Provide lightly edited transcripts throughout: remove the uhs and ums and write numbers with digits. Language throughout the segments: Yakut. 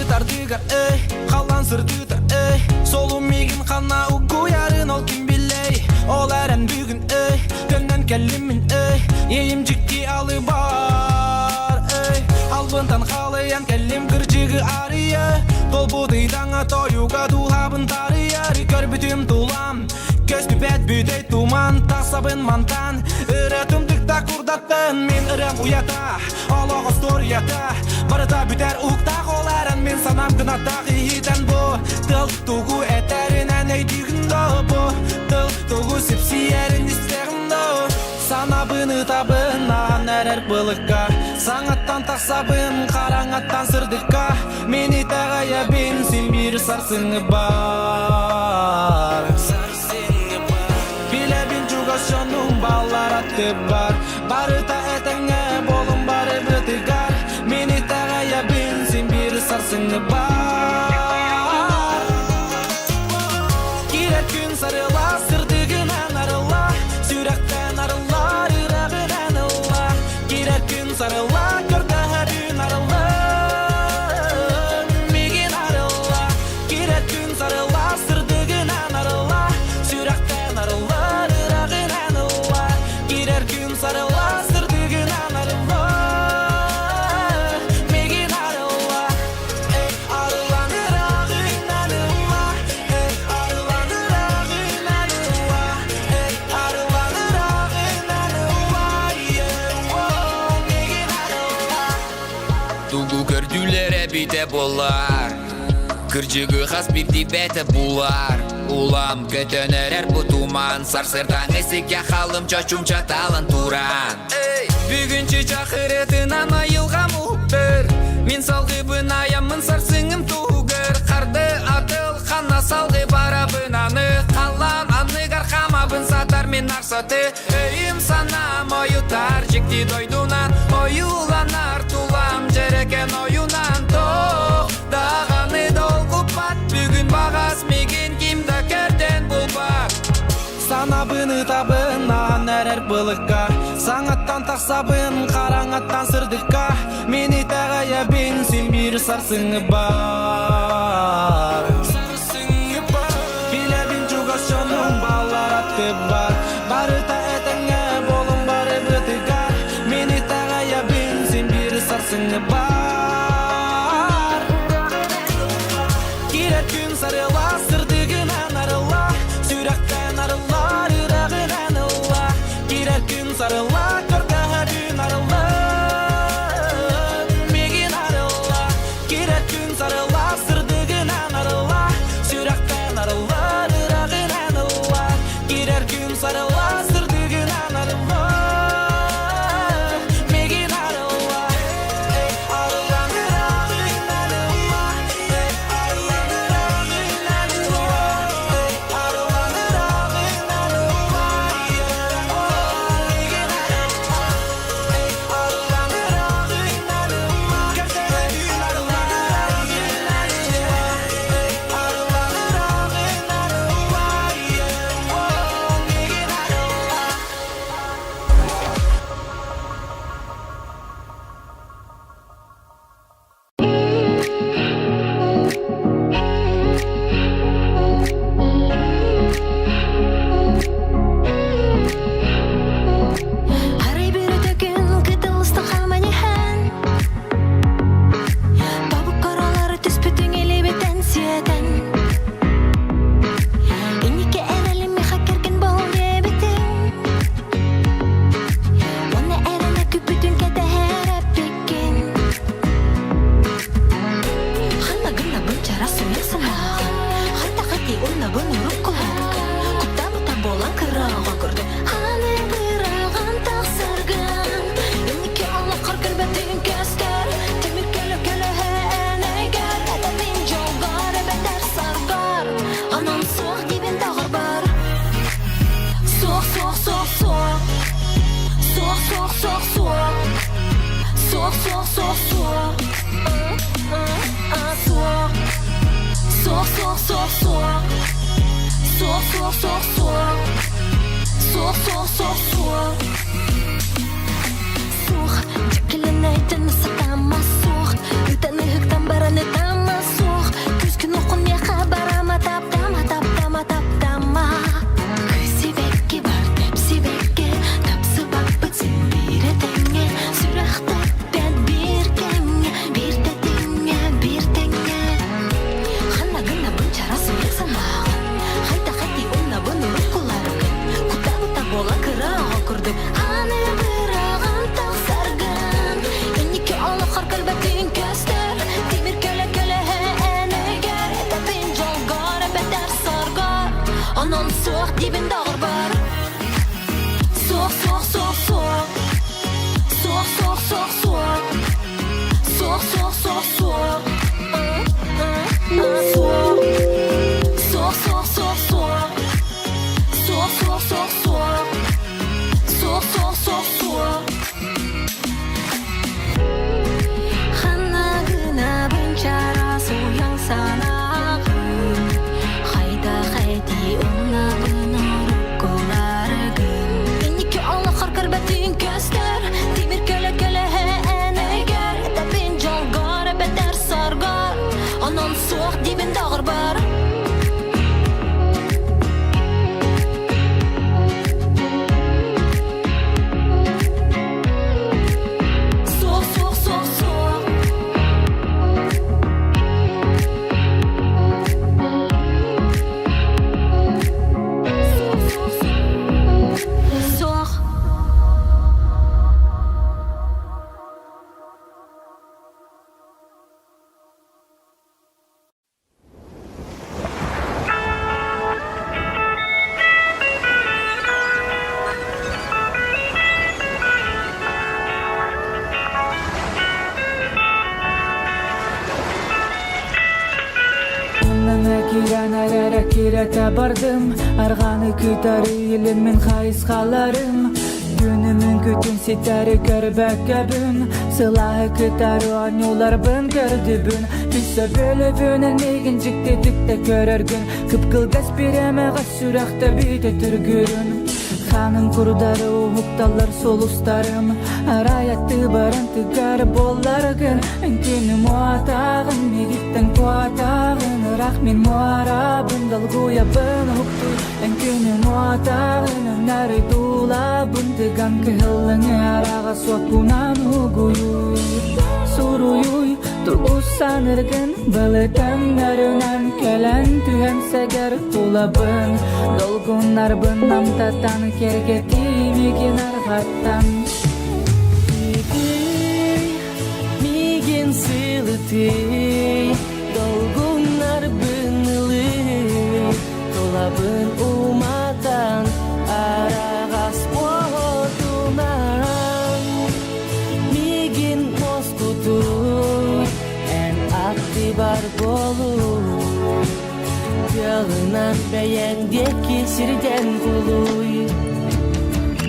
Ытардыгар эй, халлан сырдыта эй Солум миигин ханна угуйарын ол ким билей Ол эрэн бүгүн эй, төннөн кэллим мин эй Иэйим дьикти алыбар эй Албынтан халыйан кэллим кырдьыгы арыйа Толбут ыйдаҥа тойуга дууһабын таарыйар Көрбүтүм тулам, көстүбэт бүтэй туман Тахсабын мантан, ырыатым тыкта курдаттан Мин ырыам уйата, олох остуоруйата Барыта бүтэр уһуктаах ол эрэн мин санаам кынаттаах иһитэн бу Тыл тугу этэринэн өйдүүгүн доо бу Тыл тугу сипсийэрин истэҕин доо Санабын ытабын аан эрэр былыкка Саҥаттан тахсабын хараҥаттан сырдыкка Мин итэҕэйэбин син биир сарсыҥҥы баар Билэбин чугас дьонум баллар аттыбар Барыта этэҥҥэ буолун барыбытыгар Мин итэҕэйэбин син биир сарсыҥҥы баар Киирэр күн сарыла сырдыгынан арылла Сүрэхтэн арыллар ыраҕынан ылла Киирэр күн сарыла көрдөһөрүн арылла Мигин арылла Киирэр күн сарыла сырдыгынан арылла Сүрэхтэн арыллар ыраҕынан ылла Киирэр күн сарыла сырдыгынан арылла Мигин арылла Эй, арыллан ыраҕынан ылла Эй, арыллан ыраҕынан ылла Эй, арыллан ыраҕынан ылла Yeah, мигин арылла Тугу көрдүүлэр эбитэ буоллар Кырдьыгы хас биирдии булар Улам көтөн эрэр бу туман Сарсыардаҥы сиккэ халым чочумча талан туран Бүгүн чычах ырытынан айылҕам уһуктар Мин салгыбын айаммын сарсыҥым туһугар Харды атыл ханна салгы барабын аны Халлаан анныгар хамабын сатар мин арсаты Өйүм санаам ойутар дьикти дойдунан Ойууланар тулам дьэрэкэн ойунан Тоох даҕаны долгуппат Бүгүн баҕас мигин ким да көрдөн булбат Санабын ытабын аан эрэр былыкка Саҥаттан тахсабын хараҥаттан сырдыкка Мин итэҕэйэбин син биир сарсыҥҥы баар Билэбин чугас дьонум баллар аттыбар Барыта этэҥҥэ буолун барыбытыгар Мин итэҕэйэбин син биир сарсыҥҥы баар Киирэр күн сарыла сырдыгынан арылла Сүрэхтэн арыллар үрэҕинэн ылла Киирэр күн сарыла көрдөһөрүн арылла Мигин арылла Киирэр күн сарыла сырдыгынан арылла Сүрэхтэн арыллар ыраҕынан ылла Киирэр күн сарыла сырдыгынан арылла Мигин арылла Эй, арыллан ыраҕынан ылла Эй, арыллан ыраҕынан ылла Эй, арыллан ыраҕынан ылла Мигин арылла Эй, арыллан ыраҕынан ылла Көрдөһөрүн арылла Эй, арыллан ыраҕынан ылла Мигин арылла Арай бүрүтэ күн кытылыста хааман иһэн Тобук королары түспүтүҥ илибитэн сиэтэн Инникке эрэлим миха кэргэн бол диэбитиҥ Уонна эрэнэ күппүтүн кэтэһэр эппиккин Ханна гыннабын чара суйа санаан Хайта-хайти уннабын уруккуларга Куттаабыта буолан кыраҕа көрдө Аны быраҕан тахсаргын Инники олоххор көрбөтүн көстөр Тимир көлө көлөһө энэгэр Этэбин дьолгор эбэтэр саргар Онон суох диибин доҕорбор Суох, суох, суох, суох Суох, суох, суох, суох Суох, суох, суох, суох Суох Суох, суох, суох, суох Суох, суох, суох, суох Суох, суох, суох, суох Суох, дьиккилэнэйтэн сатаама суох Ытан ыһыктан баран ытаама. Суох, суох, суох, суох. Суох. Суох, суох, суох, суох. Суох, суох, суох, суох. Суох, суох, суох, суох. Ханна гынабын чараас уйаҥ санааҕын Хайдах этии умнабын уруккуларгын Инники олоххор көрбөтүн көстөр Тимир көлө көлөһө эн өйгөр Этэбин дьолгор эбэтэр соргор Онон суох диибин доҕорбор Суох, суох, суох, суох. Суох, суох, суох. Суох. Оннана киирэн эрэрэ кирэтэ бардым Арҕаны кытары илиммин хайысхаларым Күнүмүн күтүн ситэри көрбөккөбүн Сылааһы кытары оонньууларбын көрдүбүн Өссө бөлөбүнэн миигин дьиктитик да көрөргүн Кып-кылгас бириэмэҕэ сүрэхтэ бүтэ түргүрүн Ханым курдары уһукталлар сулустарым Арай аттыбарын тыгар буолларгын Эн күнүм уотааҕын миигиттэн куотааҕын Ыраах мин муорабын долгуйабын уһуктуй Эн күнүм уотааҕын өҥнөрү туулабын Тыган кыһыллыҥы араҕа суоппунан угуйуй Суруйуй Тугу саныргын былытаҥнарынан кэлэн түһэн сэгэр тулабын Долгуннарбын намтатан кэргэтии миигин арҕаттан Итий, миигин сылытый, долгуннарбын ылый, тулабын уматан, араҕас уотунан. Миигин москутуй, эн аттыбар буолуй, тыалынан бэйэҥ диэки сирдэн кулуй.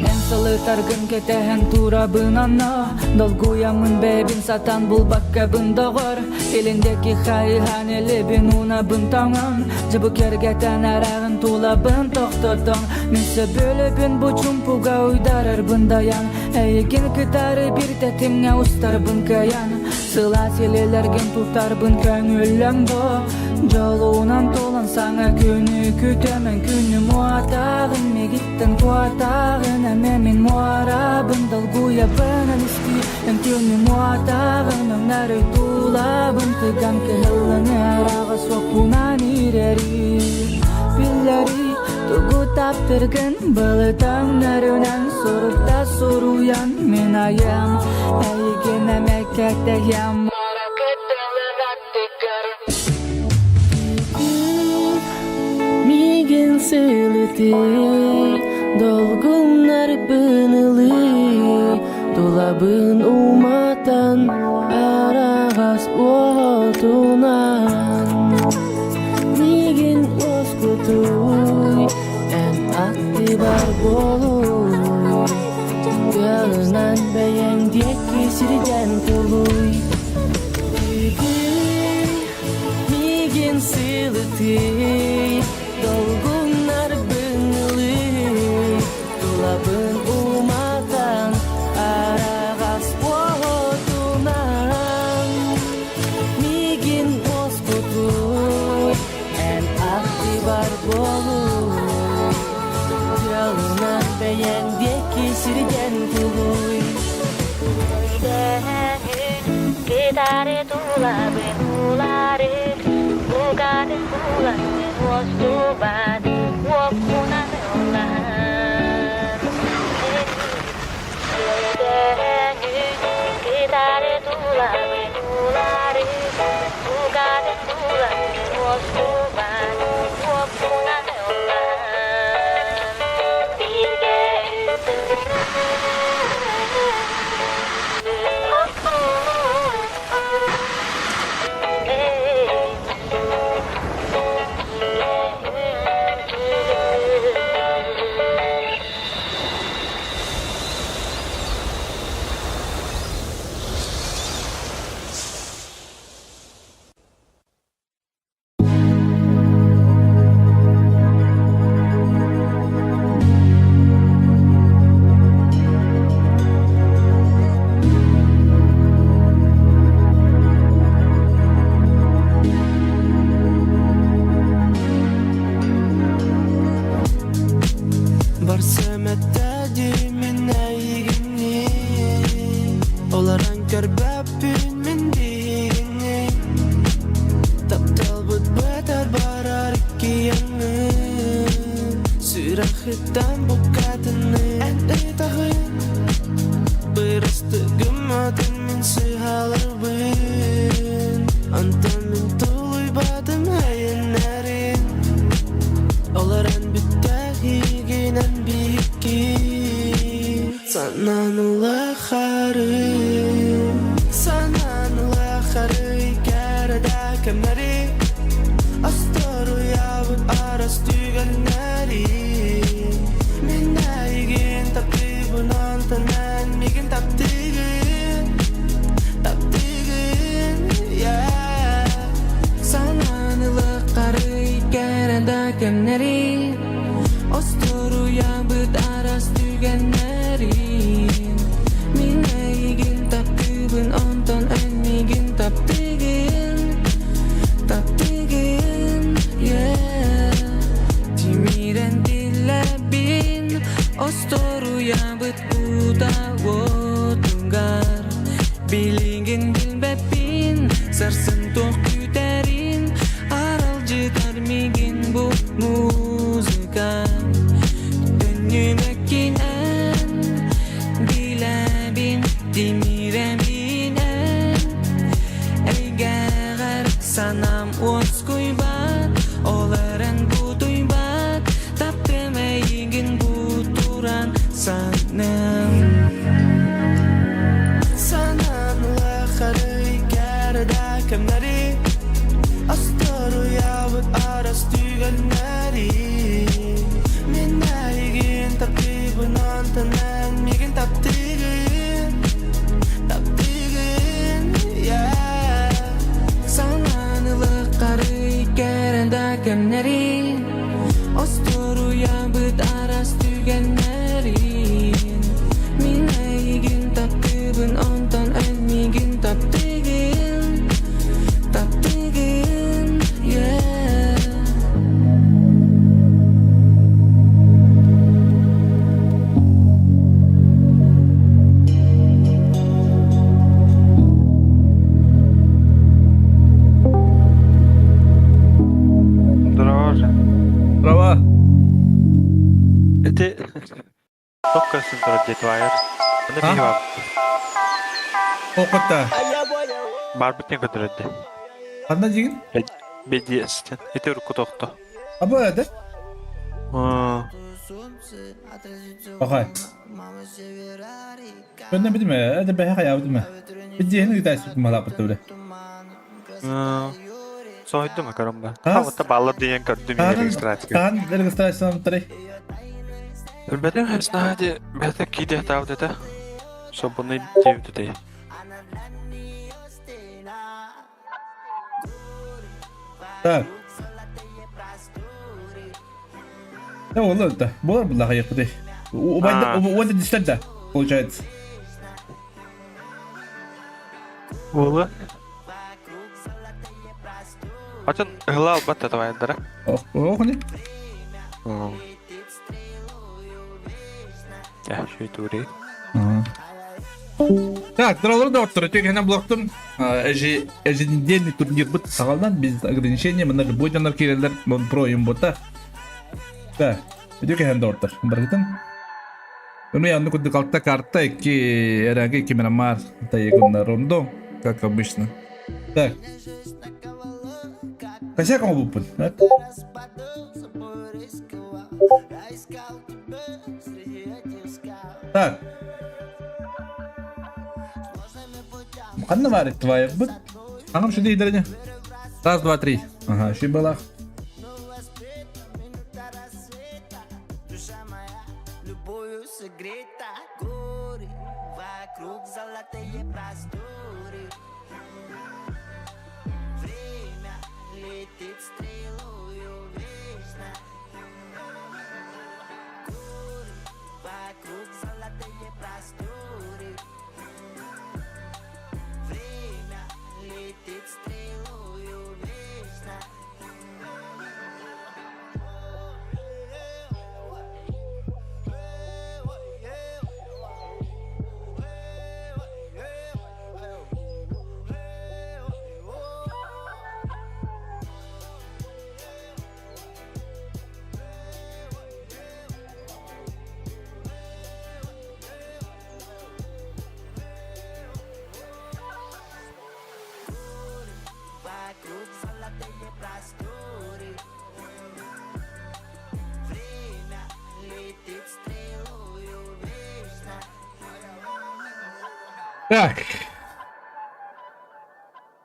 Эн сылытаргын кэтэһэн турабын онно Долгуйаммын бэйэбин сатаан булбаккабын доҕор Илиндеки хайыһан элибин уунабын тоҥон Дьыбы кэргэтэн араҕын тулабын тохтотон Мин сөбүлэбин бу чумпуга уйдарарбын дайан Эйигин кытары биир тэтимҥэ устарбын кыайан Сылаас илиилэргин тутарбын көҥүллэҥ дуо Дьолунан туолан саҥа күнү күтэмэн Күнүм уотааҕын миигиттэн куотааҕын Эмэ мин муорабын долгуйабын истии Эн күнүм уотааҕын өҥнөрү туулабын Тыган кыһыллыҥы араҕа суоппунан иирэрий Биллэрий тугу таптыргын былытаҥнарынан Сурукта суруйан мин айым Эйигин эмэ кэтэһиэм Миигин сылытый, долгуннарбын ылый, тулабын уматан араҕас уотунан. Миигин уоскутуй, эн аттыбар буолуй, тыалынан бэйэҥ диэки сирдэн тулуй. Миигин сылытый, долгуннарбын ылый, тулабын уматан, араҕас уотунан. Миигин уоскутуй, эн аттыбар буолуй, тыалынан бэйэҥ диэки сирдэн тулуй. Кытары тулабын уларыт, Угатын булатын уостубат, Уоппунан ыллаһан. Кытары тулабын уларыт, Угатын булатын уостубат, Уоппунан ыллаһан. Бииргэ Сүрэхиттэн букатыны эн ыытаҕын Бырастыгымматын мин сыһаларбын Онтон мин тулуйбатым эйэннэрин Олорон бүттэхигинэн биһикки Санаан улахары Санаан улахары кэрэ да кэмнэри Остуоруйабыт арас түгэннэри Мин эйигин таптыыбын онтон эн миигин таптыыгын Таптыыгын, yeah Санаан ылыаххарый кэрэ да кэмнэри Остуоруйабыт арас түгэннэри Мин эйигин таптыыбын онтон эн миигин таптыыгын Таптыыгын, yeah Тимирэн тиллэбин Остуоруйабыт уута уотугар Билигин билбэппин Сарсын туох күүтэрин Аралдьытар миигин бу музыка Төннүбэккин эн Билэбин тимирэбин эн Эйгэҕэр санаам уоскуйбат Ол эрэн бутуйбат Таптыам эйигин бу туран саныам Санаан улахары кэрэ да кэмнэри Остуоруйабыт арас түгэннэри Мин эйигин таптыыбын онтон эн миигин таптыыгын Таптыыгын, yeah Санаан ылыаххарый кэрэ да кэмнэри Остуоруйабыт араас түгэннэрин Мин эйигин таптыыбын онтон эн миигин таптыыгын Таптыыгын, yeah Здорово. Права. Ити тох көстөн турар диэт баайар. Аны А? биһи бар. Окотта. Барбытын көтөрөдө. Ханна дигин? Бедиэстен. Ити урукку тохто. Аба это? Охай. Көннө битиме, это бэһэ хайаабытыма. Бидиэһин ыытаайсык малааппыт бile. Соһуйдум көрөн ба. Хабыта баллар диэн көрдүм регистрация. Таан регистрациянан тарай. Билбэтим хеснади бэтэ киде таабыт этэ. Собуны диэбит Так. Да, ол да. Болар буллаха якыты. Убайда дистер да, получается. Уолу. Атын ыла албат да тавайдара. Ох, ох не. Я шөйтүрей. Так, здравствуйте, доктор. Тегена блоктум еженедельный турнир быт сагалдан без ограничения мына любой жанар келелер мон про им бота. Да, өтө кэһэн доктор. Баргытын. Ну я ну кудды калта карта икки эраги кимерамар таегунна рондо, как обычно. Так. Косяк оҥобуппун. Так. Ханна баар твайбыт? Аҥам шүдэ идэрэне. Раз, два, три. Ага, ши балах. Так.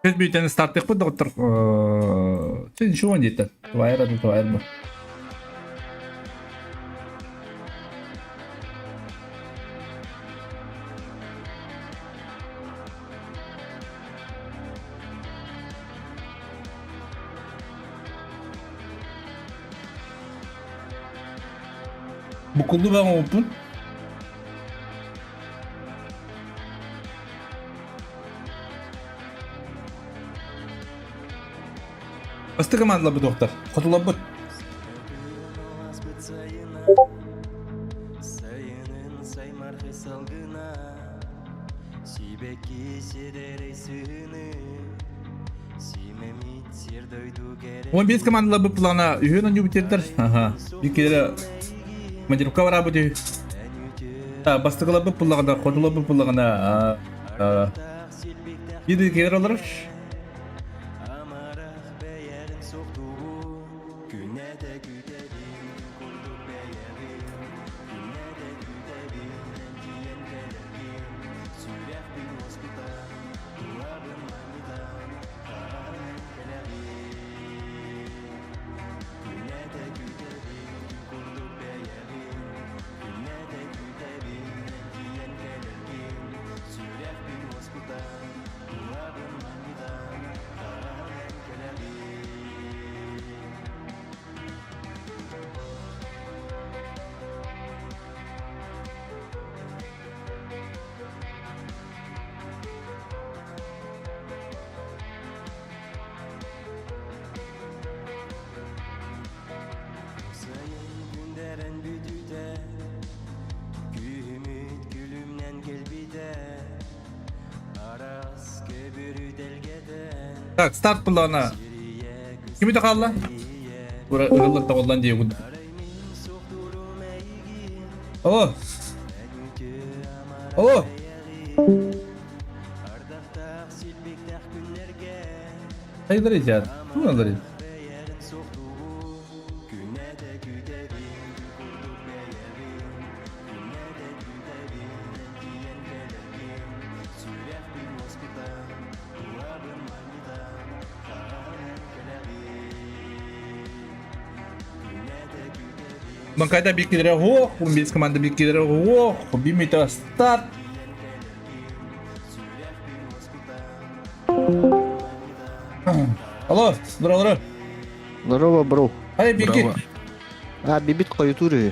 Biz büyüteni starttık доктор. Sen şu an yeter. Твоя рада, твоя рада. Букулду баҕа оҥоппун. Бастакы командаларбыт доктор. Хотуларбыт. 15 командаларбыт плана үһүн оонньуу бүтэрдэр. Аха. Иккилэрэ командировка бараабыт үһү. Бастакыларбыт буллаҕына, хотуларбыт буллаҕына биир кэлэр олорор. Так, старт плана. Кими да хаалла? Бура ырыллар тоҕуллан диye курдук. О! О! Хайдары итят? Туналары. Банкайда биккилere ох, 15 команда биккилere ох, бимите старт. Алло, здорово, здорово. Здорово, бро. Ай, бики. А, бибит хойутуур үһү.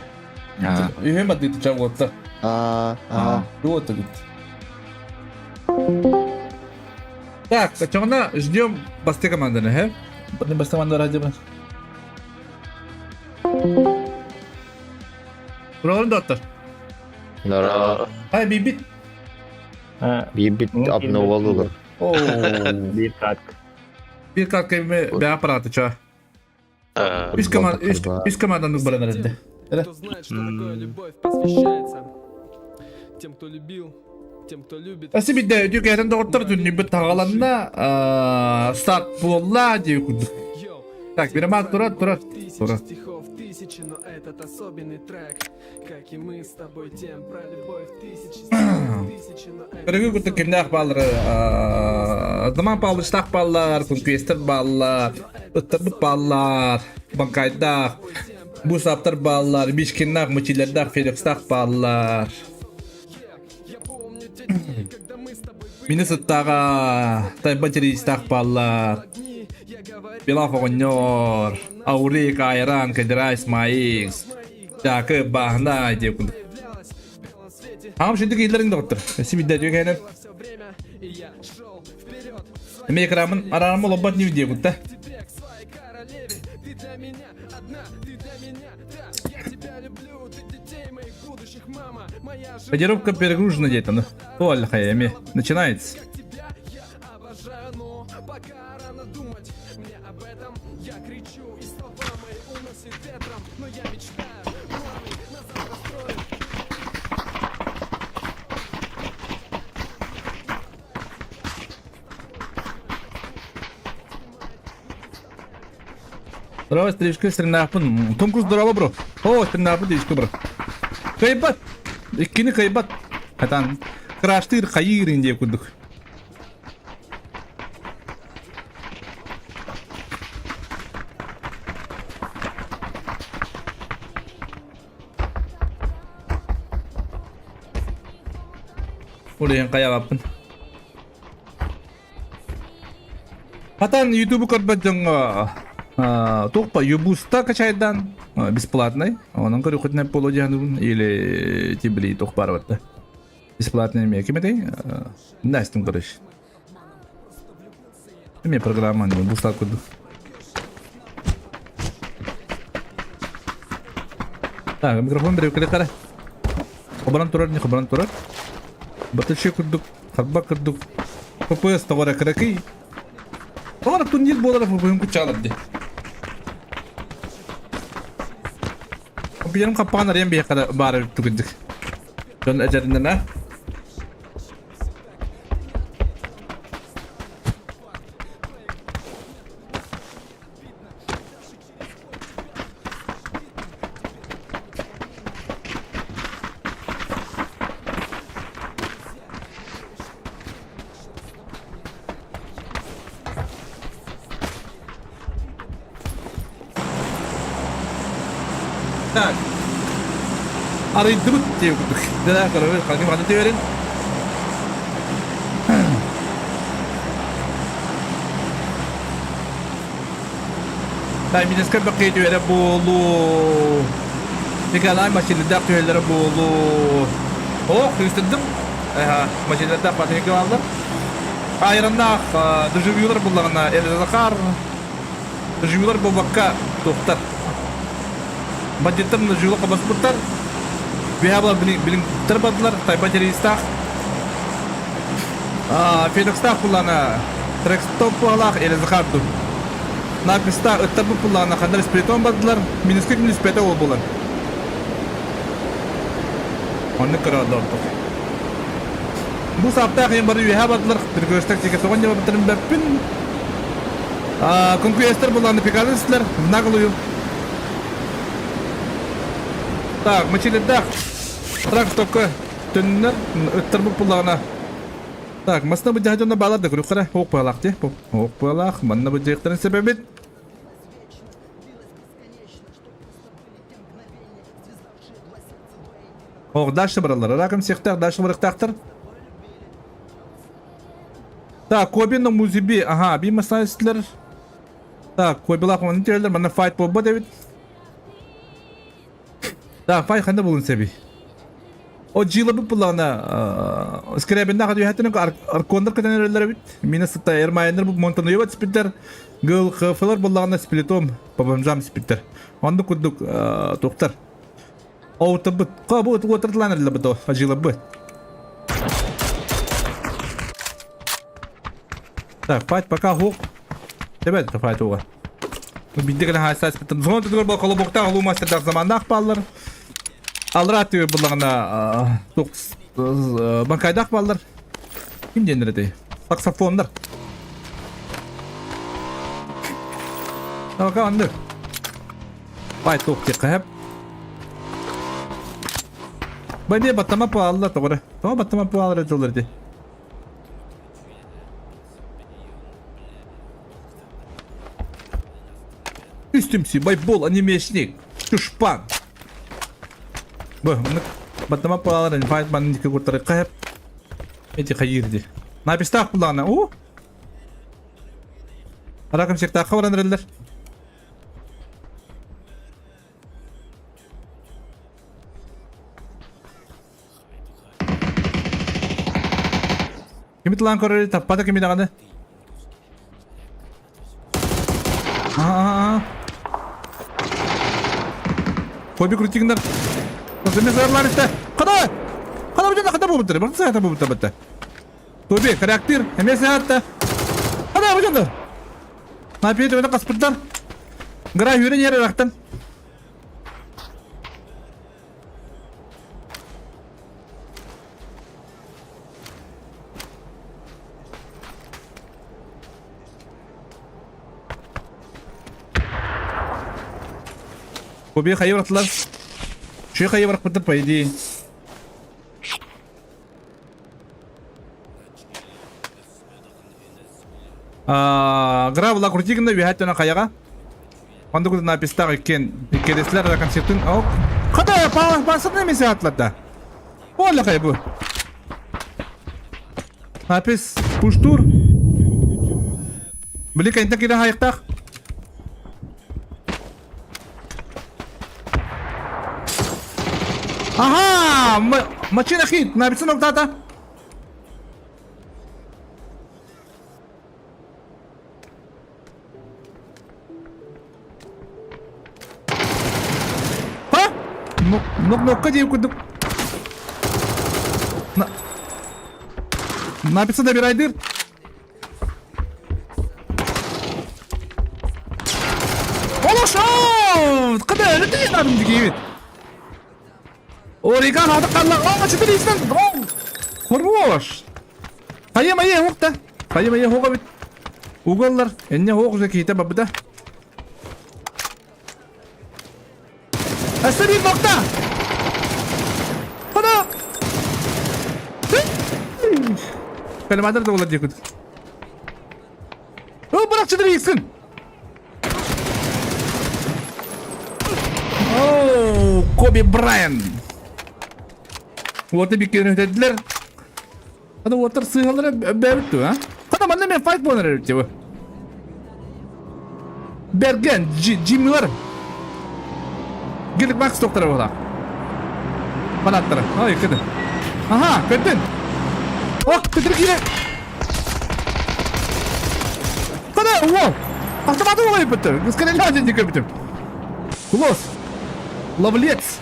Үһүм бардыты чагуотта. А, а. Дуота гит. Так, сначала ждем басты команданы, he? Басты команда ради бы. Туралын доттор. Здорово. Ай, бибит. Бибит обноволулар. О, Биир катка. Биир катка эми бэҕэ аппараты ча. Үс команда үс команданы баран эрэрдэ. Кто знает, что такое любовь, посвящается тем, кто любил, тем, кто любит. Эси бидде өтүкээтэн доҕоттор түннүбүт таҕаланна старт буолла дии курдук. Так, Мирамар турар, турар, турар. стихов тысячи, но этот особенный трек, как и мы с тобой тем про любовь тысячи стихов тысячи, но этот Көрөгү курдук кимнээх бааллар Заман Павловичтаах бааллар, Кункуестер бааллар, Ыттарбыт бааллар, Банкайдаах, Бусаптар бааллар, Мишкиннаах, Мучилердаах, Феликстаах бааллар. Мини сыттааҕа Тайба Терийстаах бааллар, Белав оҕонньор, Аурик, Айран, Кедерайс, Маикс, Дьаакы, Бааһына диэн курдук. Аҕам шүндүк ииллэрин доҕоттор. Өссө биирдэ үтүө Эмиэ экранмын араарым олорбот ньүү диэ кутта. Кодировка перегружена диэтэ ну. Туолла хайа эмиэ. Начинается. Здорово, стрижка, стринапын. Том Круз здорово, бро. О, стринапын, стрижка, бро. Кайбат. Иккини кайбат. Хатан. Краштыыр хайыыр диye курдук. Улейін қаяғаппын. Хатан ютубу көрбөт дьоҥҥо туох юбуста качайдан бесплатный. Онон көрүөхүтүнэ боло диэн или тибли туох баар барда. Бесплатный эмиэ ким этэй? Настин короче. Эмиэ программа не буста курдук. Так, микрофон берем кара. Хобаран турар, не хобаран турар. Батычы курдук Харба курдук ППС тоҕо кыракый. Тоҕо турнир буолара ФПМ куччаалар дии. Компьютерым хаппаҕын арыйан биһиэхэ баар эбит кырдьык. Дьон этэринэн а? Так. Арыйдыбыт диye курдук. Даа көрөбүт, ханнык ханнык түөрин. Тайминеска бэккэ түһэрэ буолуо. Николай машинадаах түһэллэрэ буолуо. Ох, кыыстырдым. Эха, машинадаах батарейка бааллар. Айраннаах дежавюлар буллаҕына Элзахар дежавюлар буолбакка туохтар. Бандиттар дежавюлар хабаспыттар. Биһа була билин бардылар, тайба террористаах. Феликстаах буллаҕына Трекстоп буолаах Элзахар дуу. Написта ыттарбыт буллаҕына ханна спиритон бардылар, минуска минуспета ол булан. Оннук көрө ордук. Бу саптаах ийэм бары үөһэ бардылар, перекресток тике соҕон дьабаттарын бэппин. Конкуренттар буллаҕына пикалыстылар, в наглую. Так, мочилердаах трактокка төннөр, ыттарбыт буллаҕына Так, масына быдьаһа дьоно баалар да көрүөххэ Ох быалаах дии. Ох быалаах. Манна быдьыахтарын себебит. Ох, дальше баралар. Раком сехтах, дальше барыктахтар. Так, Кобин музиби. Ага, би масайстлер. Так, Кобилах оны тиэлер, манна файт болба дебит. Так, файт ханда булун себи. О дьыалабыт буллаҕына Скрябиннаах түһээтинэн арконнар көтөн эрэллэр эбит. Мина сытта Эрмайнер бу Монтануева спиттер Гыл ХФлар буллаҕына сплитом по бомжам спиттер. Оннук курдук туохтар. Оутабыт. Ка бу уотыртылаан эрэллэр бу ажыылабыт. Так, файт пока хук. Тебет файт уга. Бидде гына хайса спиттер. Зона түгөр бол колобоктаах улуу мастердаах заманнаах бааллар. Алра түгөр буллаҕына банкайдаах бааллар. Ким диэннэр этэй? Саксофоннар. Пока анды. Бай туох диэххэ Бай баттама паалла тоҕо Тоҕо баттама пааллар дьоллор ди. Үстүмси, байбол, анимешник, чушпан. Бу, баттама паалар, файт манын дики куртары кайып. Эти хайыр ди. Напистах булана, у? Аракым сектаха баран эрэллэр. Кими тылаан көрөр таппата кими даҕаны. Аа. Хобби крутигнер. Заме зарлар исте. Када! Када бу када бу бутыр. Бу саата бу бутыр бутыр. Тоби, характер, эме саатта. Када бу жанда. Напиет өне каспырдар. Гра хүрен yere рахтан. Кобе хайы бырахтылар. Шуй хайы бырахпыттар по идее. Гра була крутигында үһәттен каяга. Онда куда напистаг иккен иккереслер да концертын. О, када па басып немесе атларда. Ола кай бу. Напис пуштур. Били кайта кире хайыктак. Ага, машина хит, написан октата. Ха? Нок-нокка диэн курдук. Написа добирайдыр. Олошов! Кыда өлі деген адам дегейбит. Ориган ады қалла. О, четыре Хорош! Хайа майа хоқ да. Хайа майа хоға бит. Уголлар. Энне хоқ же кейте бабыда. Әсті bir nokta. Ana. Калимадыр да олар декүд. О, бірақ четыре иксін. Оу, Коби Брайан. Уоты биккерин өтедилер. Аны уоттар сыыһалара бэбит а? Хата манна мен файт буолар эбит бу. Берген Джиммилар. Гелик Макс доктора буолар. Фанаттара. Ой, кыды. Ага, көттүн. Ох, көтүр кире. Када, уо. Автоматы оҕой бүттү. Скорее ден көбүтүм. Клосс. Ловлец.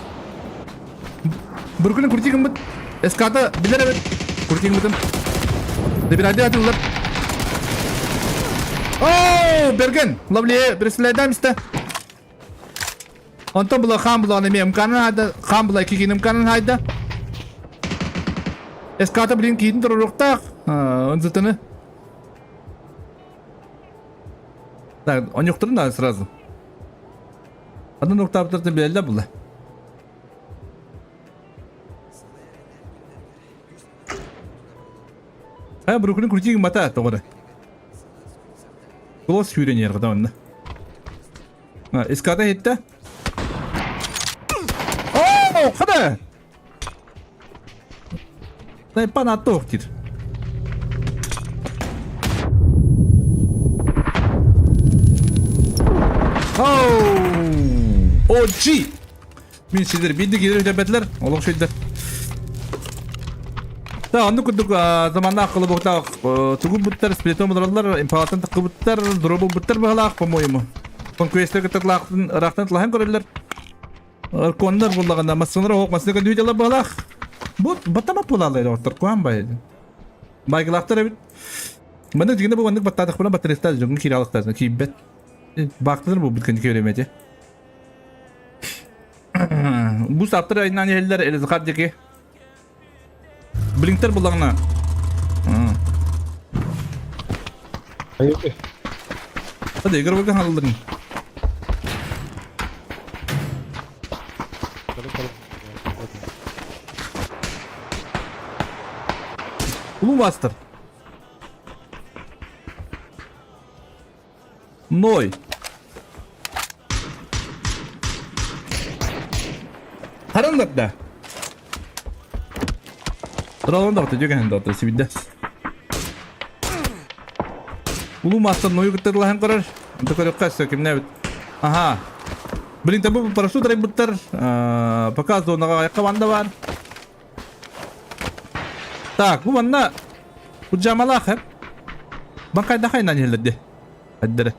Бүркүнү крутигин бит. СК-та билер эбит. Крутигин битим. Дебиради атылар. О, Берген, ловле, преследуем Онтон була хан була неме мканын хайда, хан була кикин мканын хайда. СК-та блин киитин туруруктаах. Онзытыны. Так, онюктурун да сразу. Аны нуктаптыртын билеллер була. Ә, Бруклин крутигин бата тоҕо Клосс сүүрэн иһэр онно. Эскада иһиттэ. Оо, хада! Тайпан аттоох диир. Оу! OG! Мин сидер биирдэ киирэр үтэрбэтилэр, олох үчүгэйдэр. Да, оннук курдук заманнаах кылыбыктаах тугу буттар, сплетон булараллар, импалаттан тыккыбыттар, дробу буттар быһалаах, по-моему. Конквестер кытырлаахтын ыраахтан тылаһан көрөллөр. Коннор буллагана массыналар оһох массына көндү быһалаах. Бу батама буолаалар доҕоттор, куһаан бай. Майгылаахтар эбит. Маннык дьиҥинэ бу маннык баттаатахпына батареистар дьоҥҥо киирэ алыктаатына киирбэт. Баактылар буолбут кэнники өрөмөтө. Бу саптар айынан иһэллэр Элизхат диэки. Блинктер буллаҕына. Hadi игровой хаалларын. Улуу мастер. Ной. Харандат да. Туралан да түгэн да сибидде. Улуу мастер Нойу кытта көрөр. Онто көрөккө өссө кимнээбит. Аха. Блин, табы парашют арайбыттар. Пока зонаға аяққа банда бар. Так, бу манна Куджамалаах хеп. Бакайда хайнан иһэллэрди. Эддere.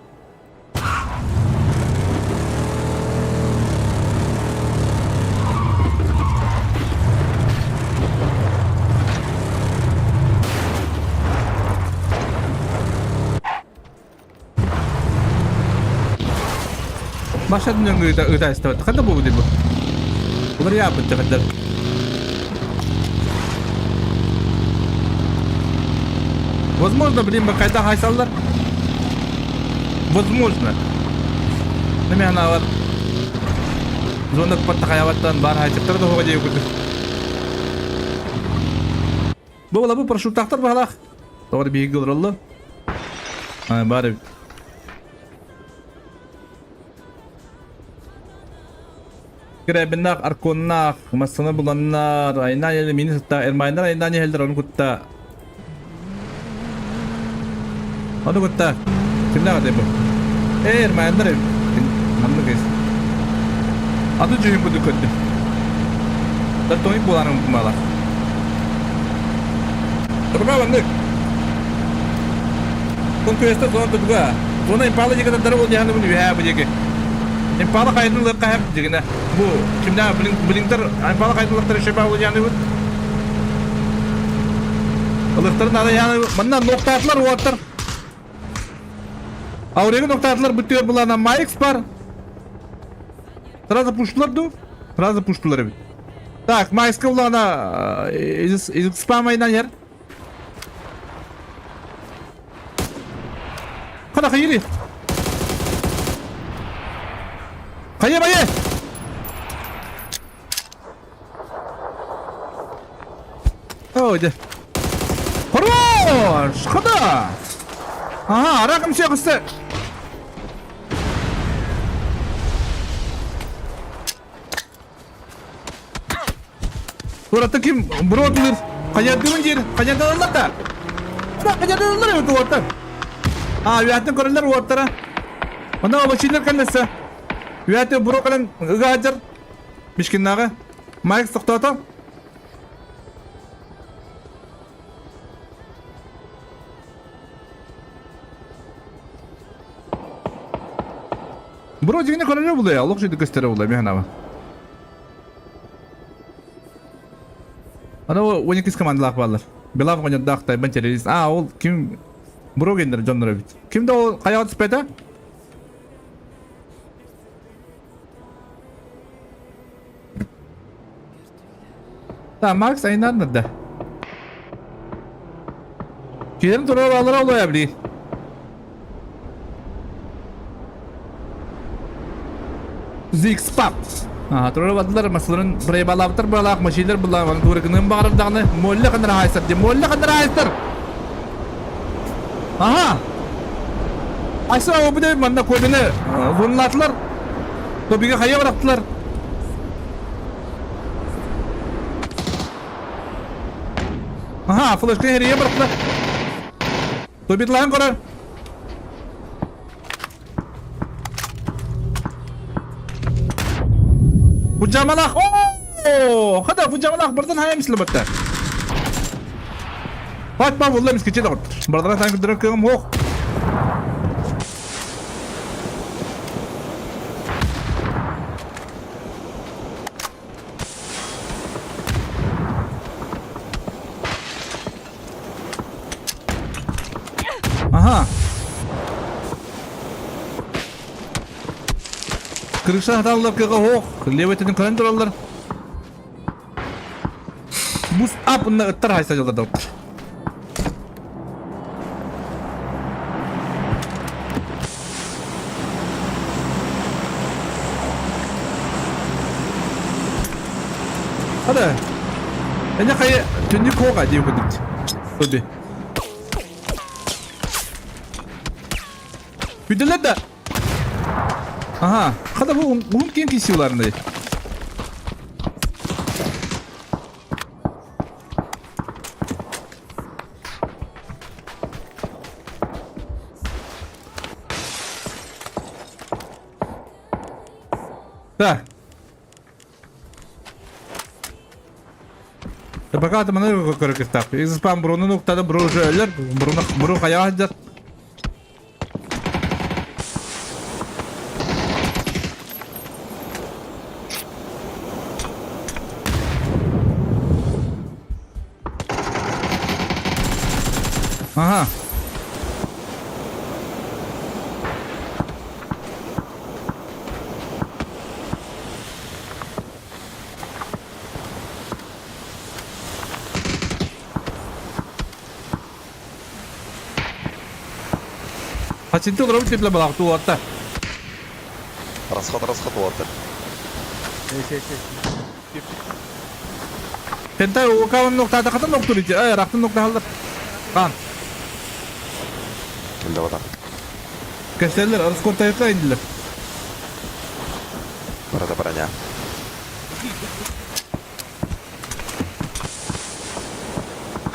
Маша нөҥү ыта истэбэт. Ханна буолбут бу? Уларыйаабыт дьахтар. Возможно, блин, бакайда хайсаллар. Возможно. Неме анаалар. Зона паттахаябаттан бар хайчыктар да хоға дей курдук. Бу була бу парашюттаахтар баһалаах. Тоҕо биһиги олороллор. А, баар эбит. Кирэбиннах, Арконнаах, массана буланнар, айна еле мини сытта, Эрмайнар айна нехелдер onu кутта. Onu кутта. Кимнәг атай бу? Эй, Эрмайндар маннык эс. Аты жүйін күді көттү. Да тойып буларың мала. Турба маннык. Кон күөстө зона тутуга. Зона импала дигәндәр ул яны бу үһә бу диге. Импала кайдын лыкка һәм дигенә. Бу кимдә блинктер импала кайдын лыктыр шепа ул яны бу. Ылыктыр нада яны манна ноктатлар уаттар. Аурегы ноктатлар бүтүөр булана Майкс бар. Сразу пуштулар ду. Сразу пуштулар бит. Так, Майкска булана из спамайнан ер. Хана хайыри. Хайа байы. О, дьэ. Хорош! Хада! Ага, аракым сеғысты. Туораттан ким бро тылыр? Хайардыбын диир. Хайарданаллар да. Да, хайарданаллар эбит уоттар. А, үөһэттэн көрөллөр уоттара. Онно обочилер кэллэсэ. Үөһэттэн бро кэлэн ыга сылдьар. Мишкиннааҕы. Майк тохтоото. Бро дьиҥинэ көрөрө булуя, олох жүйді көстөрө булуя, мен аба. Ана о 12 командалаах бааллар. Белав оҕонньордоох Тайбан террорист. А, ол ким Бро гендер дьонноро эбит. Ким да ол хайаҕа түспэтэ? Да, Макс айнан да. Киирэн турар алара олоя били. Зикс пап. Аха, турар бардылар, масыларын проебалаабыттар баалаах, машиналар буллаах, туурыкыныын баҕарар даҕаны, молле ханнар хаайсар дии, молле ханнар хаайсар! Аха! Айса обуде манна кобины зонлаатылар, тобига хайа барахтылар. Аха, флешка херия барахтылар. Тобитлаан көрөр. Фуджамалах! Оо! Хата Фуджамалах бырдан хайа мисле батта. Батма булла мискече да Бардара таң көдөрөр кыгым хох. Ага. Крыша хаталлар кыга ох, левый көрөн тураллар. Бус ап ыттар хайса жылдар Hadi. Эне хайа түннүк хоға диye курдук. Тоби. Күділер да. Ага. Хада бу уһун киэн кисиуларындай. Так. Пока ты маны көрөкүстаах. Испан бруну нуктады бру уже өлөр. Бруну бру хаяа сылдьар. Ага. Хачинты олоробут дипле балаҕа туорта. Расход, расход уотар. Пентай укавын ноктата хатын ноктур ити. Ай, рахтын нокта халдар. Кан. Кэллэ батар. Кэсэллэр, раскортайка иннилэр. Барата броня.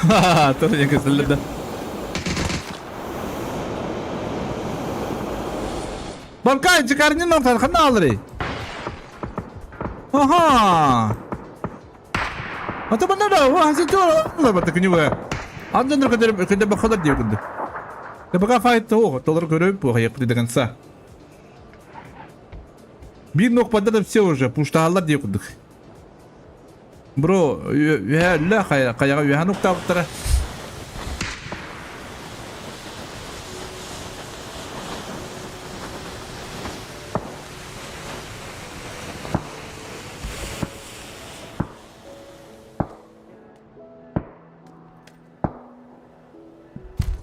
Ха-ха, тоже не кэсэллэр да. Банкай, чекарнин нортар, ханна алырый? Ага. А то банда да, ва, хаситор, бата күнү Андын көдөр көдөр бахалар диye күндү. Пока файт того, толор көрөп бу хайып до конца. Бир нок падда все уже, пуштаалар диye күндүк. Бро, үһэ ла каяга үһэ нуктаабыттара.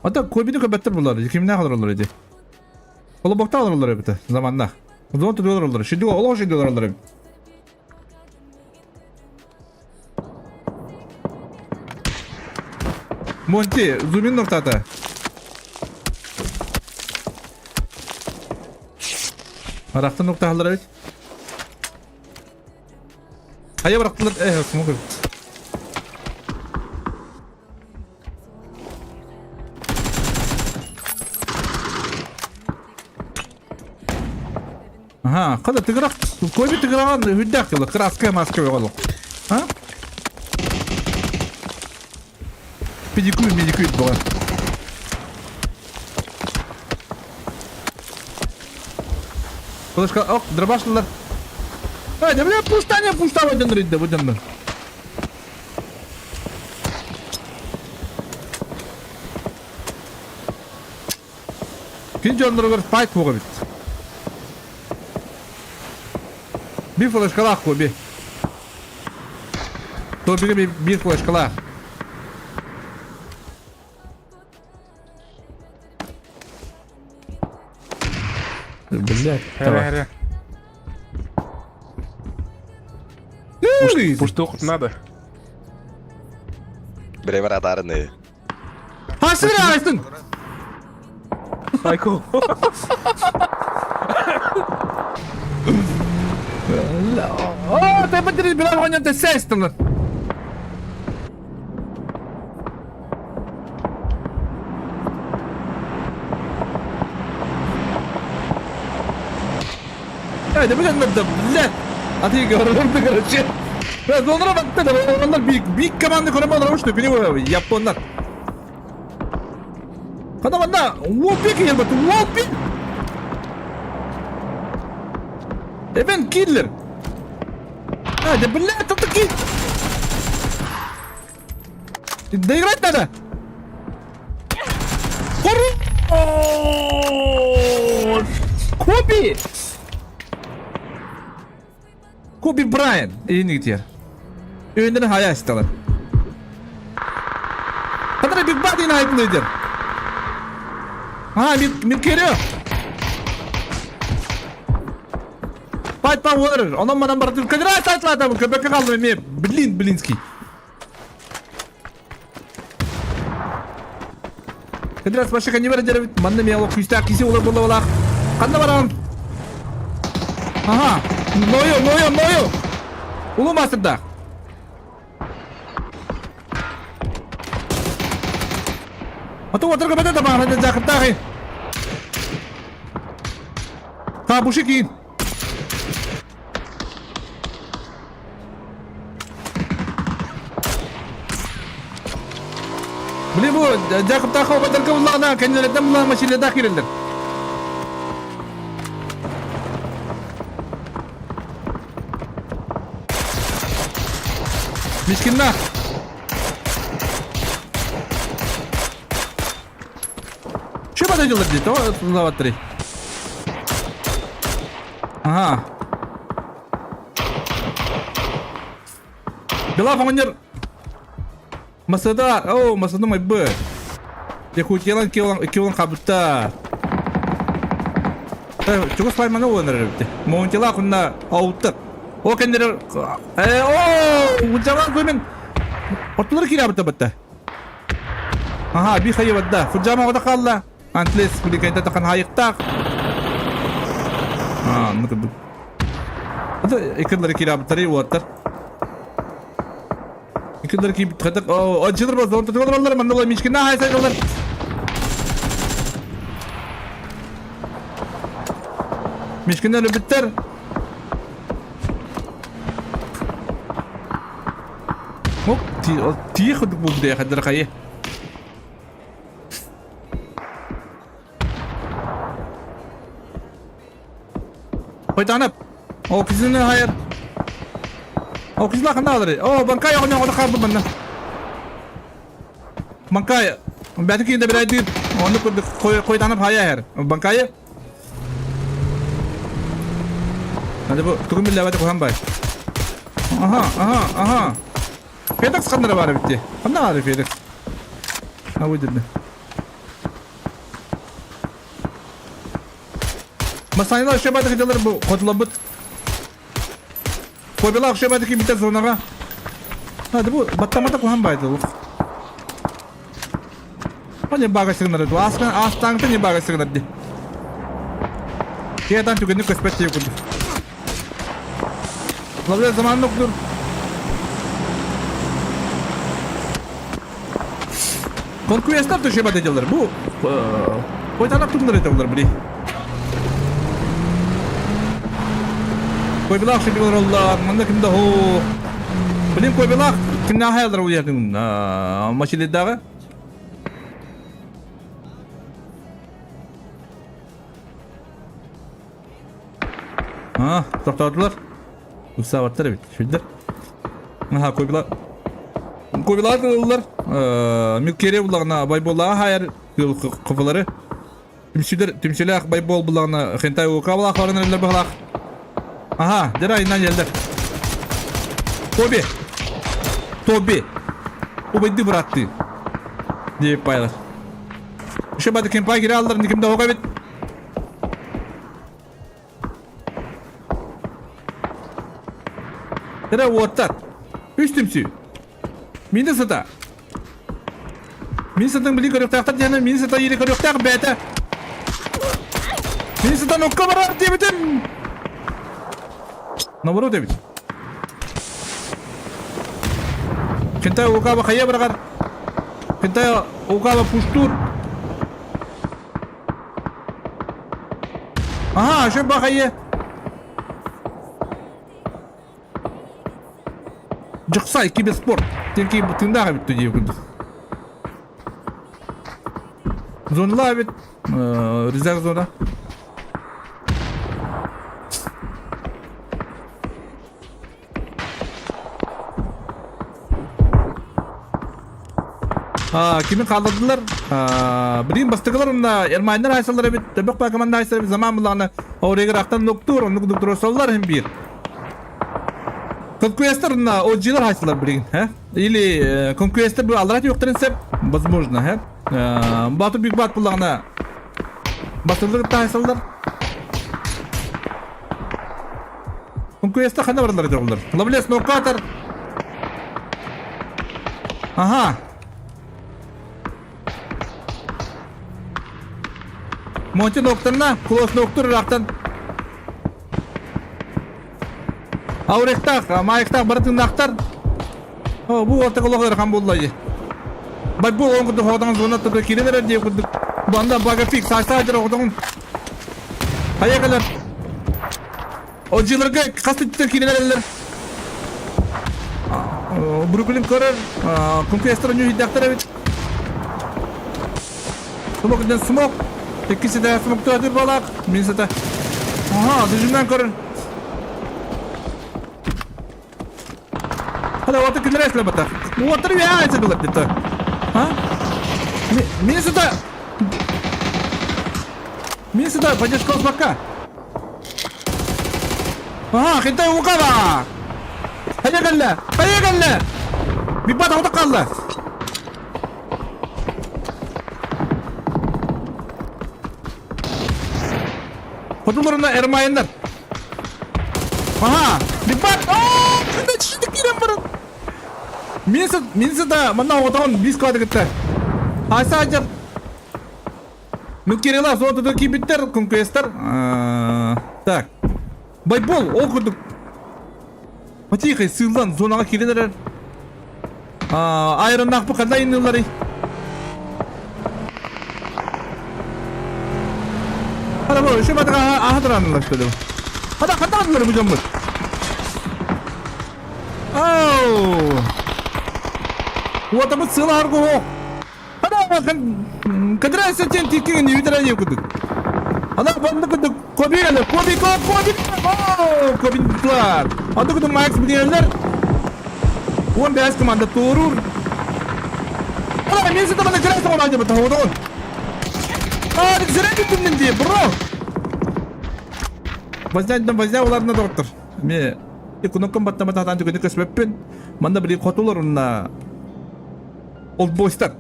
Ата кобини көбөттөр булар, кимнәх олороллор иди. Олобокта олороллор эбит заманна. Зон туду олороллор. Шиди олох шиди олороллор эбит. Монти, зумин нортата. Арахтан нуктаһаллар эбит. Хайа бырахтылар, э, смог. Ага, қада тыгырақ, көбі тыгыраған хүддәк қылы, краска маска оғылы. А? Педикюр, медикюр бұған. Флешка, ок, дробашлылар. Ай, да бля, пустане, пуста выден рыйды, выден. Кин дьонноругар файт буга бит. Bir флешкалаах би. Тобига bir флешкалаах. Блять, давай. Пуштук надо. Бре радарны. Хасыр айсын! Айкул. О, ты бітірі бір алған енді сәстің. Эй, да блин, да, блядь. А ты говорил, короче. Онlara baktı da onlar büyük büyük команда көрөм олар что күнү япондар. Када манда Уопик елбет Уопик. Эвен киллер. А, да блядь, тут такие. Доиграть надо. Хорош! Коби! Коби Брайан. Иниктер. Өйүнден хая исталар. Кадыр Биг Бадин айыплыйдыр. А, Микерё. Пайт Пауэр. Онон манан барды. Кадыр айтла там көбөккө калды мен. Блин, блинский. Кадыр башы не бар дербит. Манна мен ол күстә кисе олар бола болак. Канда барам? Ага. Ною, ною, ною. Улу масырда. Ата отыр көбөтө да баҕана жакыттаагы. Табушы кийин. Блин, бу жакыптаахы обадарга буллаана кеннелерден буллаана машинада киреллер. Мискинна. Что подойдет здесь? Давай, три. Ага. Бела фонер. Масада, о, масада май б. Якутиялан киолан киолан кабыта. Чугас слайманы ойнар битте. Монтила кунна ауттык. О кендер э о, уджаман көмен. Ортулар кире битте битте. Ага, би хайы бадда. Фуджама ода калла. Антлес биликайда тахан хайыктаах. Аа, ну курдук. Это иккилери кирабыттары уоттар. Иккилери киирбит хатак. О, отжылыр бар, зонта тугалар манна була мишкина хайсайдалар. Мишкина өлбүттэр. Оп, тиих курдук буолбут хаддар хайы. Хойтанып. О, кизини хайыр. О, кизина ханна алыр. О, банкай оҕонньор оҕото хаалбыт манна. Банкай. Бәті кейінде бір айдыр. Оны курдук хойтанып хая хер. Банкайы. Hadi bu тугун биллэбэт куһан бай. Аха, аха, аха. Федекс ханнара баар эбит дии. Ханна баар Федекс? А выйдет. Масайна ошибать хотелер бу хотлабыт. Кобила ошибать ким битер зонага. Hadi bu баттамата куһан байды ол. Они бага сигнал ду. Астан астаңты не бага сигнал ди. Киятан түгенник көспөт дии курдук. Лавля заман dur. Конкуренттар төшөбөт этелер. Бу Койтанап турнир этелер били. Койбилах шибилер оллар, манда кимде хо. Билим койбилах кимне хаялар у якын машиледагы. А, тоқтадылар. Усабаттар эбит, шүлдер. Аха, койбилар. Койбилар кылылар. Милкере буллагына байболлаға хайар кыфылары. Түмсүлер, түмсүлээх байбол буллагына хентай укабалаах баран эрэллэр быһалаах. Аха, дера айынан елдер. Тоби. Тоби. Убайды быратты. Дип байлар. Еще бады кемпай кире алдар, никимде хоға бит. Дера уоттар. Үс түмсүү. Мин сыта. Мин сытың били көрүөхтээхтэр диэни мин сыта ири көрүөхтээх бэйэтэ. Мин сытан окко барар диэбитим. Наоборот эбит. Кентай Укаба хайа бырагар. Кентай Укаба пуштур. Ага, шөп бахайы. Дьыксай киберспорт диэн тыындаах эбит дии курдук. Зоналаах эбит резерв зона. Кими хааллардылар? Билигин бастакылар уонна Ермайнар хайсаллар эбит, Төбөх команда хайсар эбит, заман буллаҕына Орегер ахтан нуктуур, оннук нуктуруосаллар иһин биир. Конкуэстер уонна OG-лар хайсалар билигин, э? Или конкуэстер бу аллара тиэхтэрин сөп, возможно, э? Баатыр Биг Бат буллаҕына бастылар кытта хайсаллар. Конкуэстер ханна бараллар этэ Лавлес нокатор. Ага. Монти ноктарна, клосс ноктур ыраахтан. Аурехтаах, маайыктаах бары тыыннаахтар. О, бу уолтак олох ыарахан буолла дии. Байбол оҕон курдук хоҕотоҥун зона туга киирэн эрэр дии курдук. Бу анда багафик саастаах дьэр оҕотоҥун. Хайа кэлэр. Отжиларга хас түттэр киирэн эрэллэр. Бруклин көрөр, конкуренттар ньүһүйдэхтэр эбит. Смок ден смок. Иккиси да смок туатыр балак. Мин сата. Ага, дыжымнан көрөр. Hadi оты кинилер эсле батар. Уотыр я эсе билет дете. А? Мин сюда. Мин сюда, поддержка бака. Ага, хентай укава. Хайа кэллэ! Хайа кэллэ! Биппат оҕото хаалла. Хотуларына эрмайындар. Ага, биппат! Оо, кында чишти киирэн баран. Мин мин сыта манна оҕотоҕун бис кыбаты кытта. Аса ажар. Милкерила зонатыгар киирбиттэр, конквестар. Так. Байбол, ол курдук Потихой сыыллан зонаҕа киирэн эрэр. Айроннаахпы ханна айынныылларый? Хана бу, үшө батыга аха тураннылар что ли? Хана ханна аннылар бу дьоммут? Оу! Уотабыт сыла аргуһу. Хана кадра сетен тиккин юдра не кудук. Ана банды кудук Коби эле, Коби, Коби, Коби, Коби тлар. Анда кудук Макс билгенлер. 15 команда турур. Ана мен сete бана кирәсең она дип тавыдың. А, зря киттем ди, бро. Возня, возня уларына доктор. Ме кнопкам баттама татан түгені көспөппүн. Манда били хотулар унна. Олбойстар.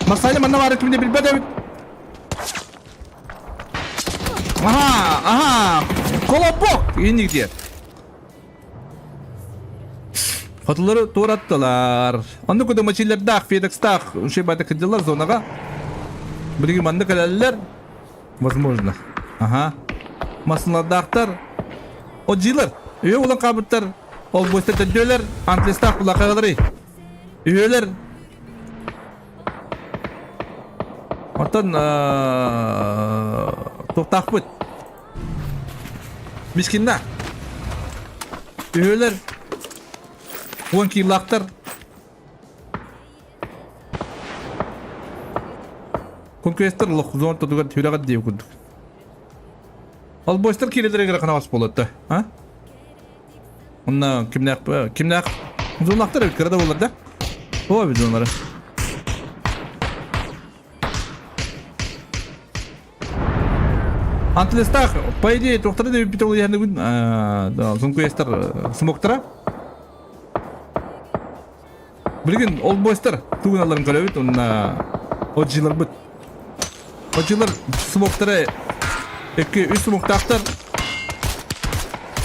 Масайны манна бары кимде билбет эбит. Аха, аха. Колобок иннигде. Хотулары туораттылар. Онну куду мачиллердаах, Федекстаах, ушей бата кыдылар зонага. Билиги манна кэлэллэр. Возможно. Ага. Масыналардаахтар. Оджилар. Үйө улан кабыттар. Ол буйста төддүөлэр. Антлистаах булакагалары. Үйөлөр. Оттон туохтаахпыт. Мискинна. Үйөлөр. 10 килактар. Конквестер лох зон тотугар түрәгә дип курдук. Албойстар кирелерге канабас болот да. А? Онна кимнәк кимнәк зонлактар бит кырада болар да. О бит зонлары. Антлестах, по идее, тохтары деп бит ол яны күн, да, зонкуестар смоктара. Билигин ол бойстар тугун аларын көрөбүт, онна отжилар бит. Отжилар смоктара эки үс смоктаахтар.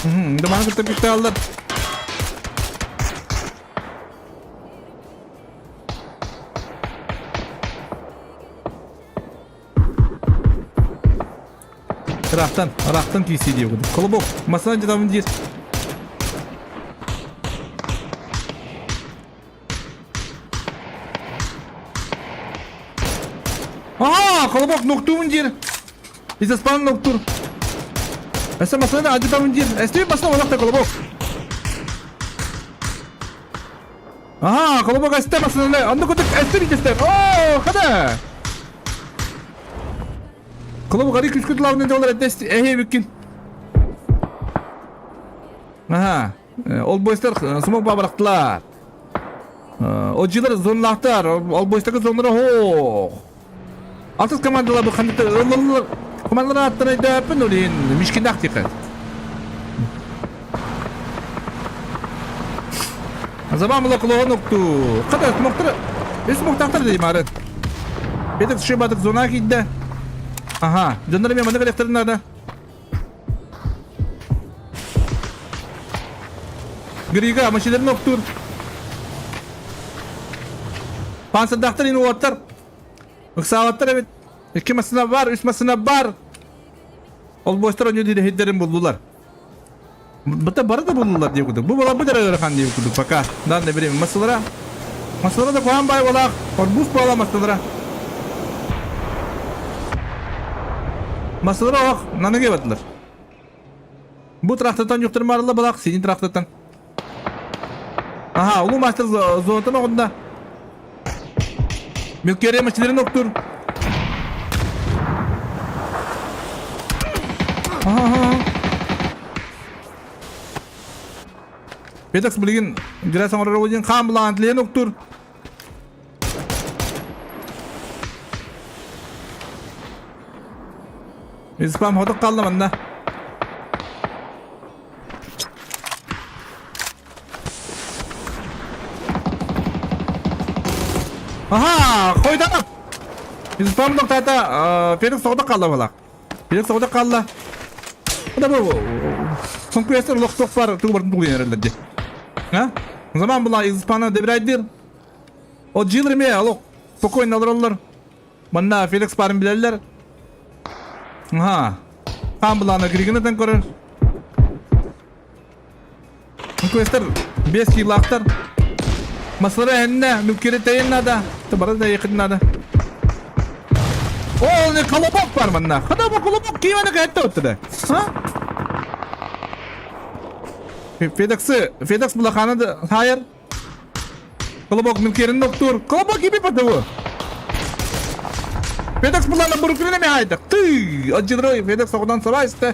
Даманы кытта кытта аллар. Ыраахтан, ыраахтан киирсии диэ курдук. Колобок, массана дьадамын диир. Аа, колобок ноктуун диир. Изаспан ноктур. Эсэ массана адьытамын диир. Эстүү массана олохта колобок. Аа, колобок эстэ массананы. Онно курдук эстэ битестер. Оо, хада. Колобок ари күскүт лавны доллар эдде эһи бүккин. Аха. Ол бойстар смок бабырактылар. Отжилар зонлахтар. Ол бойстарга зонлара хоох. Алтыс командалар бу хандыктар ыллылар. Командалар аттан өйдөппүн олин мишкиндах тиқет. Заман була кулоон укту. Када смоктар. Үс смоктактар дейм ары. Бетик ши батык зона кийде. Аха, дьоннор эме маннык электер надо. Грига машиналарын октур. Пансырдаахтар ин уоттар. Ыксаабаттар эбит. Икки массына бар, үс массына бар. Ол буостар онньу дириһиддэрин буллулар. Быта бары да буллулар диye курдук. Бу була бу дара ыарахан диye курдук пока. Данное время масылара. Масылара да куһаан бай болаах. Орбуз буола масылара. Масылара ох, наныге бардылар. Бу трактортан юктырмарылла балак, синин трактортан. Аха, улуу мастер зонатан оҕунна. Милкерия машиналарын октур. Аха. Петакс билигин грязь оҥорор диэн хаан булаан тилээн октур. Испам хотук қалла манна. Аха, қойдап! Испам тоқтата, Феликс соғда қалла балақ. Феликс соғда қалла. Да бу соңку лох тоқ бар, тугу бардым тугу дерелер А? Заман була испана дебирайдыр. О жилер ме алок. Спокойно олороллор. Манна Феликс баарын билэллэр. Аха. Хаан былаана Григинатан көрөр. Квестер 5 килаахтар. Маслара эһэннэ, мүккири тэйин надо. Табара да ехать надо. О, не колобок бар манна. Хада бу колобок киеваны кайтта оттуда. А? Федексы, Федекс булаханы да хайыр. Колобок мүккерин доктор. Колобок иби патавы. Федекс булана бурукрина ми хайдак. Ты, отжидрой, Федекс оғдан сарайсты.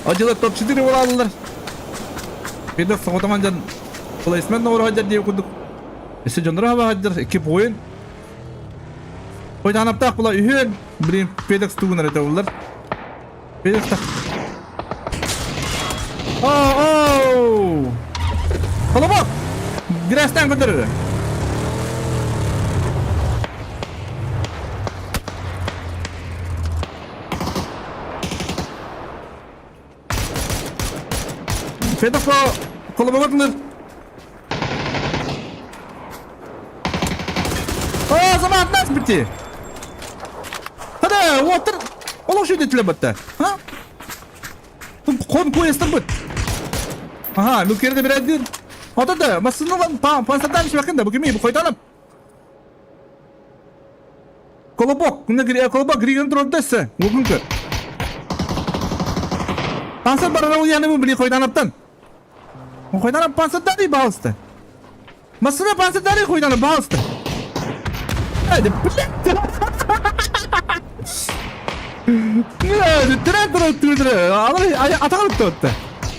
Отдела топ-4 буолаллар. Федекс соҕотоҕон дьон плейсмент оҥоро сылдьар диэбит курдук. Өссө дьонноро хаба сылдьар икки поин. Хойдаанаптаах була үһүөн, блин, Федекс тугунар этэ буллар. Федекс так. Оо, Колобок! Грязтан көтөрөр. Федофо колобогот ылыр. О, замат нас бити. Хада, отыр. Олох шүдетіле бітті. А? Кон поездтар бит. Ага, мүлкерде бір әдден. Отыр масыны пансардан ішмәкін да, бүкемей, бұл қойтанып. Колобок, Колобок Григан турарда Угун көр. Пансар барара уяны бу били койданаптан. Койданап пансардари баалысты. Масына пансардари койданап баалысты. Hadi блядь. Трактор өттүрдү. Алар атаҕын өттө.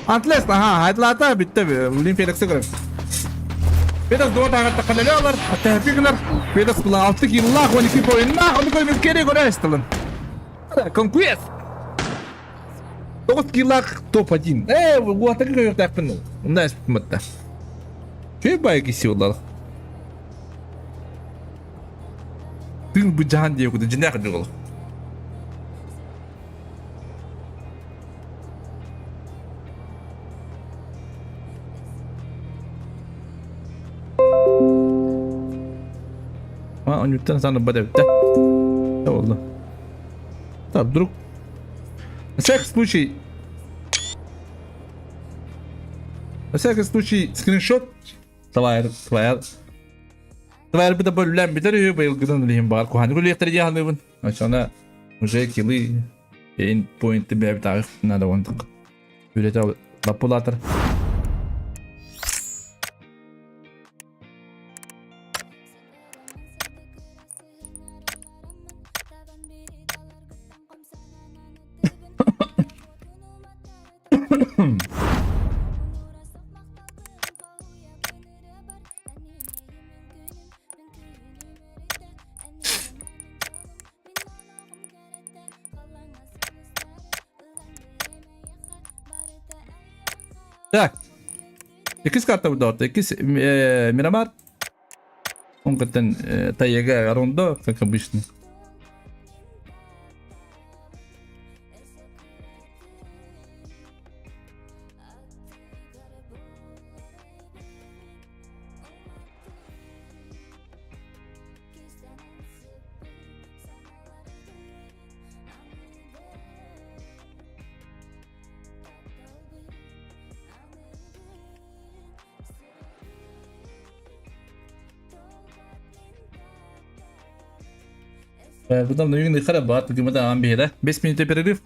Антлес, аха, хайтлата битте. Блин, Феликс көрөр. Феликс дуо тағатта қалалы алар. Тәпи гынар. Феликс була 6 киллах, 12 поиннах, оны көрмөс керек көрөстүлүн. Конкуэс. 9 киллах топ-1. Уатака көрөктәкпин. Мында эспитматта. Чөй бай киси олар. Тың бу жахан диye куду жинак жогол. А, он саны бадабитте. Oldu. Так, вдруг. На всякий случай. На всякий случай скриншот. Твоя, твоя. Твоя бит бөлүлэн битер үһү быйылгыдан илиһин баар куһааны күлүөхтэр дии саныыбын. Оччоҕуна уже килы эйин поинты бэйэбит аҕых надо онтук. Үлэтэ лаппулаатар. Так. Иккис карта бу Иккис Мирамар. Он кытын Тайга Рондо, как обычно. Потом на харабат, где мы да? 5 минут перерыв.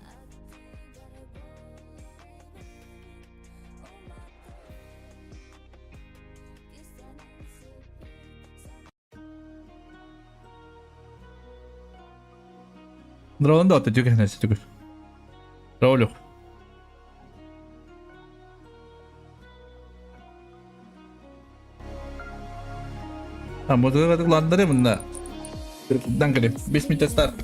Дрон да, ты тюкнес, тюкнес. Ролюх. А, вот это ладно, мында. Дан кэлip 5 минут старт.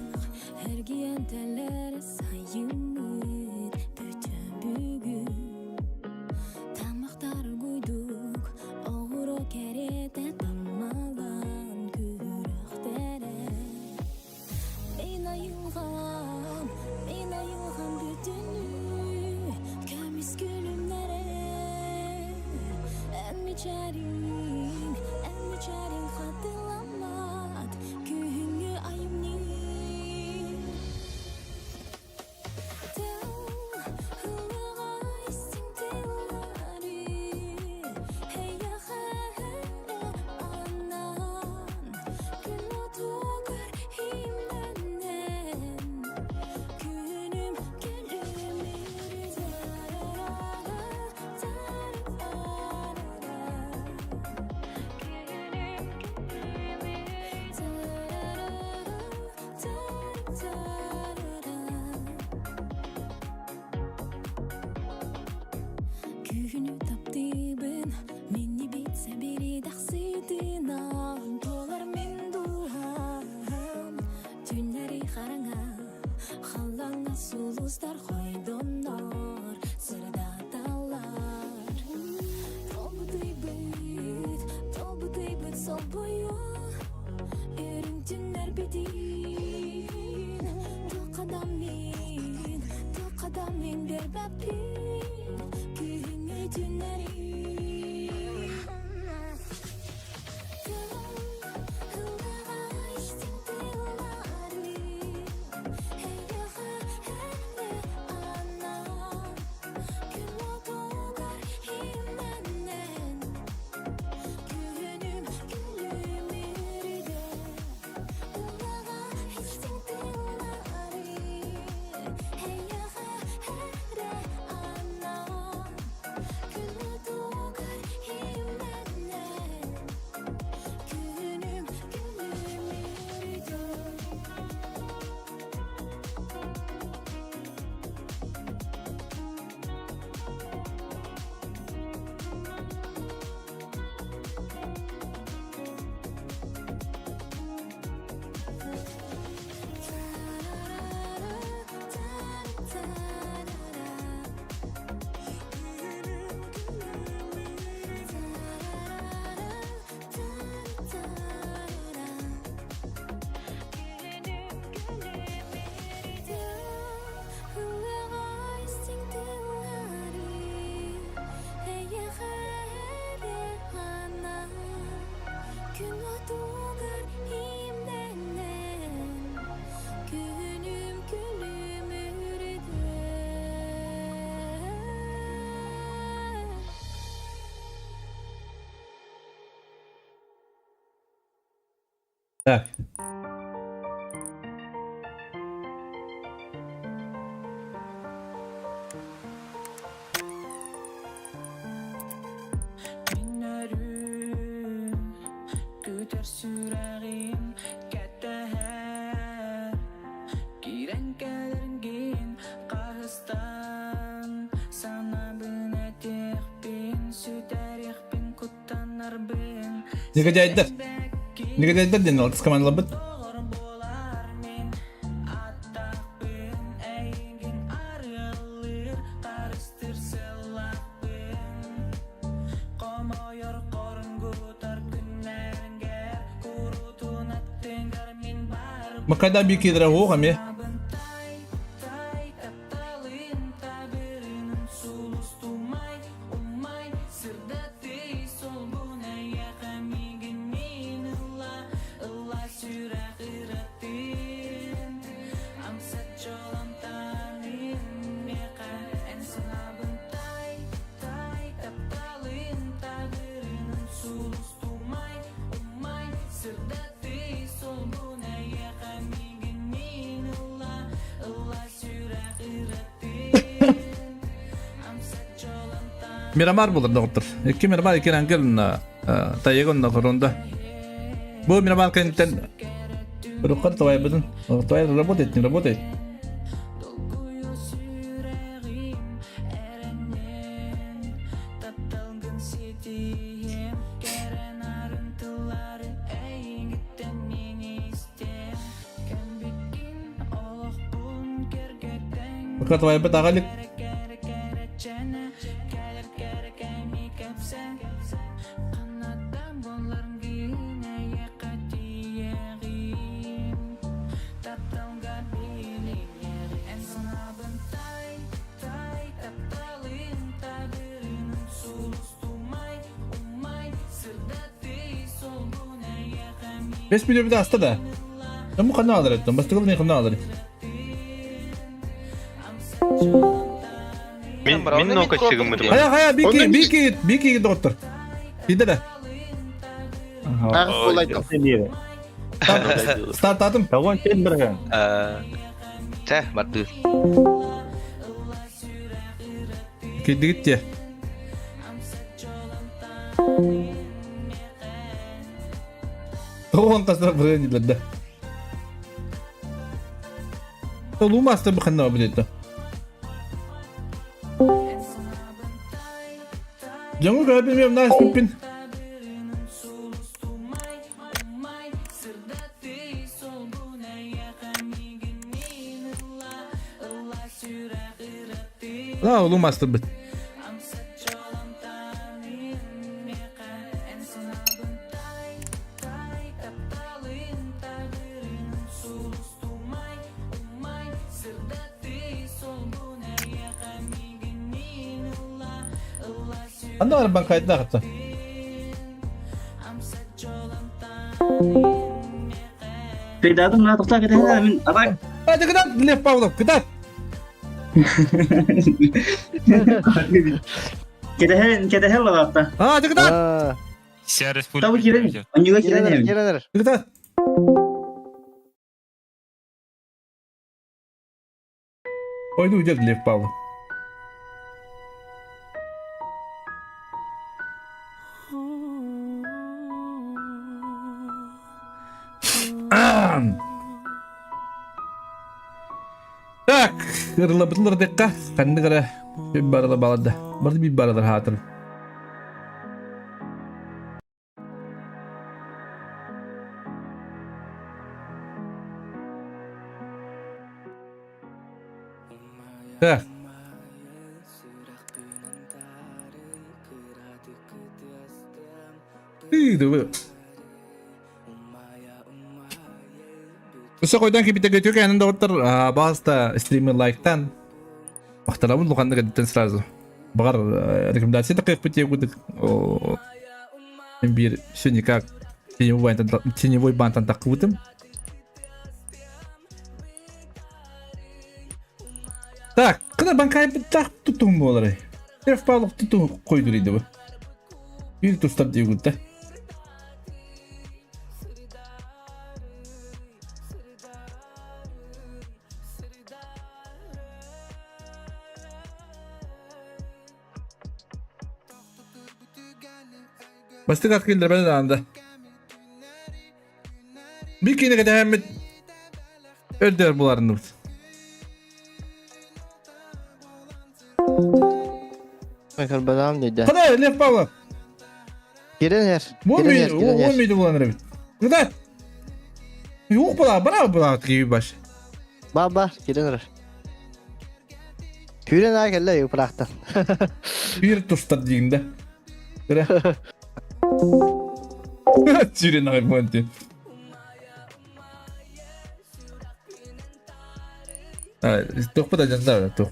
Так. Негодяйдар. Негодяйдар диэн алтыс командаларбыт. Макайда бикидра оҕами. Мирамар булар доҕоттор. Икки Мирамар икки ангел тайыгын корунда. Бу Мирамар кэнниттэн Рухар твоя Твоя работает, не работает? Пока твоя бытагалик. Бес мүнүүтэ аста да. Тому ханна алар еттім. Бастығы не ханна алар. Мин мин нока чыгыммытым. Хая хая бики бики бики доктор. Иде да. Ах, болай Стартатым. Огонь сен бірген. Чэ, барды. Кидигит те. Тоғын қасына бірген дейлер да. Лумастыр бұқанна біледі. Жаңы көріп білмеймін, мына спиппин. Да, лумастыр бит. Анда бар банкайда хатта. Передадым на тоқта кетен мин абай. А, ты куда, Лев Павлов, куда? Кетehen кетehen лаватта. А, ты куда? Вся Табы кирен. Онюга кирен. Кирен. Ты куда? Ой, ну уйдет Лев Павлов. Так, ырылабытылар декка, ханны гара bir барыла балада. Барды bir барылар хатыр. Так. Өссө қойдан кипите көтүк әнін доғыттар баста стримы лайктан мақтанабын луханны кәдіттен сразу. Бағар рекомендация да қайық бітте күдік. Мен бір все никак теневой бантан таққыбытым. Так, кына банкай так тутун болар. Лев Павлов тутун койдур бу. Bir тустар дейгүт да. Бастык ат келдер бен анда. Bir kine kadar hem öldür bularını. Мен дейді. Кана Лев Павлов. Кирен Кирен Он мүйді булан ребят. Куда? Yok була, бара була gibi баш. Ба ба, кирен Күрен ай келе юпрақтан. Bir тустар дейін да. Сүрен ағай бұнты. Тоқ да жандар, тоқ.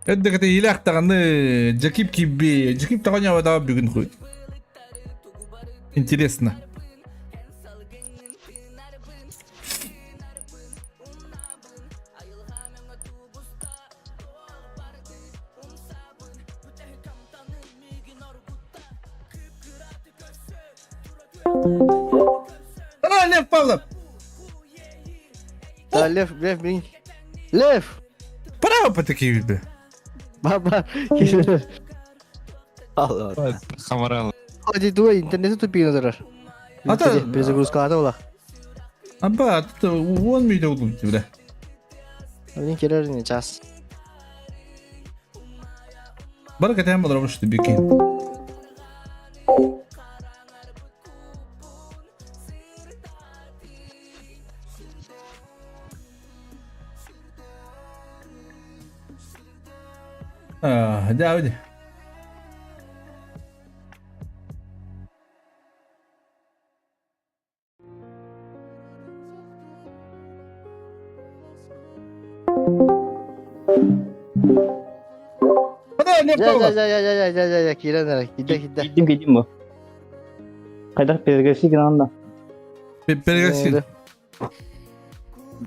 Эддекете илях тағаны Жакип кибби, Жакип тағаны явада бүгін хуй. Интересно. Ана Лев Павлов. Да, Лев, Лев, блин. Лев! Право по такие виды. Ба ба, кирен. Allah. Хамарал. Hadi дуй, интернеті тупик назарар. Ата- Перезагрузка ола. Аба, тут он мүйді oldu бля. Блин, кирен не час. Барак это я что бики. А, да, hadi. Hadi Лев Ja, ja, Павлов. ja, ja, ja, ja, ja, ja, кирен Киде, киде. Кидим кидим бу. Кайда перегреси генанда. Перегаси.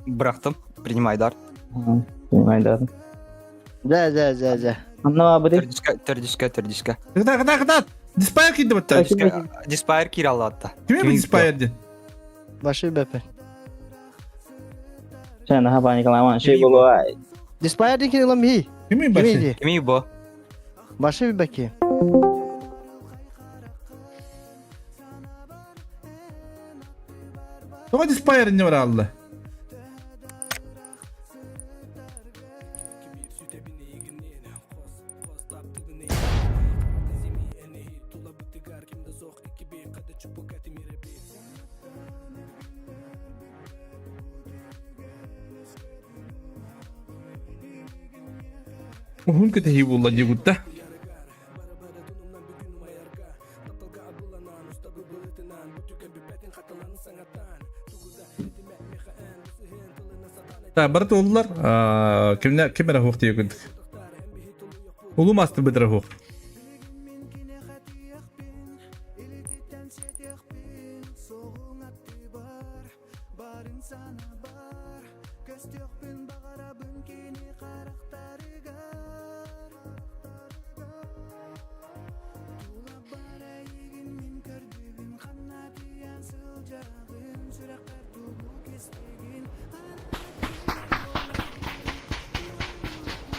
Bıraktım. Принимай дар. Принимай дар. Да, да, да, да. Анна бу Төрдүскә, төрдүскә, төрдүскә. Кыда, кыда, кыда. Диспайр киді батта. Диспайр киралла атта. Киме bu Диспайр ди? Башы бәпе. Сен ха паникалама шей болу. Диспайр ди кирен ми. Киме башы? Кими бу? Башы бәке. Тоға Диспайр не бар алды? Уһун кэтэһии буолла диэбит да. Так, бары туоллар. Кимне ким эрэ хуох диэбит. Улуу мастер быдыра хуох.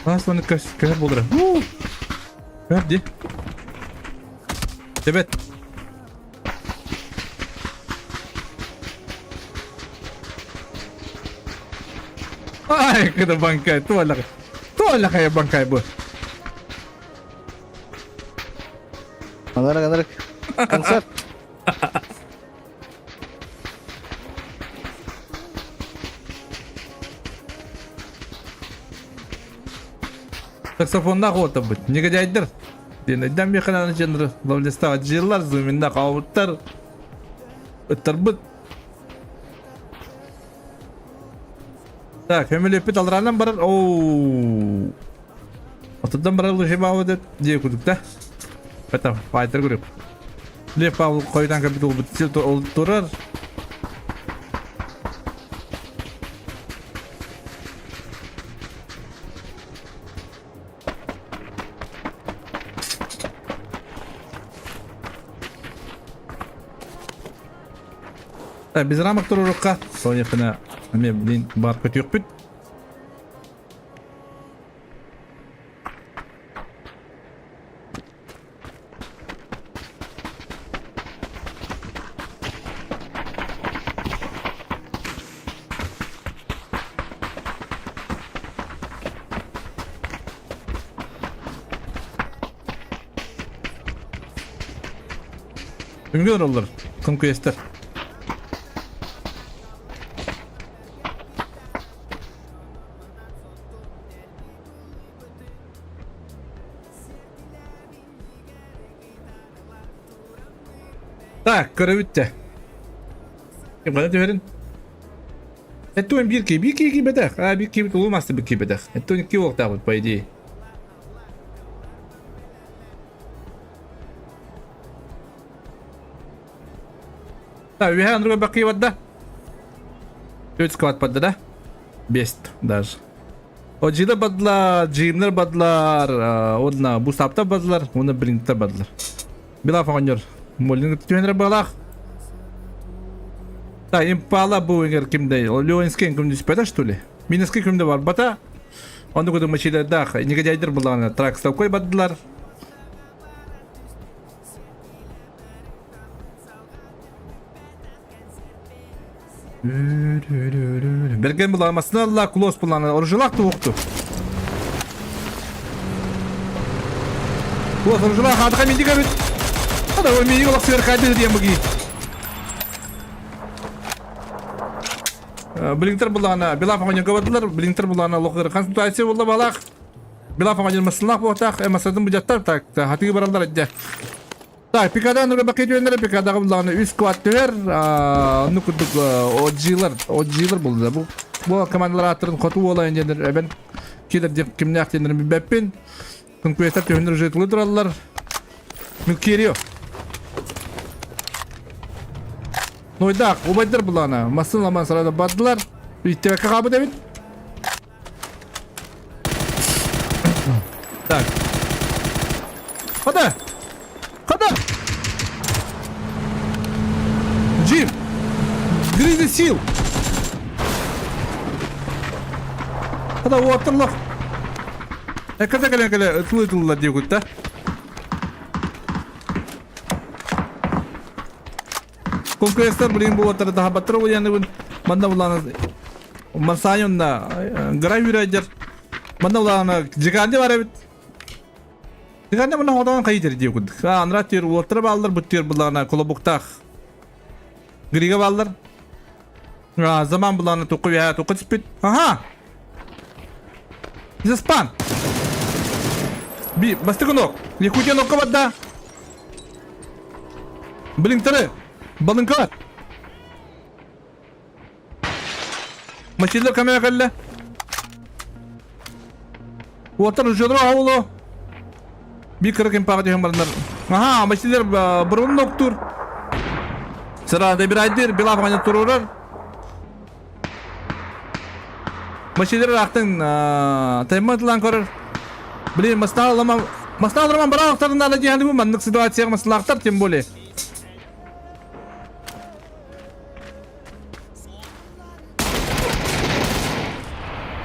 Асланы көһөр болдура. Көһөр ди. Тебет. Ай, кыда банкай, туаллах. Туаллах банкай бу. Анарак, анарак. Концерт. Саксофоннаах уотабыт. Негодяйдар. Диэн өйдөөн миэхэ дьоннору ловлестаҕа дьиэллэр, зуминна хаабыттар. Ыттарбыт. Так, көмөлөппүт алраанан барар. Оу. Отурдан барар лыжи баабыт дии курдук да. Это файтер групп. Лев Павел хойутан кэлбит уолбут ол турар. Так, без рамок турурукка. Соня эмиэ блин бар көтүөхпүт. Үҥгү олороллор, конкуестар. Так, көрөбүт те. Ким гана түһэрин? Эттуэн биир ки, биир ки киирбэтэх. А, биир киирбит улуу мастер биир киирбэтэх. Эттуэн икки уолтаабыт, по идее. Так, үһэ андруга бакы барда. Төрт сквад барда да? Бест даже. Оджида бадлар, джимнер бадлар, одна бусапта бадлар, уна блинкта бадлар. Билаф оҕонньор Молин түһэнэр баалаах. Так, импала бу эҥэр кимдэй? Леонский күм түспэтэ, что ли? Минеский күмдэ барбата. Онну кудум мачилердаах негодяйдар буллаҕына тракстовкой бардылар. Берген буламасына алла клос булана оружулак туохту. Клос оружулак адыка минди көрүт. Ада ой мини олох сыыр кайды диэн буги. Блинтер булана Билаф оҕонньорго бардылар, Блинтер булана лохыр консультация буолла балах. Билаф оҕонньор масылаах буотах, эмасатын бужаттар так хатыы бараллар эдде. Так, пикадан нұры бақи түйендері пикадағы бұлағына үс квад түһэр, онну курдук оджилар, оджилар булды. Бу бу командалар аттарын хоту буолайын диэннэр эбэн килер деп кимнээх диэннэрин билбэппин. Конкуренттар түһүннэр уже тулы тураллар. Милкирио. Нойдаах, убайдар булаана, масын ламан сарада бардылар. Иттебекке хаабыт эбит. Так. Хода! Хода! Джим! Гризли сил! Хода, уоттарлах! Экката кэлэн кэлэ ытылы ытыллар диэкут да. Конкуренттар блин буолаттар таһабаттар уйаныбын манна булаана Мансайонна грай үрайдер манна булаана жиганде бар эбит Жиганде мына хотоон хайдер дии курдук анра тир уоттара бааллар бу тир булаана колобуктаах Грига бааллар заман булаана туку я туку түспүт аха Заспан! Би, бастакы нок. Якутия нокка барда. Блинтары. Балынка. Мачиллар камера кэллэ. Уоттар ужодро ауло. Би кыра кемпаға түһэн бараннар. Аха, мачиллар бұрын ноктур. Сыра да бир айдыр, билав ғана турурар. Мачиллар ақтың тайматылан көрөр. Блин, мастаалама мастаалама бараақтарын ала дияны бу маннык ситуацияға маслақтар тем более.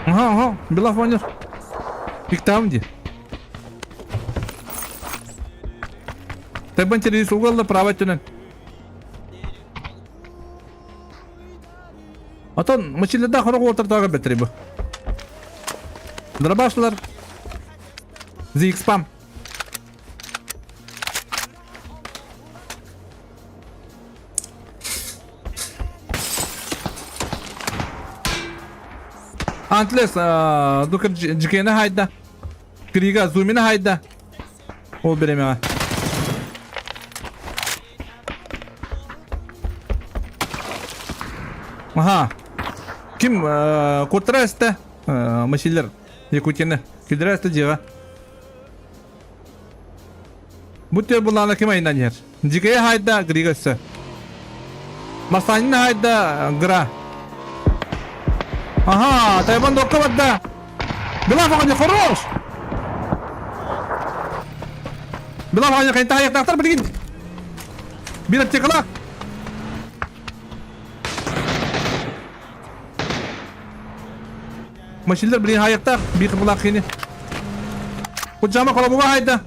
Ага, ага, Белав оонньор. Пиктаам дии. Тайбан телевизор угалла право өттүнэн. Отон мычылыда хорох уолтартааҕа бэтри бу. Дробашлар. ZX-Spam. Антлес, дукер дьикиэнэ хаайда. Крига зумина хаайда. Ол биремэҕэ. Аха. Ким куттара эстэ? Машилер Якутияны. Кидера эстэ дьиэҕэ. Бу түөр булаана ким айынан иһэр? Дьикэйэ хаайда Грига өссө. Масанина хаайда Гра. Ага, Тайван докка барда. Билав оҕонньор хорош! Билав оҕонньор хайта хайыктаахтар билигин. Бир аптекалаах. Машиналар билин хайыктаах, биир кыбылаах кини. Куджама колобуга хайда.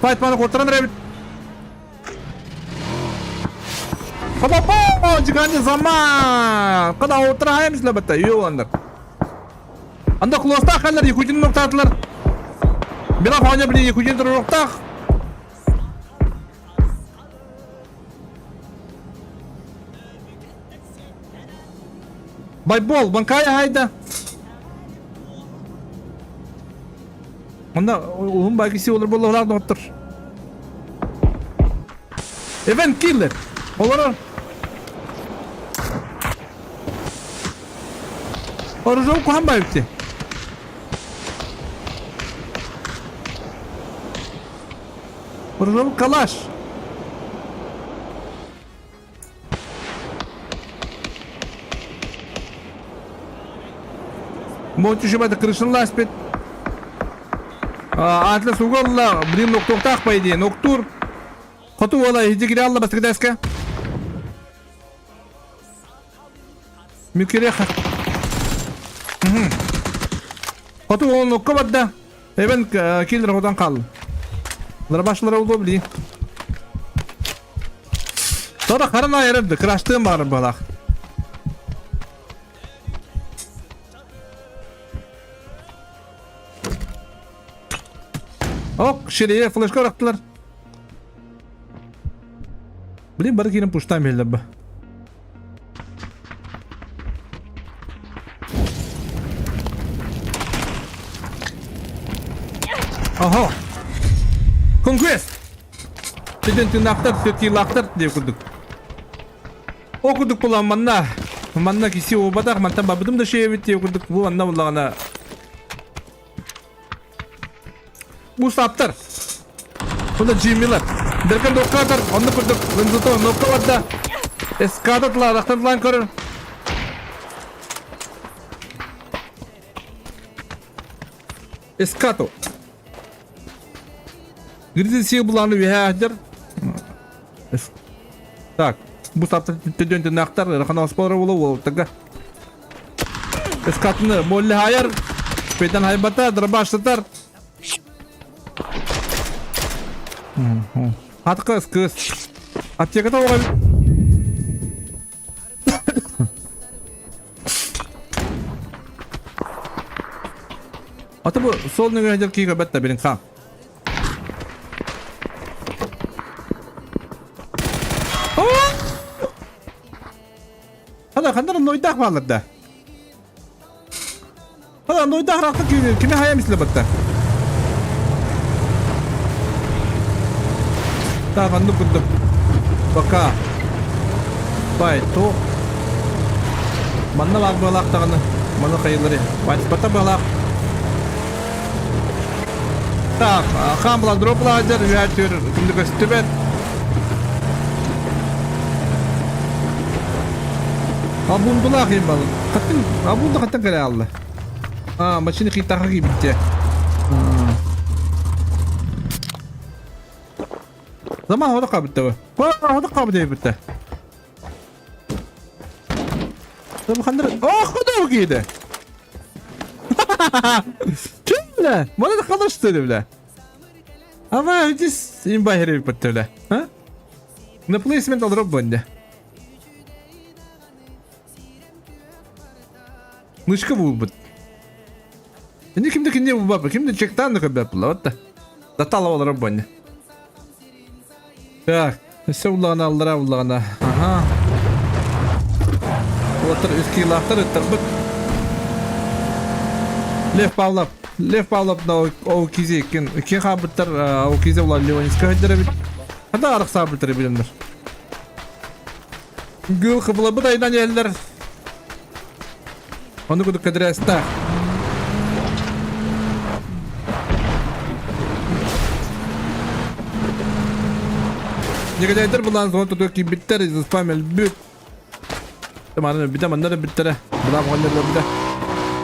Файтманы куттаран эрэбит. Хопопо! Жигани заман! Када утра хайым лебетте, юландар. Анда клостах халлар Якутин ноктаатылар. Била хоня били Якутин туруктах. Байбол, банкая хайда. Онда уһун байгиси олор боллоһулаах доҕоттор. Event Killer. Олорор. Оружок куһан байыпты. Оружок калаш. Монтишебата крышын ласпит. Атлас уголла, блин, ноктуохтаах по идее, ноктур. Хоту уола иһдьи кире алла бастыгдаска. Мүккереха. Хоту уол нокко барда. Эбен киллер хотан кал. Ларбашлара улу били. Тора харан айырырды, краштыым баар балах. Ок, ширее флешка ыраттылар. Блин, бары киирэн пуштаан биһэллэр ба. Ого! Conquest! Тиден тынаахтар, тыылаахтар диye курдук. О курдук буолан манна манна киси уобатах мантан барбытым да шиэбит диye курдук бу манна буллаҕына бу саптар Онно Джиммилар. Деркен доккатар, онно курдук Вензото нокка барда. Эскада тылаадахтан тылаан көрөр. Эскато. Гризли сил буланы үһэ Так, бу сапта төдөн тынактар, рахана оспора болу болтага. Эскатны молли хайар, петен хайбата, дробаштатар. Атка кыз. Аптеката оҕо Ата бу сол нөҥүө сылдьар киһи көрбөт да билин хаам. Хана хандар нойдаах баалар да. Хана нойдаах рахта кими кими хайа мисле батта. Так, оннук курдук. Пока. Бай, то. Манна баар быалаах даҕаны. Маны хайылары. Бата быалаах. Так, хаан була дроп лазер, үһәтүр, күндү көстүбэт. Абундулаах им балык. Хаттын, абунда хаттын кэлэ алла. А, машина хитаха кибитте. Заман хода кабытты. Хода кабыты битте. Хандыр. О, хода киде. Ким бля? Мана қалашты бля. Ама здесь имба хереп битте бля. А? На плейсмент алдырып бонде. Мышка булбут. Ini kimde kimde bu baba? Kimde чектан да көбөп була вот. Датала олорор бонне. Так, өссө уллаҕына аллара уллаҕына. Аха. Уолаттар үс киилаахтар ыттарбыт. Лев Павлов, Лев Павлов на ол кизи иккин икки хаабыттар ол кизи улар Леонидска өйдөрө эбит. Хата арахсаабыттар билиннэр. Гүл кыбылабыт айдан иһэллэр. Ону кудук кэдирээстээх. Негодяйдар булан зона тутуга киирбиттэр, заспам өлбүт. Манна өлбүтэ, манна да өлбүттэрэ. Былаан оҕонньор өлбүтэ.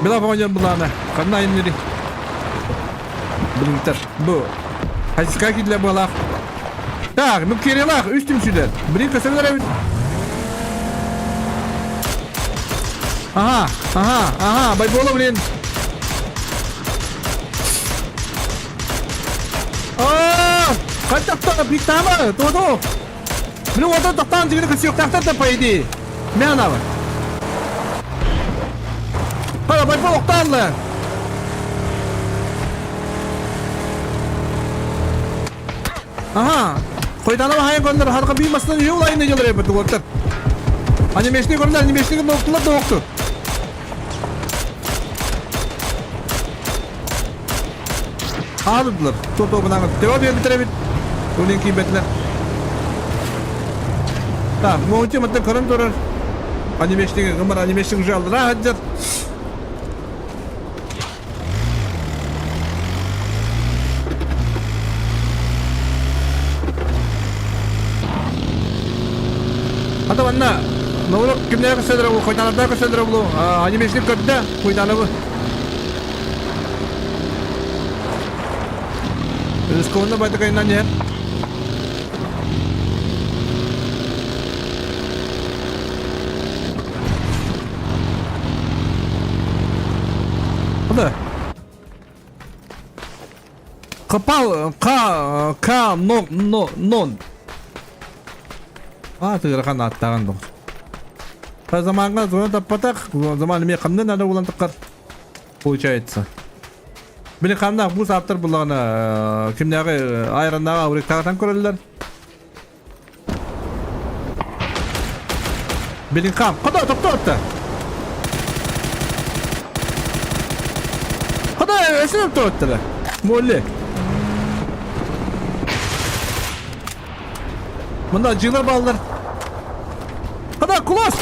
Былаан оҕонньор былаана. Ханна айанныырый? Билиҥтэр. Бу. Хайсыка киирдилэр быалаах. Так, ну Кириллах, үс түмсүүлэр. Блин, көсөлөр эбит. Ага, ага, ага, Байбола, блин. Аа, хантахта биктама, то-то. Блин, вот это тахтан дигини көсүөхтээхтэр да по идее. Мянава. Хара, Байбол охтаалла. Аха. Хойданова хайан көрүлэр харга бии масынан үйе улайын дьылар эбит уоттар. Анимешни көрүлэр, анимешни ноктулар да окту. Аадыдылар. Тото бынаңы тео биэрбитер эбит. Улин киирбэтилэр. Так, Монти маттан көрөн турар. Анимешник гымар анимешник уже алдыра хаджар. Хата манна Новолок кимнээх көстөлөрө бу, Хойдаанардаах көстөлөрө булу, анимешник көрдө, Хойдаанабы. Рискованно байтакайынан иһэр. Да. Капал, ка, ка, но, но, нон. А, тыгырхан аттаған доғыр. Та заманға зона таппатақ, заман эме қамнан надо улан тыққар. Получается. Били қамнақ бу сааптар буллаҕына кимнээҕи айраннааҕы аурик тағатан көрөллөр. Билин хам. Хода токтоотта. Хода өсүнүп туруттара. Молли. Мында жыылар балалар. Хода кулас.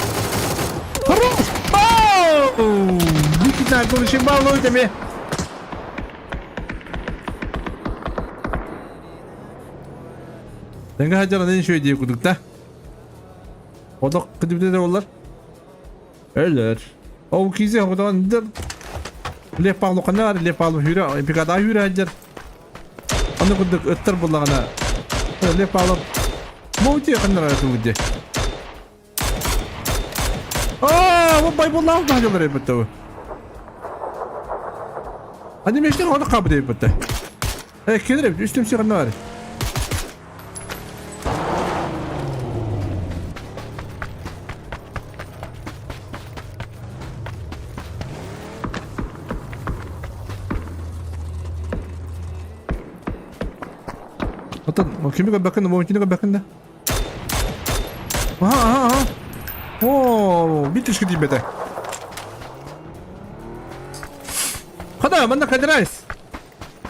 Хорош. Оу! Никита көрүшүн баллы теме. Тэҥҥэ сылдьар аны үчүгэй дии курдук да. Одох кытыбыта боллар. Өлөр. Ол кизе хотон Лев Павлов ханна бар Лев Павлов хүрэ пикада хүрэ сылдьар. Аны курдук ыттар буллаҕына Лев Павлов Моути ханнара тугуде. Аа, бу байбуллаах да эбит бу. Ани мештен оны кабы деп битти. Э, келер үстüm сыгынна бар. Оттон кими көрбөккүн, Моутини көрбөккүн да. Аха, аха, аха. Оо, биир түскэ тиийбэтэ. Хата, манна кадырайс.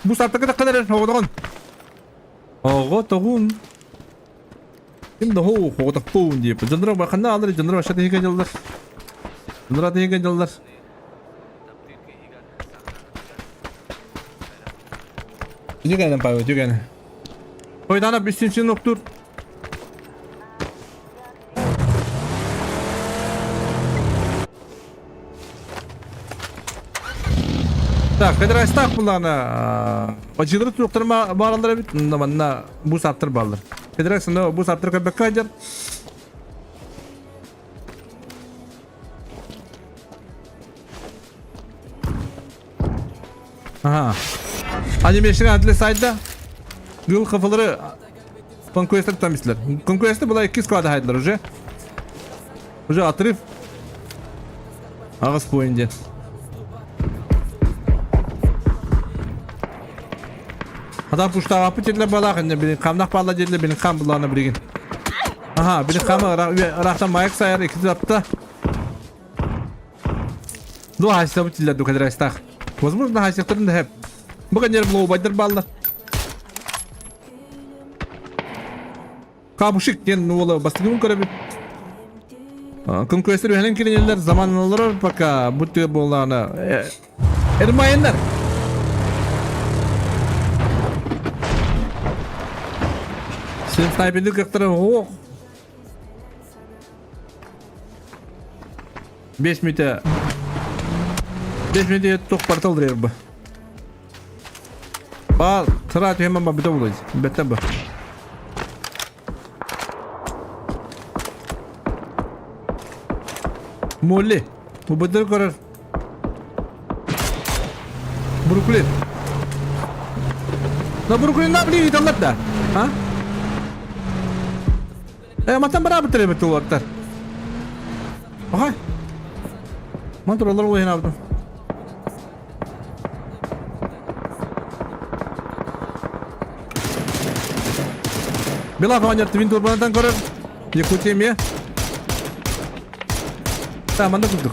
Бу сааттакы таххан эрэр, оҕотоҕун. Оҕотоҕун. Ким да хоу хоҕотохпуун диэппит. Дьонноро ханна аалар дьонноро вообще тиһигэ дьаллар. Дьонноро тиһигэ дьаллар. Үтүгэнэн Павел, үтүгэн. Ойдана бүссүн октур. Так, федерастаах буллаана бачыылары туруктар бааралар эбит, манна бу саптар бааллар. Федерация бу саптар көрбөккө сылдьар. Ага. Анимешин атлы сайда. Гыл kafaları Конкуренттер тутан Конкуренттер была икки склада хайдылар уже. Уже отрыв. Аҕыс point диэн. Адам пуштаабаппыт диэтилэр балаах инне билин хамнах баалла диэтилэр билин хам буллаана билигин. Аха, билин хамы ыраахтан маяк сайар икки тапта. Ну, хайсабыт дииллэр дукадрастаах. Возможно, хайсактарын да хэп. Бу кэннер блоубайдар бааллар. Кабушик диэн уола бастакыбын көрөбүт. Конкуренттер үһэнэн киринэллэр, заманалар пока бу тыа буоллаҕына Эрмайыннар. Сен снайпердик кыахтара оһох. 5 мүнүүтэ 5 мүнүүтэ туох портал бу. Баа, сыра түһэмэн барбыта буолуой. Бэттэ бу. Молли. Убыдыр көрөр. Бруклин. На Бруклин на блин италлар да. А? Э, матан барабы теребет улаттар. Ага. Ман туралар уйын алдым. Белав оҕонньор твин турбанатан көрөр. Якутия эмиэ. Та, манна курдук.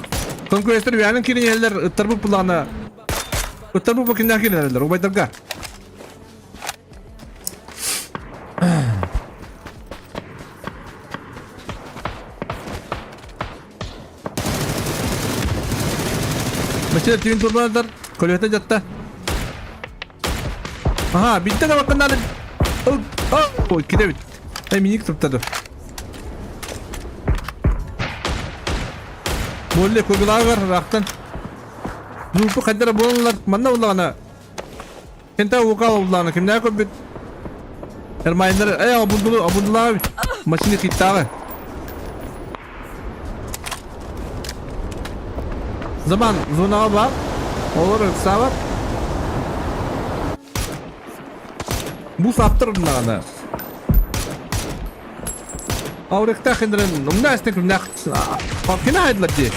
Конкуренттар үһээнин киирэн иһэллэр, ыттарбыт буллаҕына ыттарбыт бу кинилэр киирэн эрэллэр, убайдарга. Мәчелер түүн турбанатар, көлөһөтө дьатта. Аха, биттэ да бакканнары. Ой, кидэбит. Эй, миник туптады. Молле көбүлагар рахтан. Зупу хайдара буолалар, манна уллаҕына. Кента укал уллаҕына кимнээх көрбүт? Эрмайнар, эй, обундулу, обундулаабыт. Машина хиттааҕы. Заман зонаҕа баар. Олор ыксаабат. Бу саптыр даҕаны. Аурыктаах хиндрен умна эстен күннэх кина хайдылар дии.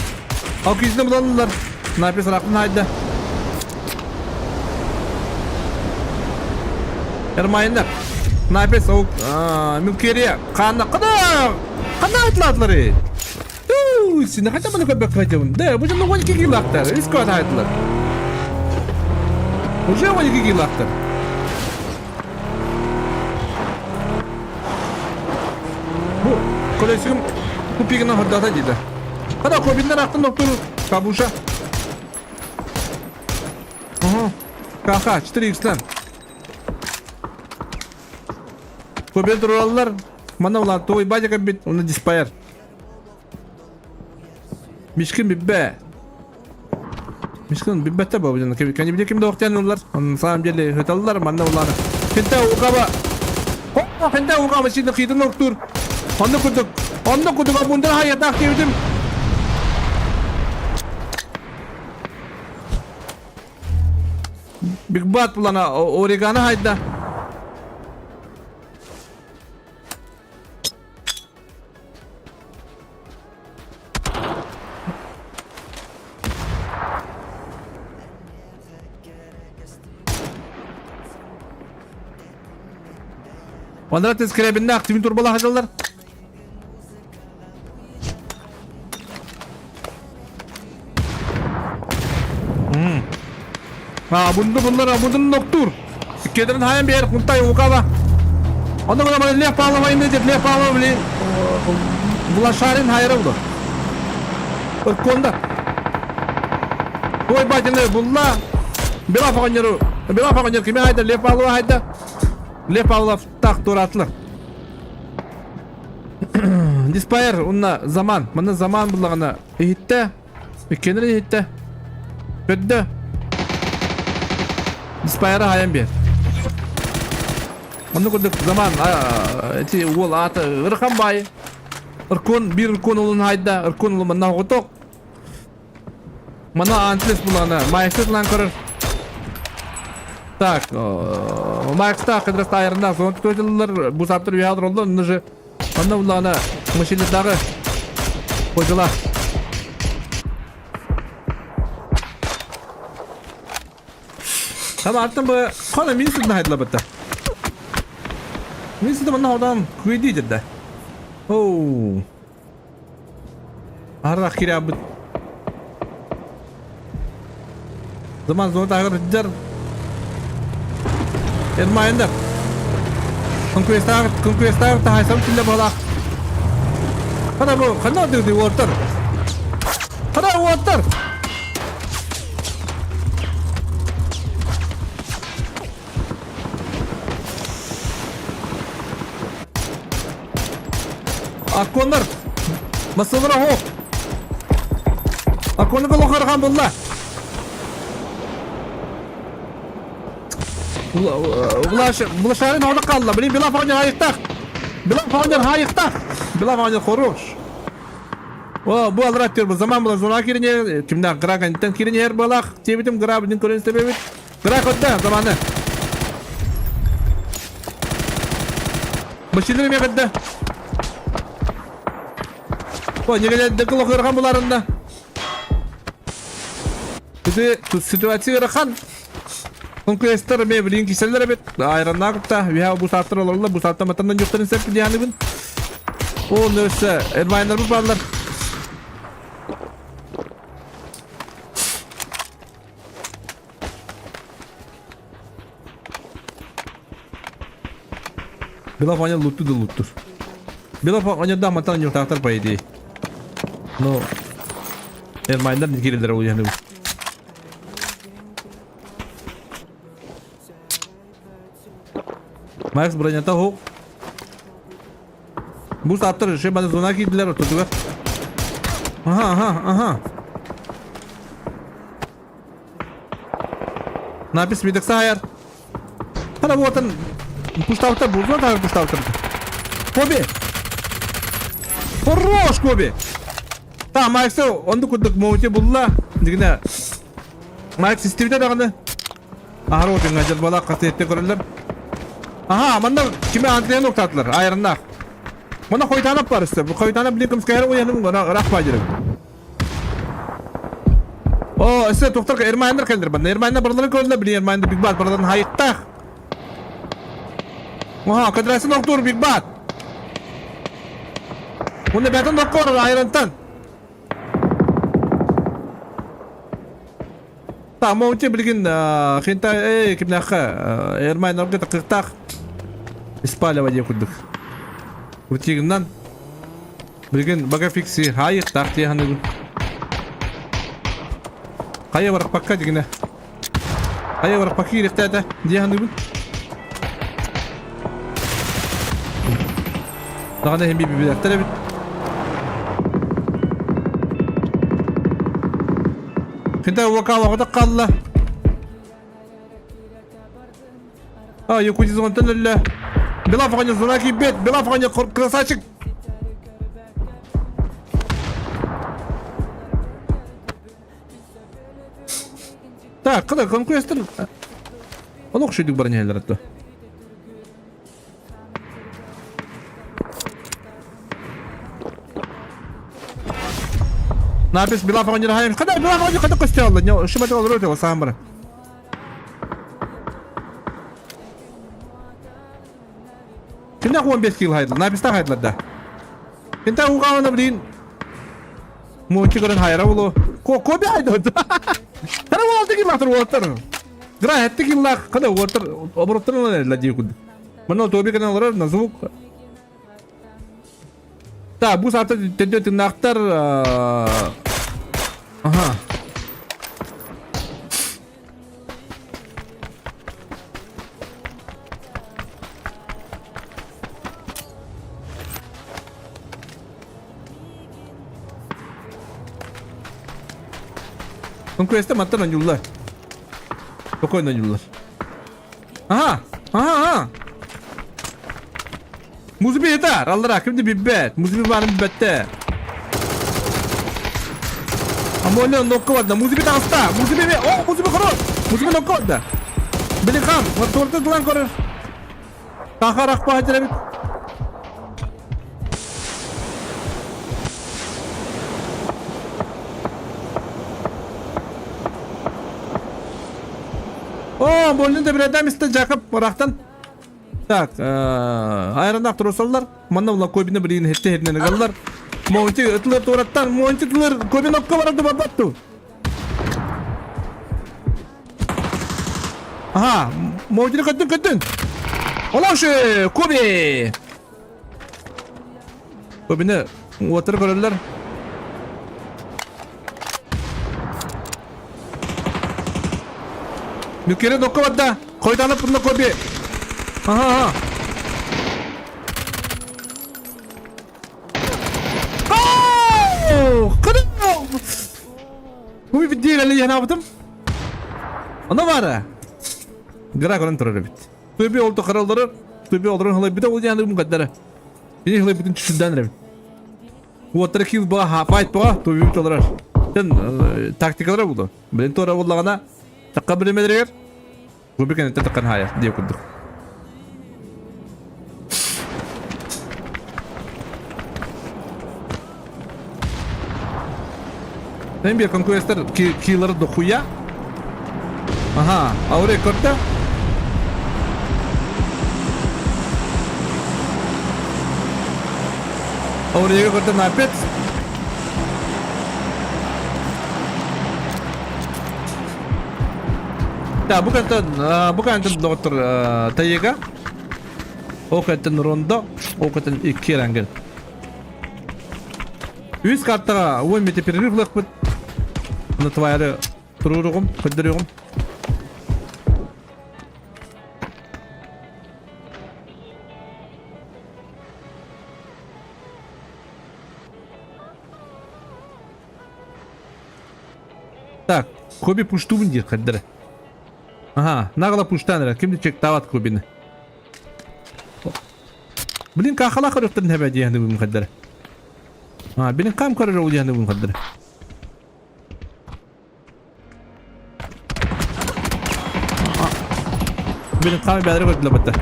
Ал кизне булаллар. Напис рахтын хайда. Эрмайындар. Напис ол Милкерия Ханна кана ханна айтылаатылар Син хотя бы көбөк кайтабын. Да, бу жана 12 килактар. Искат айтылар. Уже 12 килактар. Бу колесигим купигина хордата дейді. Хада кобиннер ақтын доктор Кабуша. Ага. КХ 4X-тен. Көбел тураллар. Мана улар той бадя кабит, оны диспайр. Мишкин биббе. Мишкин биббетте бу жана кани бile кимде октян улар. На самом деле хөталлар манна улар. Хинте угаба. Хо, хинте угаба şimdi кыйдын октур. Онны кудук. Онны кудук бундан хаятак дебдим. Big Bat булана ориганы хайда. Онора тескеребинне активин турбала хажалар. А, бунду bunlar, а бунду ноктур. Кедерин хайан бер, кунтай укава. Онно гына Лев Павлов айымньы деп Лев Павлов блин Влашарин хайра булу. Ырконда. Ой батины булла. Белов оҕонньору Белов оҕонньор кими хайда Лев Павлова хайда. Лев Павлов так туратлы. Диспайр унна заман. Мана заман буллагана иһиттэ. Иккенер иһиттэ. Көддө. Диспайра хайан биэр. Онно курдук заман эти уол аата ырхан баайы. Ыркон бир ыркон улун хайда, ыркон улун манна оҕоток. Мана антлес булана, майксыз лан көрөр. Так, майкста кыдрас тайырында сон көтөллөр бу саптыр уядыр олду, онны же Онно буллаҕына мышилетааҕы кожалаах. Там артын бу хана мин сүдүн хайдылабыта. Мин сүдүн манна ходан күйди деді. Оу. Арах кирябыт. Заман зона тагыр жар. Эрмайындар. Конкуренттагы конкуренттагы тахайсам түлле балак. Кана бу кана диди уоттар. Кана уоттар. Акконнар Масылара хоқ. Акконны колохархан булла. Булашарын орда қалла. Блин, Билав оғанер хайықтақ. Билав оғанер хайықтақ. Билав оғанер хорош. О, бу алра төр бу заман була зона кирине, кимдә гра кантен кирине һәр балах, тебитим гра бидин көрен себебит. Гра котта заманы. Машина ме кадда. О, неге декл охырган буларында. Бите ситуация ырахан. Конкуренттар ме билин киселлер бит. Айранна кытта, виха бу сааттар олорла, бу саатта матандан жоктарын сеп дияныбын. О, нөсө, эрмайнар бу баллар. Белов аня лутту да луттур. Белов аня да матан юртактар по идее. Но Эрмайндар не кирилдер ол яны. Макс бронята хоқ. Бу сааттар еще баны зона кийдилер ортотугар. Ага, ага, ага. Напис Мидексайр. Хана буотан пуштавтар, бузна тагы пуштавтар. Коби! Хорош, Коби! Та, Макс, онду курдук моути булла. Дигне. Макс истибите даганы. Ахар отын ажар бала касиетте көрөлөр. Аха, манна кими антенна октатылар, айрыннах. Мана хойтанап бар үсті. Бу хойтанап билин кымскайры ояным гана рах бажырым. О, өссө тохтор Эрмайндар кэллэр банна. Эрмайндар бараларын көрөллөр, били Эрмайндар Биг Бат бараларын хайыттах. Оха, кадрасын октуур Биг Бат. Уна бэтен оккор айрантан. Та, моунте билигин хинта эй кимнээххэ Эрмайнарга такыктаах Испалева диэ курдук. Рутигынан Билигин багафикси хаайыктаах дии саныыбын. Хайа барахпакка дигинэ. Хайа барахпакка киириэхтээтэ дии саныыбын. Даҕаны иһин билбилэхтэр эбит. Хинта уокаал оҕото хаалла. А, Якутизонтан өллө. Белав оҕонньор зона киирбит. Белав оҕонньор красавчик. Так, кыда конкуренттер Олох шүйдүк баран иһэллэр атта. Напис Белав оҕонньор хайым. Када Белав оҕонньор када көстө алла. Шыбаты олорор этэ саам бара. Кимнээх 15 килл хайдылар? Напистах хайдылар да. Кентэ угаана блин. Муунчу көрөн хайра болу. Ко коби хайды. Тара уолты киллахтар уолаттар. Гра хэтти киллах када уолаттар обороттар ла дии куд. Манна Тоби кэнэн олорор, на звук. Так, бу саата төттө тыыннаахтар Ага. Конкурентта мантан ойууллар. Спокойно ойууллар. Ага, ага, ага. Музыка етар, аллара, кимди билбэт. Музыка баарын билбэттэ. Амоля нокка барда. Музыка таҕыста. Музыка о, музыка хорош. Музыка нокка барда. Билихан, вот торты тылан көрөр. Тахар ахпа эбит. О, больны да бирәдәм исте Жакып барактан. Так, айранак турусаллар. Манна була кобина билигин хетте хетинен ыгаллар. Монти ытылар туораттан, монти ытылар кобин окко барады барбатту. Ага, Монтини көттүн көттүн. Олошы, Коби! Кобини уоттары көрөллөр. Нүккере нокко барда. Койданып бұны Коби. Ага, ага. Бу видео әле янабытым. Ана бары. Гра көрөн турар эбит. Төбе олду каралдары, төбе олдорун хылай бите ол яны мукаддара. Бини хылай битин түшүрдән эбит. Уоттара кил ба хапайт ба, төбе бит олорар. Тен тактикалары булду. Билин тора буллагана такка билемедергер. Бу бикен таккан хая диye курдук. Мен bir конкуренттер киллер дохуя. Ага, ауре көрді. Ауреге көрді напец. Да, бу кантан, бу кантан доктор Тайга. Ол кантан Рондо, ол кантан икки рангел. Үс картаға 10 метр перерыв лықпыт. Мына твайры туруругум, көддөрүгүм. Так, Коби пуштубун диир хаддара. Ага, нагла пуштан эрэ. Ким чектават Кобини. Блин, кахала көрөктөрүн хэбэ диэхни бум хаддара. А, блин, кам көрөр ол диэхни бум хаддара. Блин, кам бәдері көрдүлөр батта.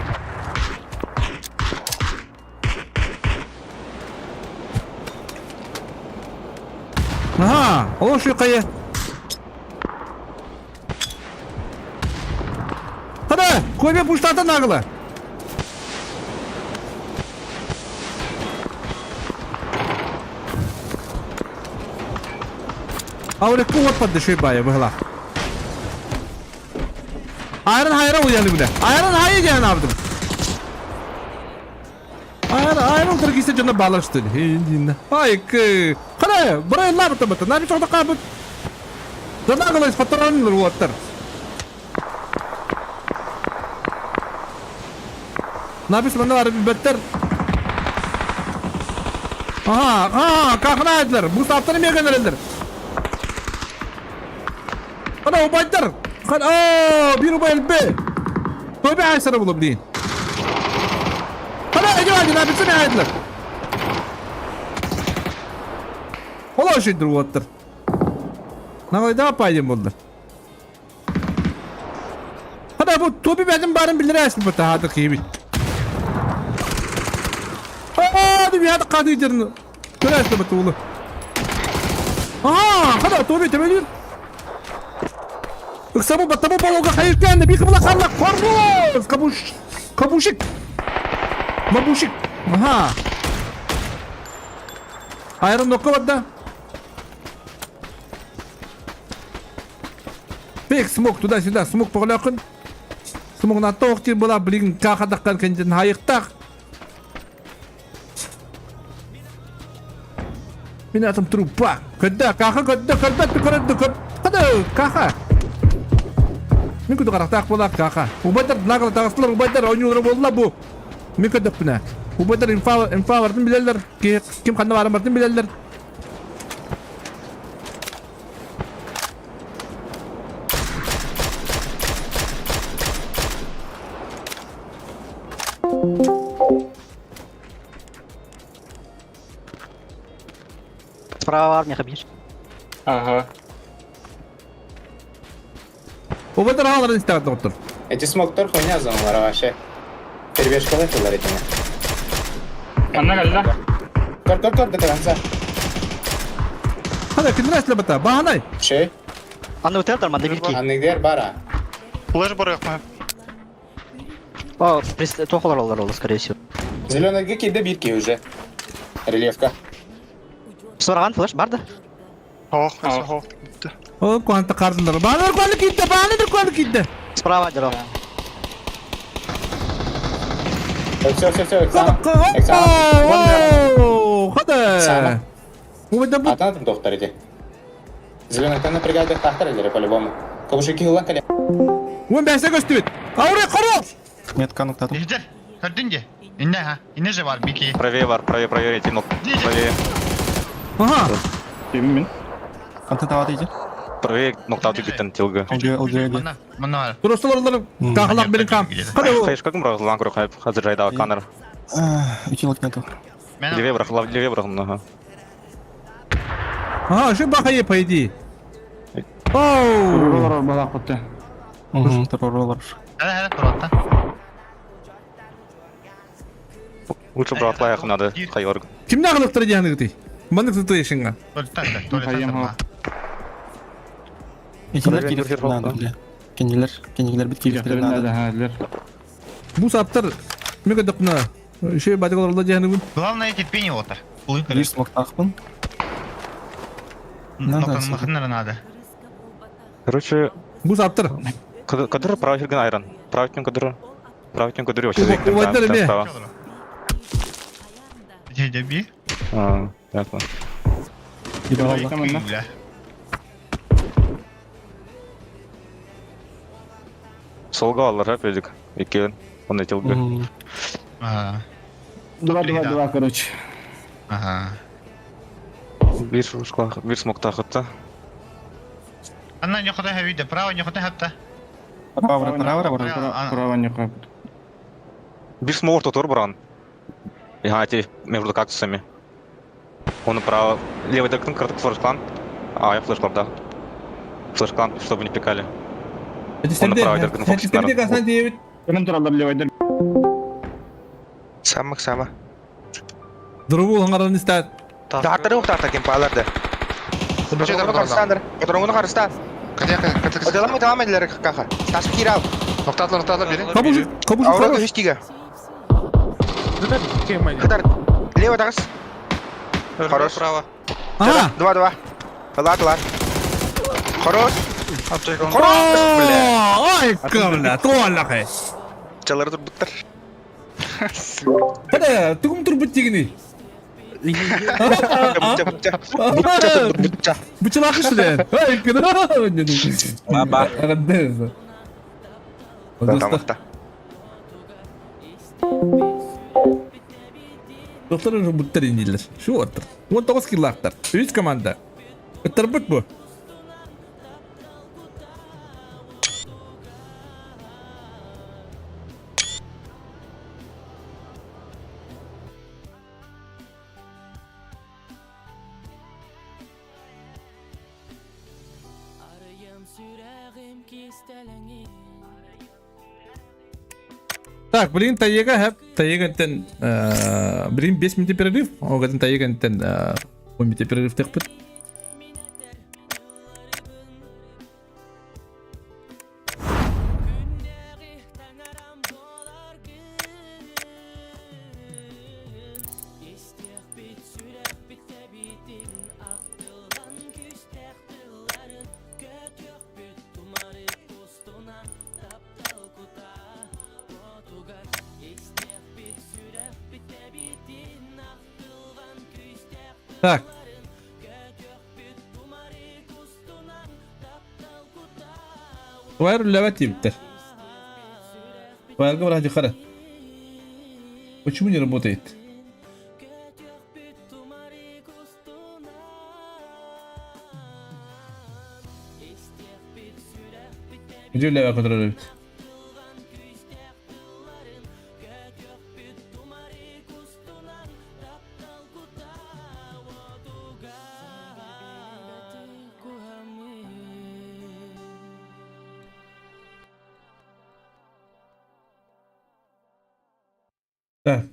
Аха, ол şu kayı. Hadi, koy bir puşlardan nagılı. Ауре куот падды шүй байы быһла. Айран хайра уяны биле. Айран хайы диэн абдым. Айран айран утары кисе дьоно баалашты. Ай, Кара, бырай лабыта быта. Наби чоҕда каабыт. Донагылай патроннар уоттар. Набис манна бар билбэттэр. Аха, аха, кахына айдылар. Бу саптары меген эрэллэр. Ана убайдар. Хан, оо, бир убай элбе. Төбе айсара булып дейін. Хана, эжи бади, набисы не айдылар. Ола ошойдур уоттар. Нагайда пайдем болду. Хана бу тоби бәдин барын билдире аспы бата хады кийбит. Аа, ди бияды кады жерин. Көрө аспы бата улу. Аа, хана тоби тебелир. Ыксабы баттабы болуга хайыркан би кыбла калла корбуз кабуш кабушик. Мабушик. Аха. Айрон нокка барда. Фейк смог туда-сюда, смог поглякын. Тумугунатта охтир була блин кахадаккан кенжин хайыктах. Мин атым трупа. Көддө, каха көддө, көрбөт көрөддө, көр. Када, каха. Мин күдү карактаах буолар каха. Убайдар нагла тагыстылар, убайдар ойнуулара буолла бу. Мин көдөппүнэ. Убайдар инфа инфа бартын билеллер. Ким ханна баарын бартын билеллер. Справа армия хабиш. Ага. Убайдар аҕаларын истэҕит доҕоттор. Эти смоктор хуйня зоналара вообще. Перебежкалар тыллар этине. Анна кэллэ. Көр көр көр до конца. Хана киндер эслебата. Баһанай. Шей. Анны утер манда бирки. Анныгер бара. Флеш барыахма. О, тохолор олар ол, скорее всего. Зеленый киде бирки уже. Рельефка. Сораган флеш бар да? Ох, ох. О, куанта кардылар. Баһанай куаны китте, баһанай куаны китте. Справа дьоро. Все, все, все, экзамен. Экзамен. Хада. Убайдар бу А там доктор иди. Зеленый там напрягает тахтар или по-любому. Кабушики хилан кале. Уон бәсә көстүбүт. Ауре корол. Метка нуктатым. Ejder, көрдүн де. Инне ха, инне же бар бики. Правее бар, правее, правее, тянул. Правее. Ага. Мен. Канта тават иди. Правее ноктау түгүттен тилгы. Ылгы, ылгы, ылгы. Мына, мына бар. Туростолор кахалак берин кам. Хада. Хайш как мраз ланг рухай хазыр жайда канер. Утилок нету. Левее брах, левее брах, ага. Ага, şu бахайы по идее. Оу. Угу, террор Хәле, хәле, туратта. Лучше брат лаях надо, хайорг. Кимне агылыктыр дияны гыты? Маны тыты ишинга. Туалеттан, туалеттан. Экилер киреп надо, бля. Кенелер, кенелер бит киреп надо. Бу саптар мега дапна. Шей бадыгаларда дияны бу. Главное терпение вот. Улыбка. Бир смок тахпын. Надо, надо. Короче, Бу саптар. Кадыр правый хирген айран. Правый тюн кадыр. Правый тюн кадыр вообще. Убайдар эме. Где би? А, ясно. Бля. Солга алар хап эдик. Иккен. Он тилгы. Ага. 2-2-2, короче. Ага. Бир шкла, бир смок тахытта. Анна не хотай хавиде, право не хотай хапта. Право, право, право. Право не Бир смок тотор бран. Ага, эти между кактусами. Он направо. Левый дыркн, краток флеш клан. А, я флеш клан, да. Флеш клан, чтобы не пикали. Он направо дыркн, фокус Самых сама. Дурубул хаңаран истат. Тахтары ухтахта кем паларды. Карыстандыр. Отыроңуну карыстан. Одалама devam edeler каха. Таш кирал. Ноктатлар, ноктатлар бери. Кабуш, кабуш Аура хорош. үстиге. Кадар. Лево тагыс. Хорош. Право. Ага. Два-два. Лад, лад. Хорош. Хорош, бля. Ай, кабля, туаллахай. Чалар турбуттар. Хада, тугум турбут дигини. Бутча, бутча. Бутча, бутча. Бучалакы шулен. Ай, кына. Баба. Агадез. Тамакта. Доктор уже буттар инилер. Шу оттыр. 19 киллактар. Үч команда. Ыттырбыт бу. Так, блин, Таега, хэп, Таегантен, блин, 5 минут перерыв, огатын Таегантен, 10 минут перерыв тэхпит. Так. Фаер үллэбэт диэбиттэр. Фаерга вроде хара. Почему не работает? Где үллэбэт контролирует? Так.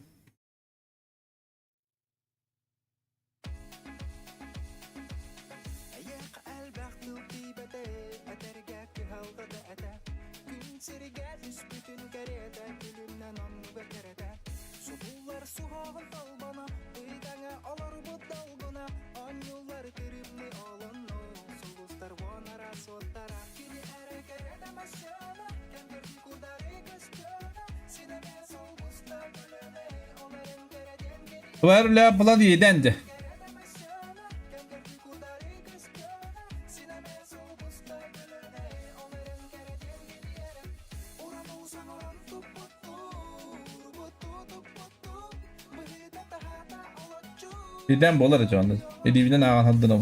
Тварь план еденди. Еден болар acaba? Elibinen ağan haddına.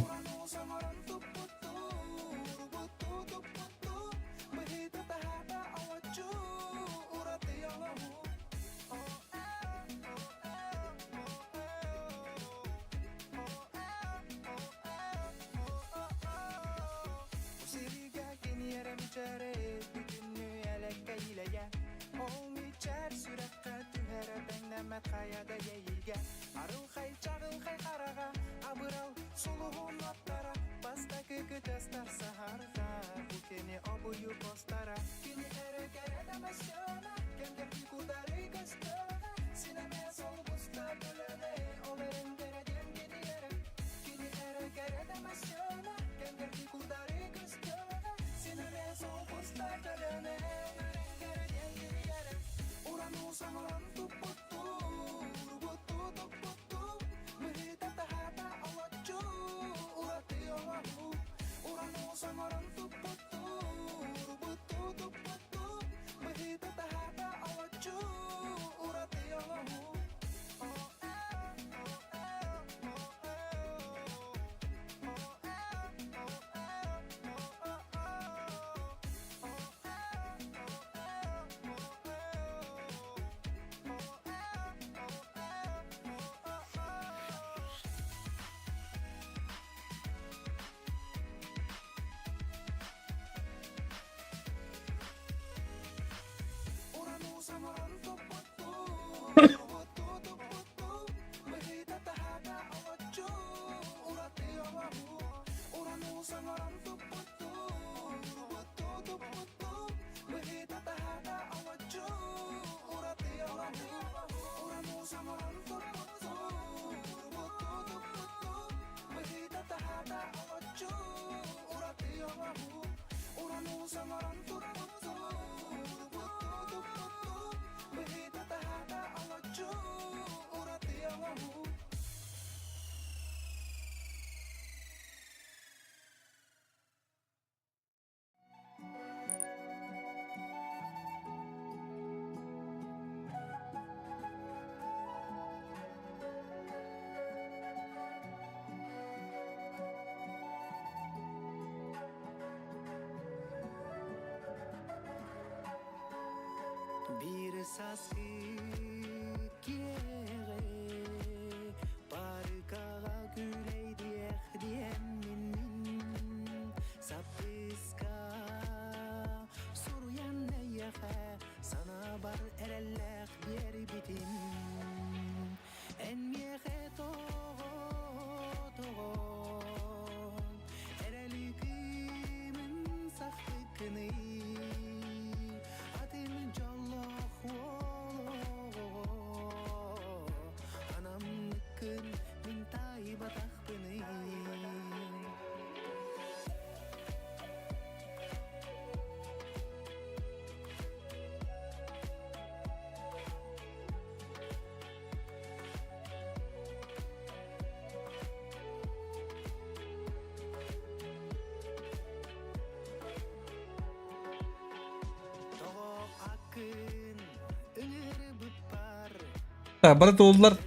Так, бары туоллар.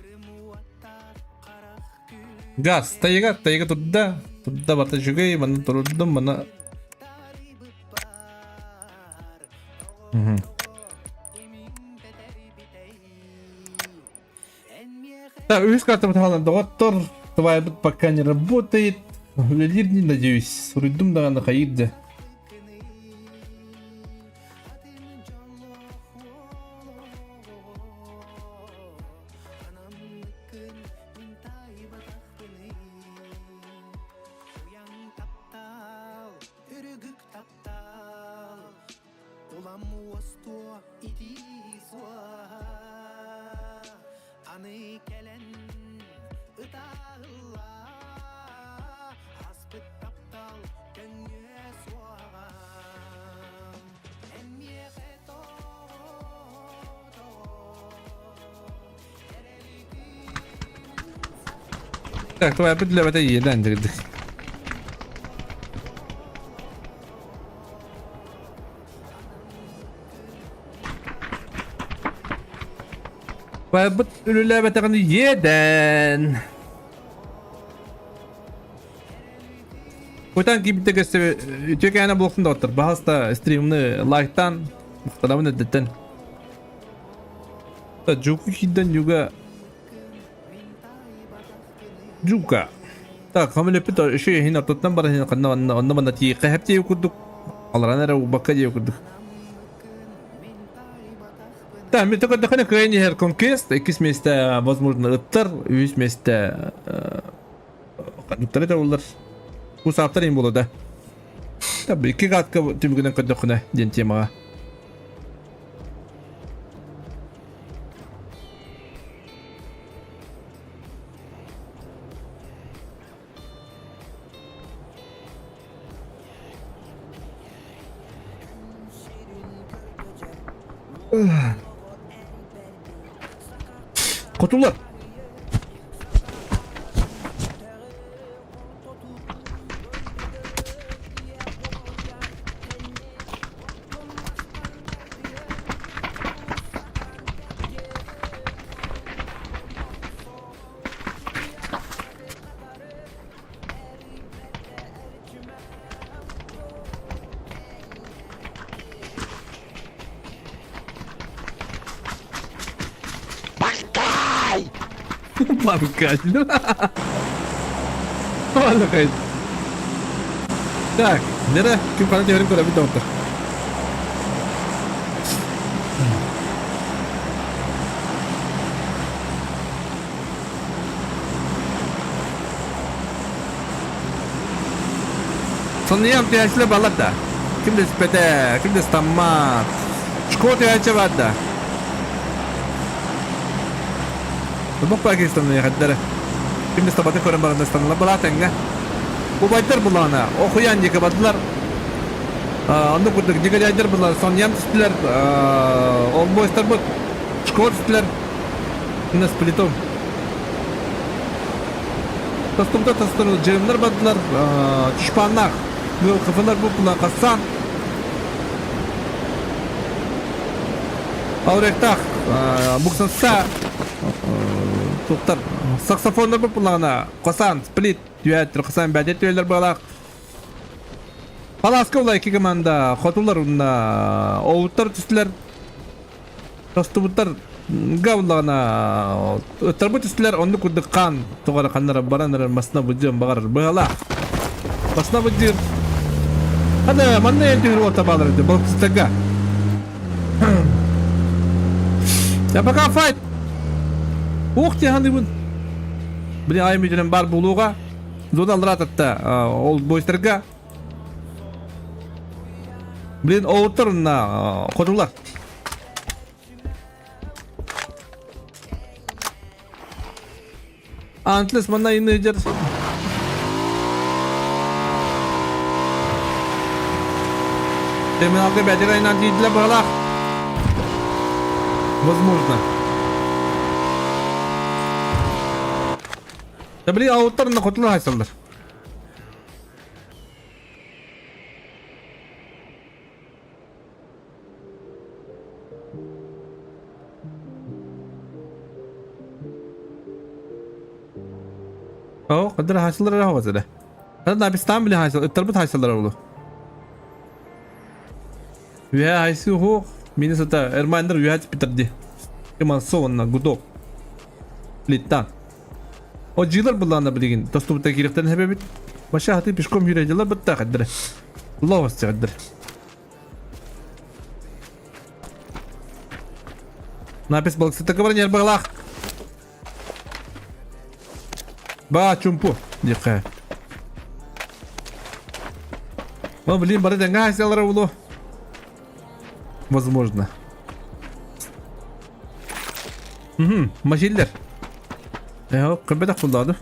Газ, тайга, тайга турда. Турда барта үчүгэй, манна турдум, манна... Так, үһүс картабыт хаалан доҕоттор, твайбыт пока не работает. Үлэлиир не надеюсь. Суруйдум даҕаны хайыыр да. Так, твоя для это еда, Байбыт үлэлээбэтэҕин иэдэн. Кутан киирбитэ көстө үтүө кээнэ буолсун доҕоттор. Баһаста стримны лайктан, махтанабын эрдэттэн. Жуку киирдэн юга Жука. Так, хамылеппит еще иһин ортотунан баран иһин ханна онно онно манна тиийиэххэ хэп диэбит курдук. Аларан эрэ убакка диэбит курдук. Да, мен только дохана кыайан иһэр Conquest, иккис миэстэ, возможно, ыттар, үһүс миэстэ ыттар этэ буллар. Кусаптар им буолу да. Да, икки катка түмүгүнэн көрдөххүнэ диэн темаҕа. Хотулар. Банкаль. Ладно, Так, Лера, ким хана түһэрин көрөбүт доҕоттор. Сонуйам түһээччилэр балар да. Ким да испэтэ, ким да ыстаммат. Школа түһээччи бар да. Тобох Пакистан яхаддара. Ким да ыстамматын көрөн баран ыстаналар балаа тэҥҥэ. Убайдар булаана, охуян диэки бардылар. Онно курдук негодяйдар булар, сонуйам түстүлэр, олбойстарбыт школа түстүлэр. Мына сплитом. Тастымта тастыр жырымнар бардылар, чушпаннах, кафелар буппула кассан. Ауректах, буксанса, туктар, саксофоннар буппулаҕына, косан, сплит, түәт, касан бәдет түөлер балах. Паласка ула ики команда хотулар уна оуттар түстүлэр Тостубуттар гавлаҕына ыттарбыт түстүлэр оннук курдук хаан тоҕо эрэ ханна эрэ баран эрэр масына быдьыан баҕарар быһалаах. Масына быдьыыр. Хана манна эн түһэр уота баалар этэ балыксыттарга. Я пока файт. Ух ты ханыбын. Блин айым үтүнэн бар булууга. Зона алларататта ол бойстарга Блин, оуттар на хотулар. Антлес манна иннедер. Терминалга бәдер айынан тиийдилер быһалаах. Возможно. Да блин, ауттар на хотулар хайсаллар. О, кадыр хасылар эрэ хавазыра. Хада напистан били хасыл, ыттарбыт хасылар олу. Үһэ хайсы хуох, мини сата эрмайндар үһэ типитерди. Киман сонна гудок. Литтан. О джилер буллаана билигин тостубута киирихтен хэбэбит. Баша хаты пешком юрэ бытта хаддыр. Ловас хаддыр. Напис балыксыта кыбар нербалах. Ба чумпу диэххэ. О, блин, бары тэҥҥэ хайсалара улу. Возможно. Угу, мажиллер. Э, көбөтөх буллаады.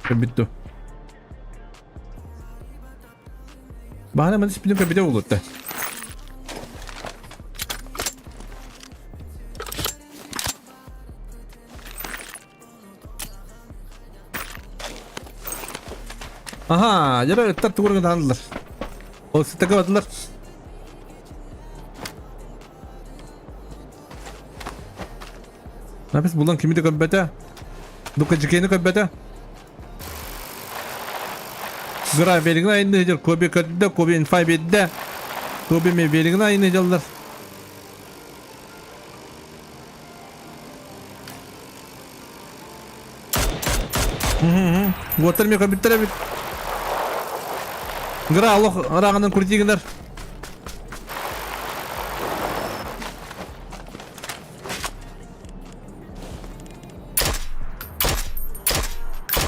Көбүттү. Баһана маны спинем көбүтэ улутта. Аха, дьэ ыттар тугурга таһаллар. Ол сытыга бардылар. Напис булан кими да көрбөтө. Дука жикени көрбөтө. Гра беригин айынны жыл Коби көрдө, Коби инфа берді. Коби ме беригин айынны жылдар. Уоттар миэхэ бүттэр эбит. Гра олох ырааҕынан крутигинер.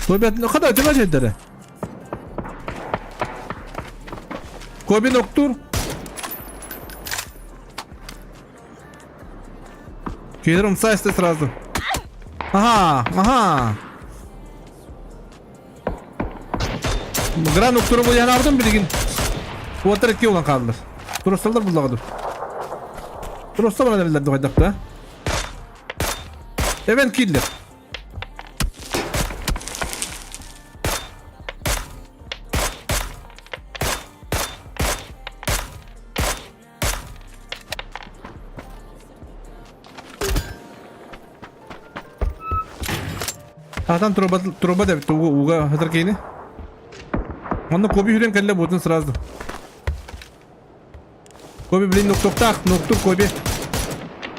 Ребят, хада өтөмө жердere. Кобин октур. Келер умсайсты сразу. Ага, ага. Гран уктуру бу янардым билигин. Уоттар икки улан хааллар. Турусталар буллагы Туруста баран эллер дугайдакта. Эвен киллер. Атан труба труба деп уга уга хатыр кейни. Онно Коби хүрен кэллэ буутун сразу. Коби блин ноктуктаах, ноктук Коби.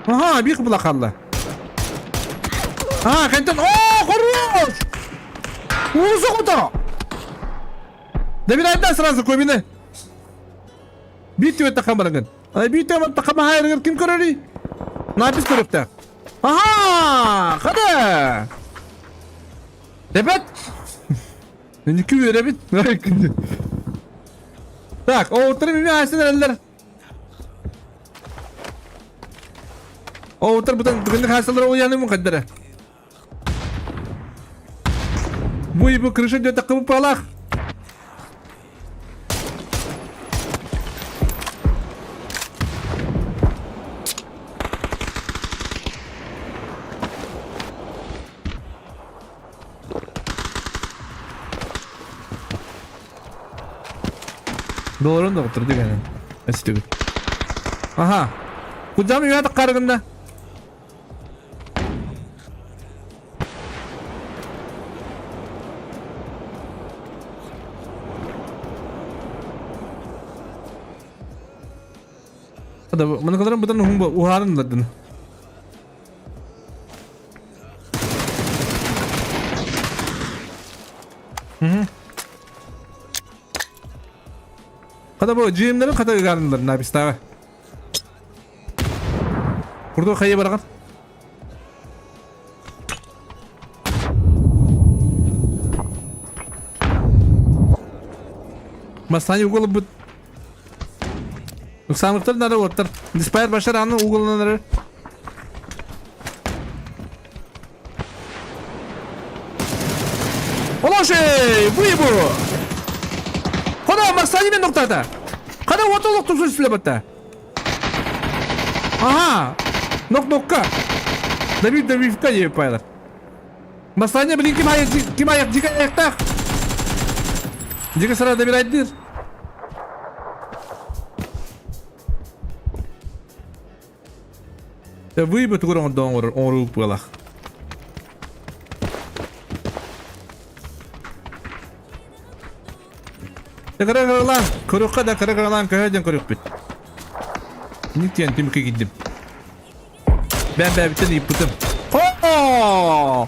Ага, бих була халла. А, кантан о, хорош! Узу куда? Добирай сразу Кобини. Биир түбэт таххан бараҥҥын. Ай биир түбэт таххан баһаарыгар ким көрөрүй? Напис көрүөхтээх. Аха! Хада! Ребят! Иники үөрэбит. Так, оуттар мими асын эрэллэр. Оуттар бутан түгэнник хаасалар уяны мукаддара. Бу бу крыша диэтэххэ буппалаах. Долларын доҕоттор дигэнэн. Эстүгүт. Аха. Кудам үйә таққарыгында. Маны бұдан уһаарын ладын. Хата бу GM-лерин хата ыгарынлар напистага. Курдук хайы барган. Масани угол бут. Уксамыктар нары оттар. Диспайр башар аны уголунан Олошей! Буй бу! Када Масани мен ноктата. Када отолок тусун сүлөбөттө. Ага! Нок-нокка! Давид Давидка еп байлар. Масани блин ким аяк ким аяк дика аяктах. Дика сара добирать Выйбы тугур оҥоруу буолах. Кыра-кыралаан, көрүөххэ да кыра-кыралаан көһө диэн көрүөхпүт. Ник диэн түмүккэ киирдим. Бэм бэбиттэн ыйыппытым. Хо!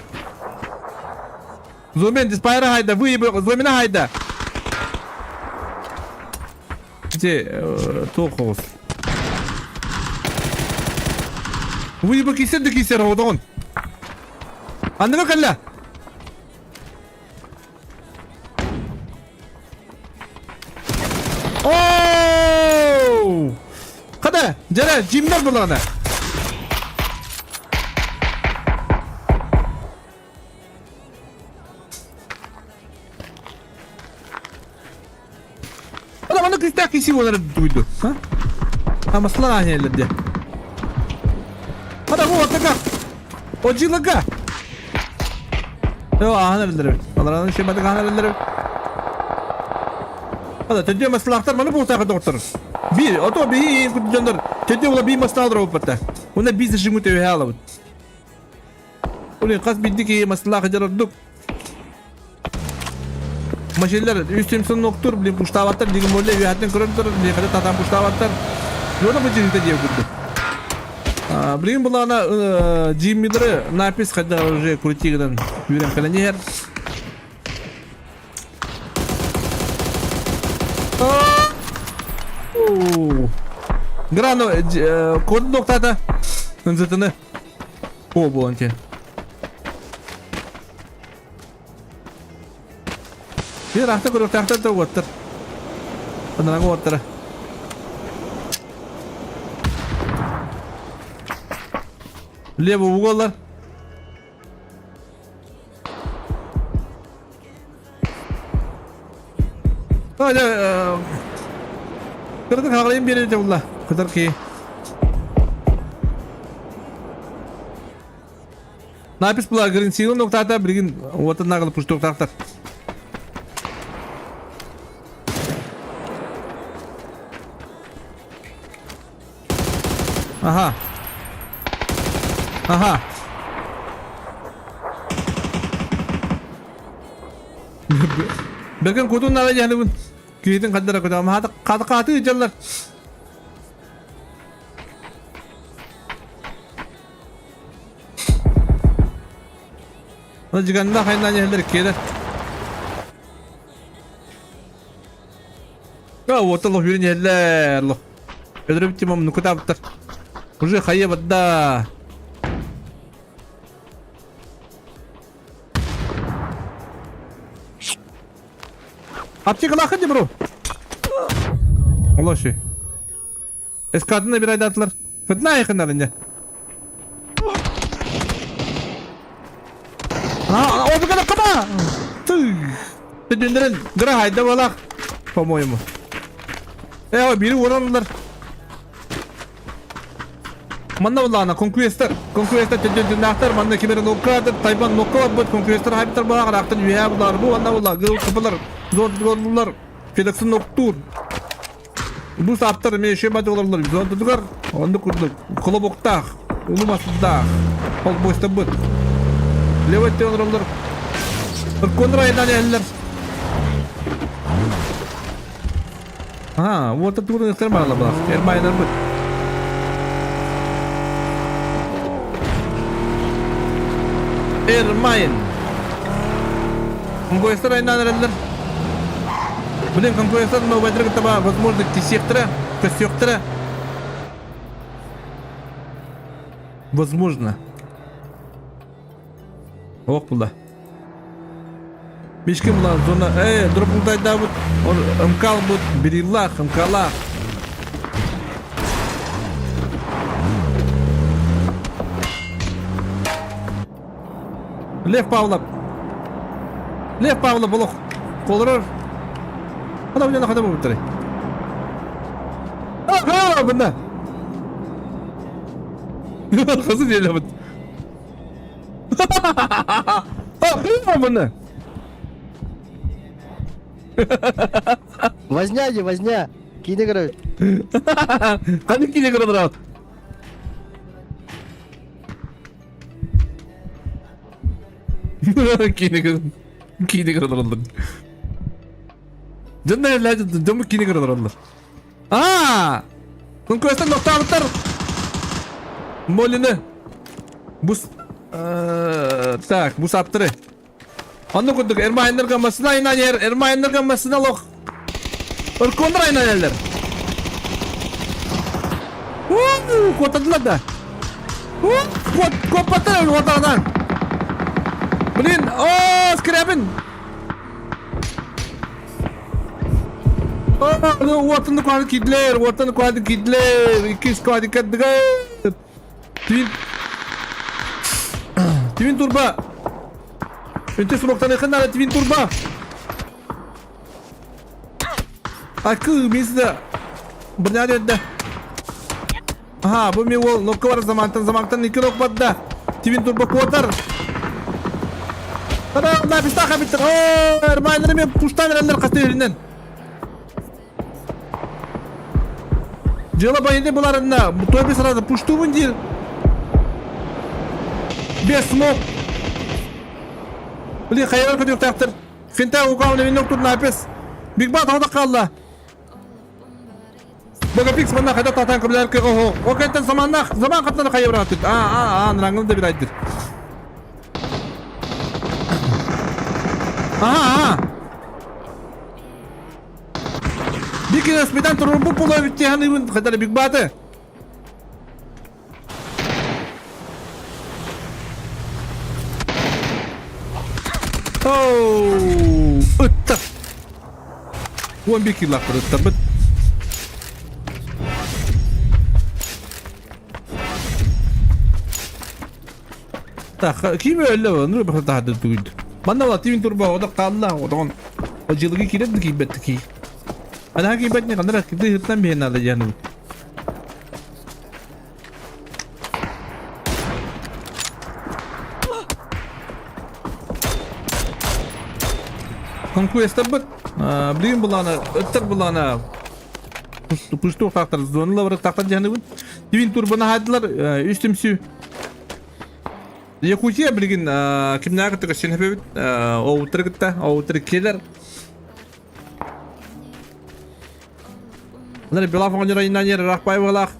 Зумен диспайра хайда, выебы, Зумина хайда. Ити туох оҕус. Выебы кисер да кисер оҕодоҕун. Анныга кэллэ. Оу! Хада, дьэрэ, жимнер булана. Хада, манна кристак киси болар дуйду. Ха? Амаслар ахелер де. Хада, бу отака. Ожилага. Йо, ахан эрэллэр эбит. Алараны шематык ахан эрэллэр эбит. Хада, төдүө маслаахтар маны буутаахы доҕоттор. Биир, ото биһи дьоннор төдүө була биир маслаах олоробуппатта. Уна биир зажимы төһө алабыт. Улин хас биирди киһи маслаах дьар ордук. Машиналар үс Симпсон ноктур, блин, пуштаабаттар, дигин болле үөһэттэн көрөн турар, блин, хата татаан пуштаабаттар. Жона бу жирита диэ курдук. Блин, булана Джиммилеры напис хотя уже крутигынан үүрэн кэлэн иһэр. Грано код доктата. Нзытыны. О, буолан те. Биир ахта көрүөхтээхтэр да уоттар. Анараҥа уоттара. Левый уголлар. Кырдык хаҕайын биэрэ булла. Кытар ки. Напис була гринсилын октата билигин уотан нагыл пуштуктактар. Ага. Ага. Бэргэн кутун нара дьаһаныбын. Киһитин хаддара көтөҕөм. Хата хата хаты дьаллар. Жиганна хайнан иһэллэр иккиэлэр. А, вот лох үрүн иһэллэр лох. Өлөрүбүт тимом нукутаабыттар. Уже хайа бадда. Аптекалаахын бро. Олоши. Эскадына бир айдатылар. Фытна айхынар инде. А, о, бігана қама! Ты! Түндерін гыра хайда балақ, по-моему. Э, бири оранылар. Манна буллаана конкуренттар, конкуренттар түндүннахтар, манна кимер ноккадыр, тайбан нокка барбыт, конкуренттар хайбыттар балақ, арақтан үйә булар, бу манна булла, гыл кыпылар, зор Федексын ноктур. Бу сааптар эмиэ үчүгэй баҕайы олороллор зонтутугар оннук курдук колобоктаах, улуу масыдаах холбуостарбыт. Левой өттүгэр олороллор. Ырконнор айаннаан иһэллэр. Аа, уота тугун ыктар баалабылах. Эрмайнарбыт. Эрмайн. Конкуренттар айаннаан эрэллэр. Блин, конкуренттар новайдары кытта баар, возможно, кисиэхтэрэ, көстүөхтэрэ. Возможно. Ох була. Бишке була зона, э, дропулдайдаабыт, мкалбыт, бириллах, мкалах. Лев Павлов. Лев Павлов олох колорор. Хана бу хана бу А, бында. Хазы диэлэбит. А, бында. Возня не возня. Киine көрөбүт. Қаны киine көрөбүт. Киine киine көрөбүт. Дьонно дьоммут киинэ көрө олороллор. Аа! Конкурстан нохтообуттар. Молины. Бус так, бус аптыры. Онно курдук Эрмайнерга массына айнан ер, Эрмайнерга массына лох. Өрконнор айнан эллер. Куотадылар да. Куоппаттар уотаҕынан. Блин, о, скрябин. Уотун куһаны кидлер, уотун куһаны кидлер, иккис куһаны кэрдигэр. Твин Твин турба. Үнтү смоктан нара Твин турба. Акы мизда. Бырня дедде. Аха, бу ми ол нокка бар замантан замантан икки нок бадда. Твин турба куотар. Тада, на пистаха биттер. О, Эрмайнер мен пуштан эрелер катыринен. Дьыала байыны буларынна, той сразу пуштубун диир. Без смог. Блин, хайалар көтүөхтээхтэр. Финта угаун эвин нохтур напес. Биг Бат ода қалла. Богапикс манна хайда татан көмләр ке охо. О кентен заманнах, заман каттан хайы братыт. А а а нрангыл да бирайдыр. Ага, ага. Бикинес битан турбу була битти ханыбын хадара биг баты. Оу, ытта. Уон бики лаппыр ыттарбыт. Так, ким өллө, нур бахта тахады тугуйд. Манна ла тивин турба ода қалла, одон. О жылыгы кирет кийбет ки. Ана кийбет не кандара киди хыттан бен надо яны. Конкуэстабыт. Блин булана, ыттар булана. Пушту тақтар, зоныла бар тақтар жаныбын. Тивин турбаны хайдылар, үстімсü. Якутия билигин кимнээҕи кытта көрсөн эбит оуттары кытта оуттары келер. Анар Белав оҕонньор айынан рахпай буолаах.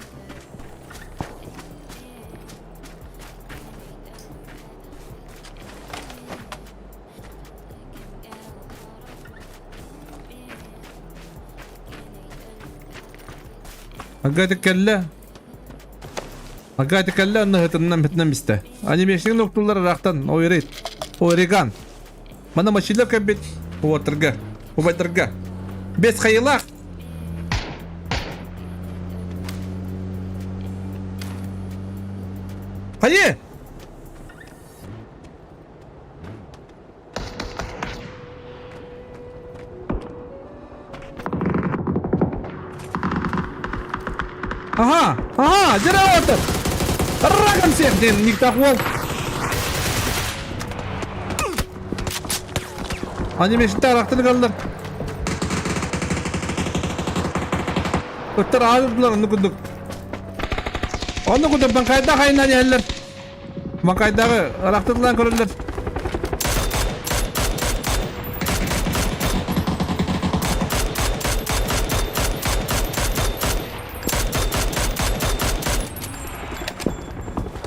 Агата кэллэ. Агата кэллэ онно ытыннан битинэн бистэ. Анимешник ноктуллар ыраахтан ойрит. Ойриган. Мана машина кэлбит уотарга, убайдарга. Бес хайылаах. Хайы! Ага, ага, дьэ Раком всех, диэн никтах уол. Анимешниктер арахтан ыгаллар. Ыттар аадырдылар онну курдук. Онну курдук Баҥкайдаах айынан иһэллэр. Баҥкайдааҕы арахтылаан көрөллөр.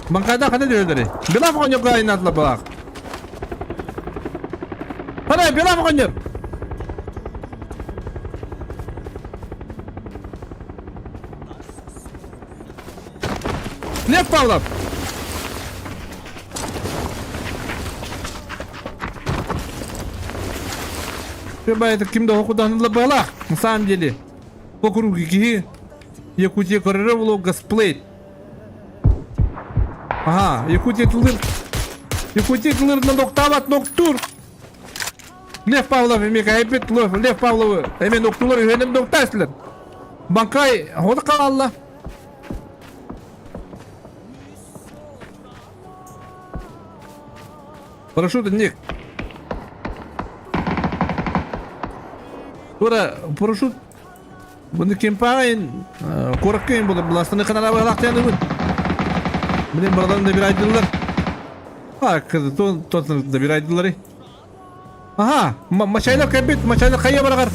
Баҥкайдаах ханна дүрэлэри? Белав оҕонньорго айнаатылар балаах. Хана, Белав оҕонньор! Лев Павлов! Это ким да хокуданылла балах, на самом деле. По кругу киһи Якутия көрөрө булу Газплейт. Ага, Якутия тылыр. Якутия тылырынан доктабат ноктур. Лев Павлов эми кайбит Лев Павловы эми ноктулар үһенем доктайсылар. Банкай хода калла. Парашют ник. Тура парашют Бұны кемпағайын қорыққайын бұл бұластыны қанара бағлақтияны бұн. Блин, барадан да бір айдылар. А, тон тон да бір айдылар. Ага, мачайлар кәбет, мачайлар қайя барағар.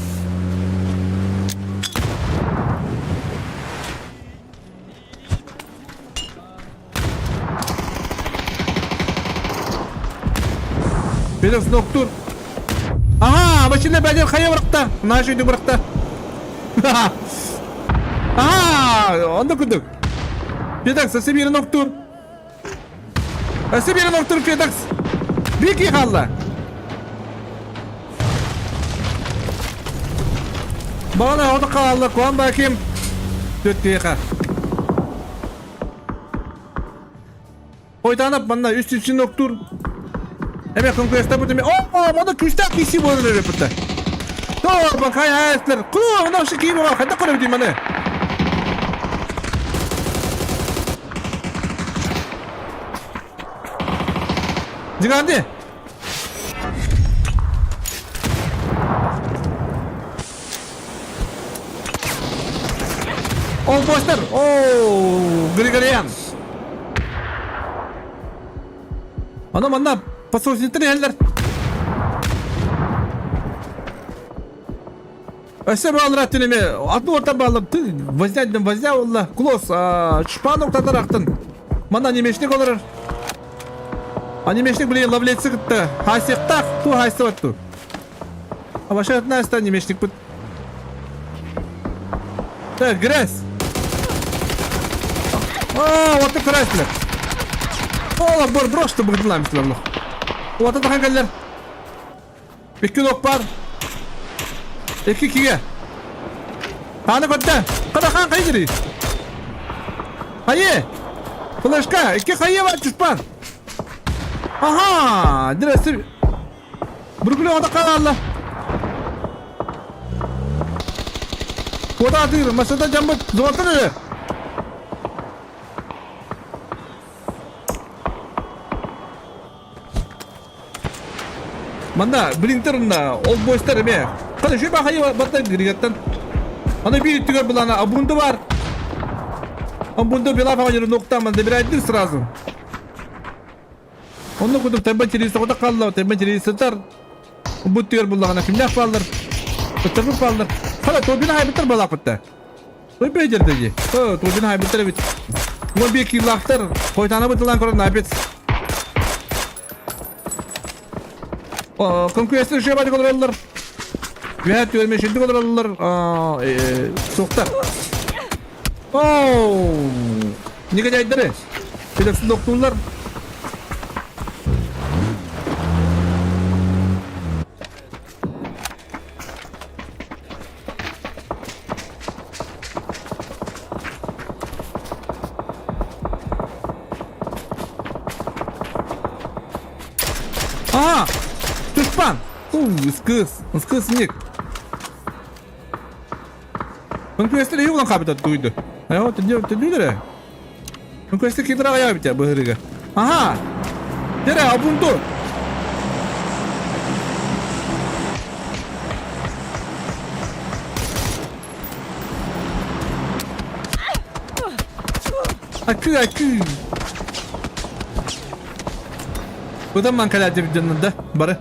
Федекс ноктур. Ага, машина бәдер хайа бырақта. Наш үйді бырақта. Ага, онда күдік. Федекс, өсі бері ноктур. Өсі бері ноктур, Федекс. Бики қалла. Бағана оды қалалла, қуан бәкем. Төттейқа. Хойтанап манна үс үчүн октуур. Эме конкурентта бу деме. О, мана күстәк киси болар эрэ бутта. То, бакай хайслар. Ку, мана ошо кийим бар. Кайда көрөм дейм маны. Жиганди. Ол постер. О, Григорян. Ана манна пососниктар иһэллэр. Өссө баалар аттын эме атын орта баалар ты возня дем возня олла клосс шпан октатар ахтын. Манна анимешник олорор. Анимешник блин ловлецы кытта. Хасиктах ту хайсыбат ту. А вообще одна анимешник бут. Так, грязь. А, вот и красили. Ола, бор, брош ты будет ламить лавлох. Вот это хангалер. Икки нок бар. Икки киге. Аны көтте. Када хан кайдыри. Хайе. Флешка, икки хайе бар чушпан. Ага, диресі. Бүргілі ода қалалла. Ода атыр, машада жамбыт, золотын өлі. Манна, блинтер онна, ол бойстар эме. Қана үші бақайы батта григаттан. Аны бір түгер бұлана, абунды бар. Абунды бела фағанеры ноқта, манда бір айдыр сразу. Онно курдук тайба телевизор оҕото хаалла, тайба телевизордар бу түгэр буллаҕына кимнээх бааллар, ыттарбыт бааллар. Хара турбина хайбыттар балааппытта. Той бэйдерде дии. О, турбина хайбыттар эбит. Уон биир киилаахтар, хойутаана бытылаан көрөн наапец. Конкуренция үшөбадик олороллор. Үһэ түөрмэ шүрдүк олороллор. Суохтар. Оу! Негодяйдары! Телефон доктууллар. Ага! Тушпан! У, ыскыс, ыскыс ник. Конкуренция югынан хабитат туйду. Айо, түдүлөрө. Конкуренция кидра ая бит быһырыга. Ага. Дере, абунду. Акы, акы. Куда ман каляти да? Бары.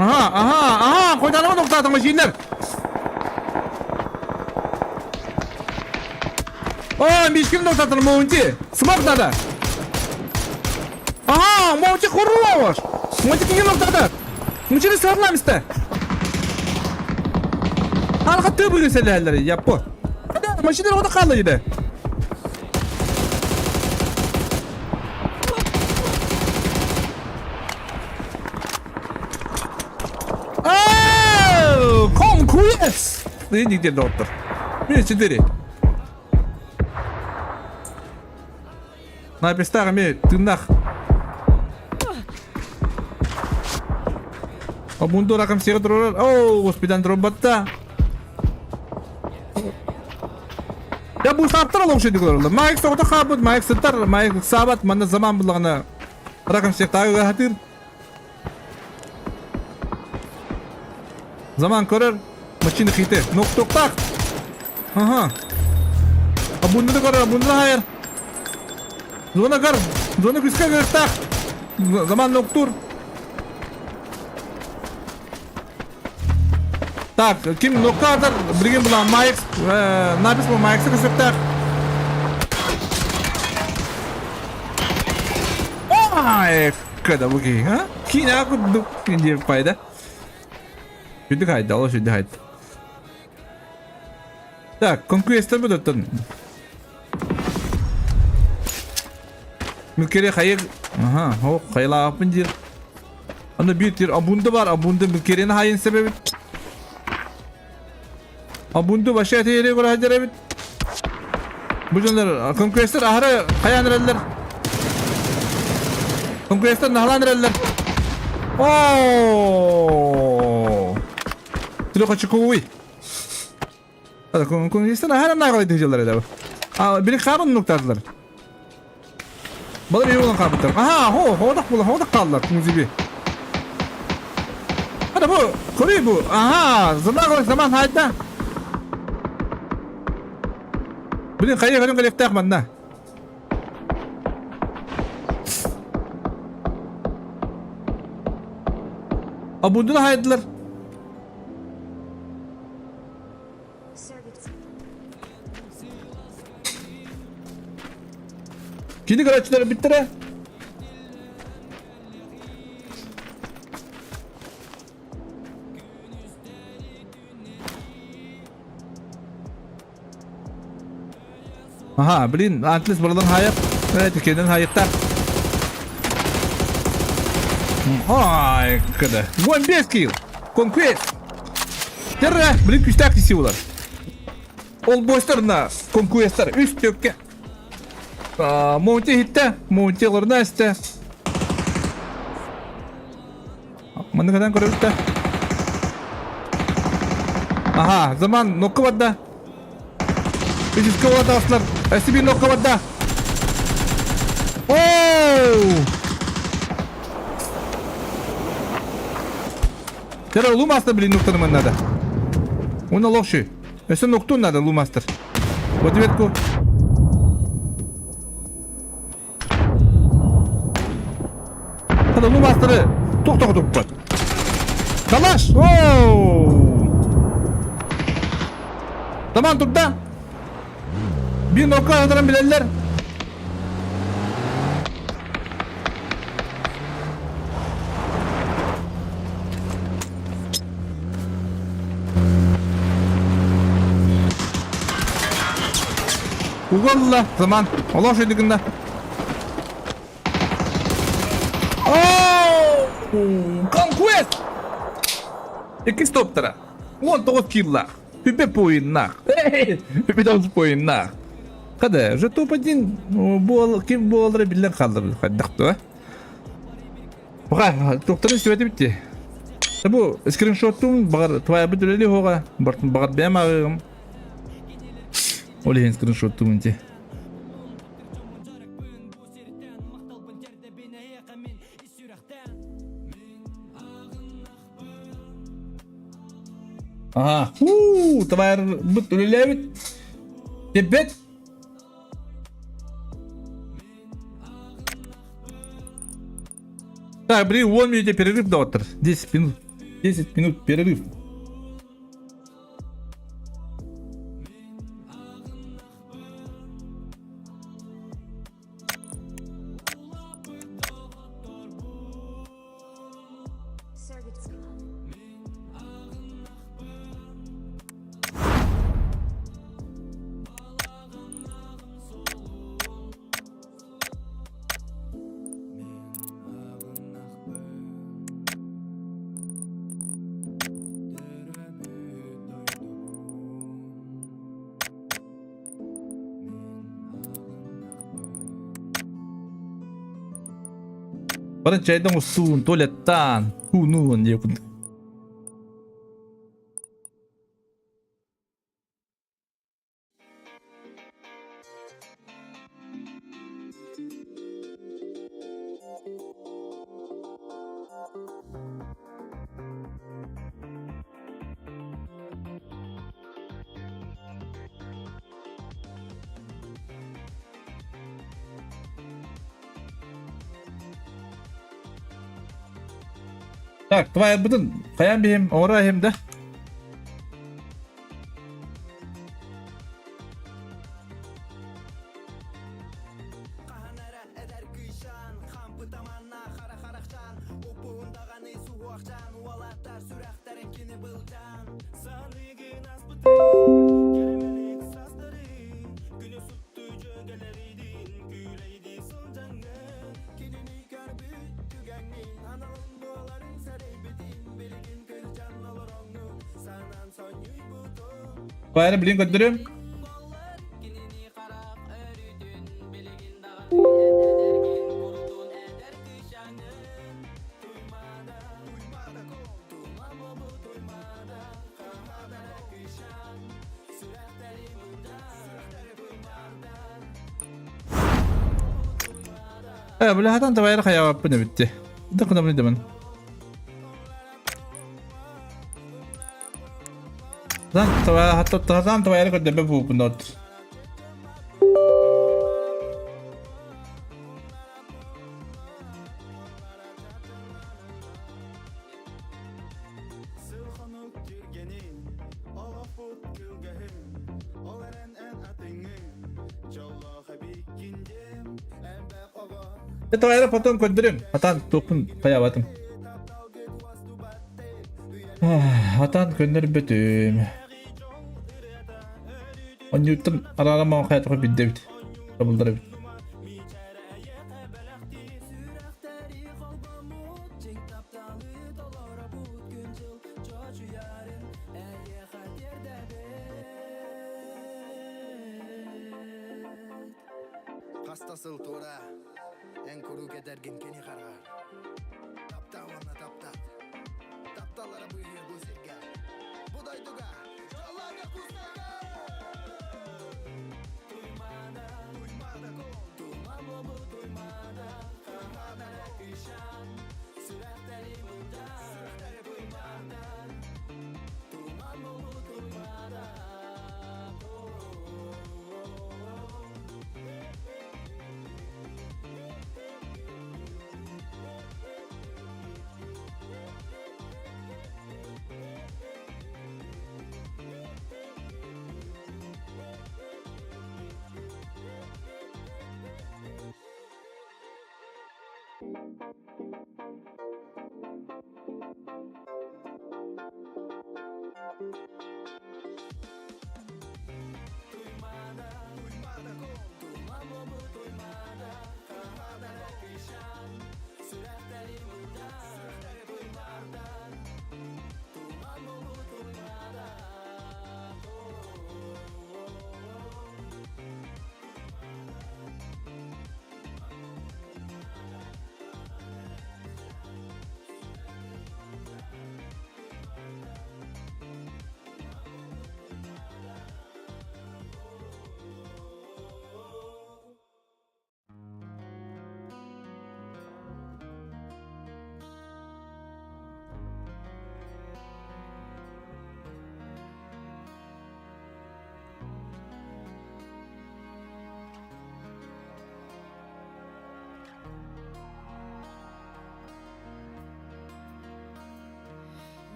Аха, аха, аха, қойданыма тоқтадың машиналар. О, мишкин тоқтатыр Моунти. Смок надо. Ага, Моунти хорош. Моунти киген тоқтады. Мучили сарламысты. Арқа төбігі сәләлері, яппо. Машиналар ода қалды еді. Оу, Конкурс! Нигде доктор. Минус 4. Напистар ме тыннах. Обунду ракам сире турар. Оу, госпидан тромбатта. Я бу саптар олох шедик олороллор. Майк соҕото хаабыт, Майк сытар, Майк саабат, манна заман буллаҕына ракам сиэхтааҕы хатыыр. Заман көрөр, мачины хите. Ноктоктаах. Ага. Абунны көрөр, абунны хайар. Зона көр, зона күскэ кырыктаах. Заман ноктур. Так, ким ноккаатар, билигин була Майкс, напис бу Майксы көсөктөөх. Ай, когда бу киһи, а? Киинэҕэ курдук диэн пайда. Сүрдүк хайда, ол сүрдүк хайда. Так, конквестер бұдыттын. Мүкере хайыр. Аха, о, хайылааппын диир. Аны биир тир абунда бар, абунда мүкерени хайын себебит. Абунду баша тиэри көрө эбит. Бу дьоннор конквестер аһары хайаан эрэллэр. Конквестер наһалаан эрэллэр. Оо! Трехочковый. Конквестер аһары наҕалай дьыллар эдэ. А, били хаабын нуктардылар. Балар iyi olan kaybettiler. Aha, ho, hodak bulan, hodak kaldılar. Muzibi. Hadi bu, koruyor bu. Aha, zaman zaman hayda. Блин, хайа көрүн кэлиэхтээх манна. Абудуна хайдылар. Кини көрөөччүлэр бүттэрэ. Аха, блин, Антлис buradan hayat. Evet, kendin hayatta. Ай, когда. Вон без килл. Конквест. Терра, блин, күстәк силалар. Ол бойстар на конквесттар үс төккә. Монти хитте, Монти ларна исте. Маны кадан көрөбүт Аха, заман нокка барда. Үсүскэ уолаттаахтылар. Өссө биир нокка барда. Оу! Тере Лумастер блин нуктанымын надо. Уна лохши. Өссө нуктун надо Лумастер. Вот ветку. Хада Лумастеры тохтохотуппут. Калаш! Оу! Таман турда. Биир нокка адаран билэллэр. Уголла заман. Олох шөйдүгүнна. Conquest! Иккис топтара. 19 киллах. Үпе поиннах. Үпе тоғыз поиннах. Қада, уже топ-1 бол, ким буолара биллэн хааллар хайдах Баҕар, тухтарын истибэтим ити. Бу скриншоттум баҕар твайбыт үлэлии хоҕа, баҕар бэйэм ааҕыаҕым. Ол иһин скриншоттум ити. Ага, уу, твайбыт үлэлээбит. Тибет. Так, блин, 1 минуте перерыв доктор. 10 минут. 10 минут перерыв. Баран чайдан устуун, туалеттаан, хуунуун диэкун. Так, твайбытын хайаан биһим оҥоро иһим да. Бары билин көрдөрүм. Э, бля, хатан табайра хаябаппын эбитти. Да кына дэмэн. Хатан табай хатан хатан табайра көрдөбө буупун от. Табайра потом көрдөрүм. Хатан туохпун хаябатым. Хатан көннөрбөтүм. Онньуттан араара хаятыга билдэбит. Табылдар эбит.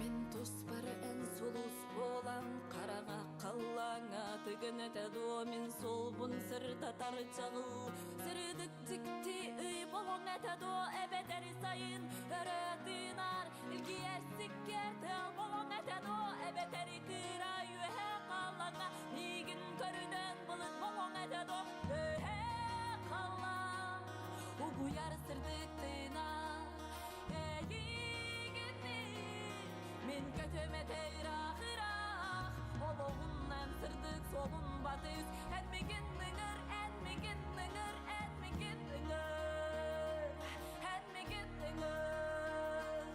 Мен туспар эн сулус болан қараға қаллаңа тыгын этэ мен солбун сырдатар чағыл сырдык тикти ый болон этэ дуо эбетер сайын өрөтынар илгиэр сиккер тыл болон этэ дуо эбетер кыра үһэ қаллаңа мигин көрүнөн булут болон этэ дуо өһэ қаллаң угуяр сырдык тына Эйигинни мен көтөмө ыраах Ологунан сырдык солун батыс Эн мигин ыңыр, эн мигин ыңыр, эн мигин ыңыр Эн мигин ыңыр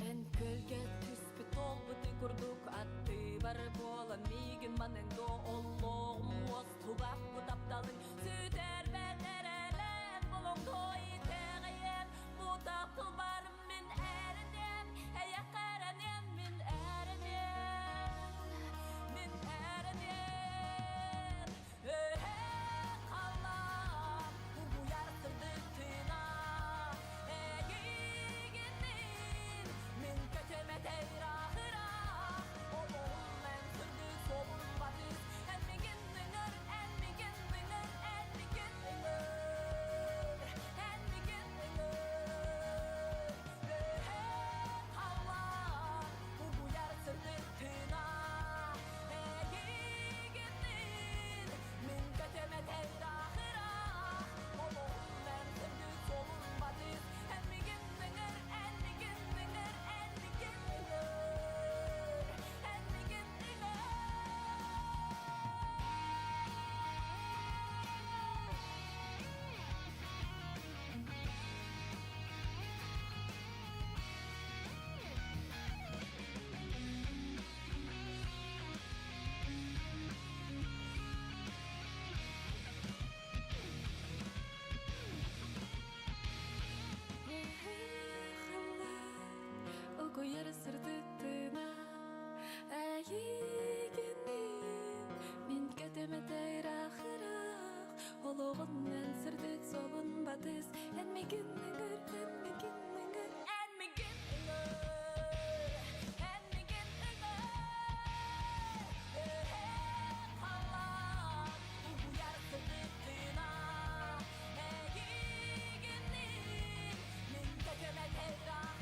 Эн көлгө түспүт толбуту курдук атты бар болан мигин маныңдо оллоғум уостубак бу тапталың сүтэрбет эрелен болоңдо итеҕэйэн бу таптал барым мин эринем эйэхэрэнем мин эринем мин эринем өһө қалам угуяр сырдык тына Эйигиннин мен көтөмө ыраах Олоҕум эн сырдык солун батыс Олоҕун сырдык солун батыс Эн мигин ыҥыр, эн мигин ыҥыр Эн мигин ыҥыр, эн мигин ыҥыр Халлаан угуйар сырдык тыына Эйигинниин мин тэкэмэт ыраах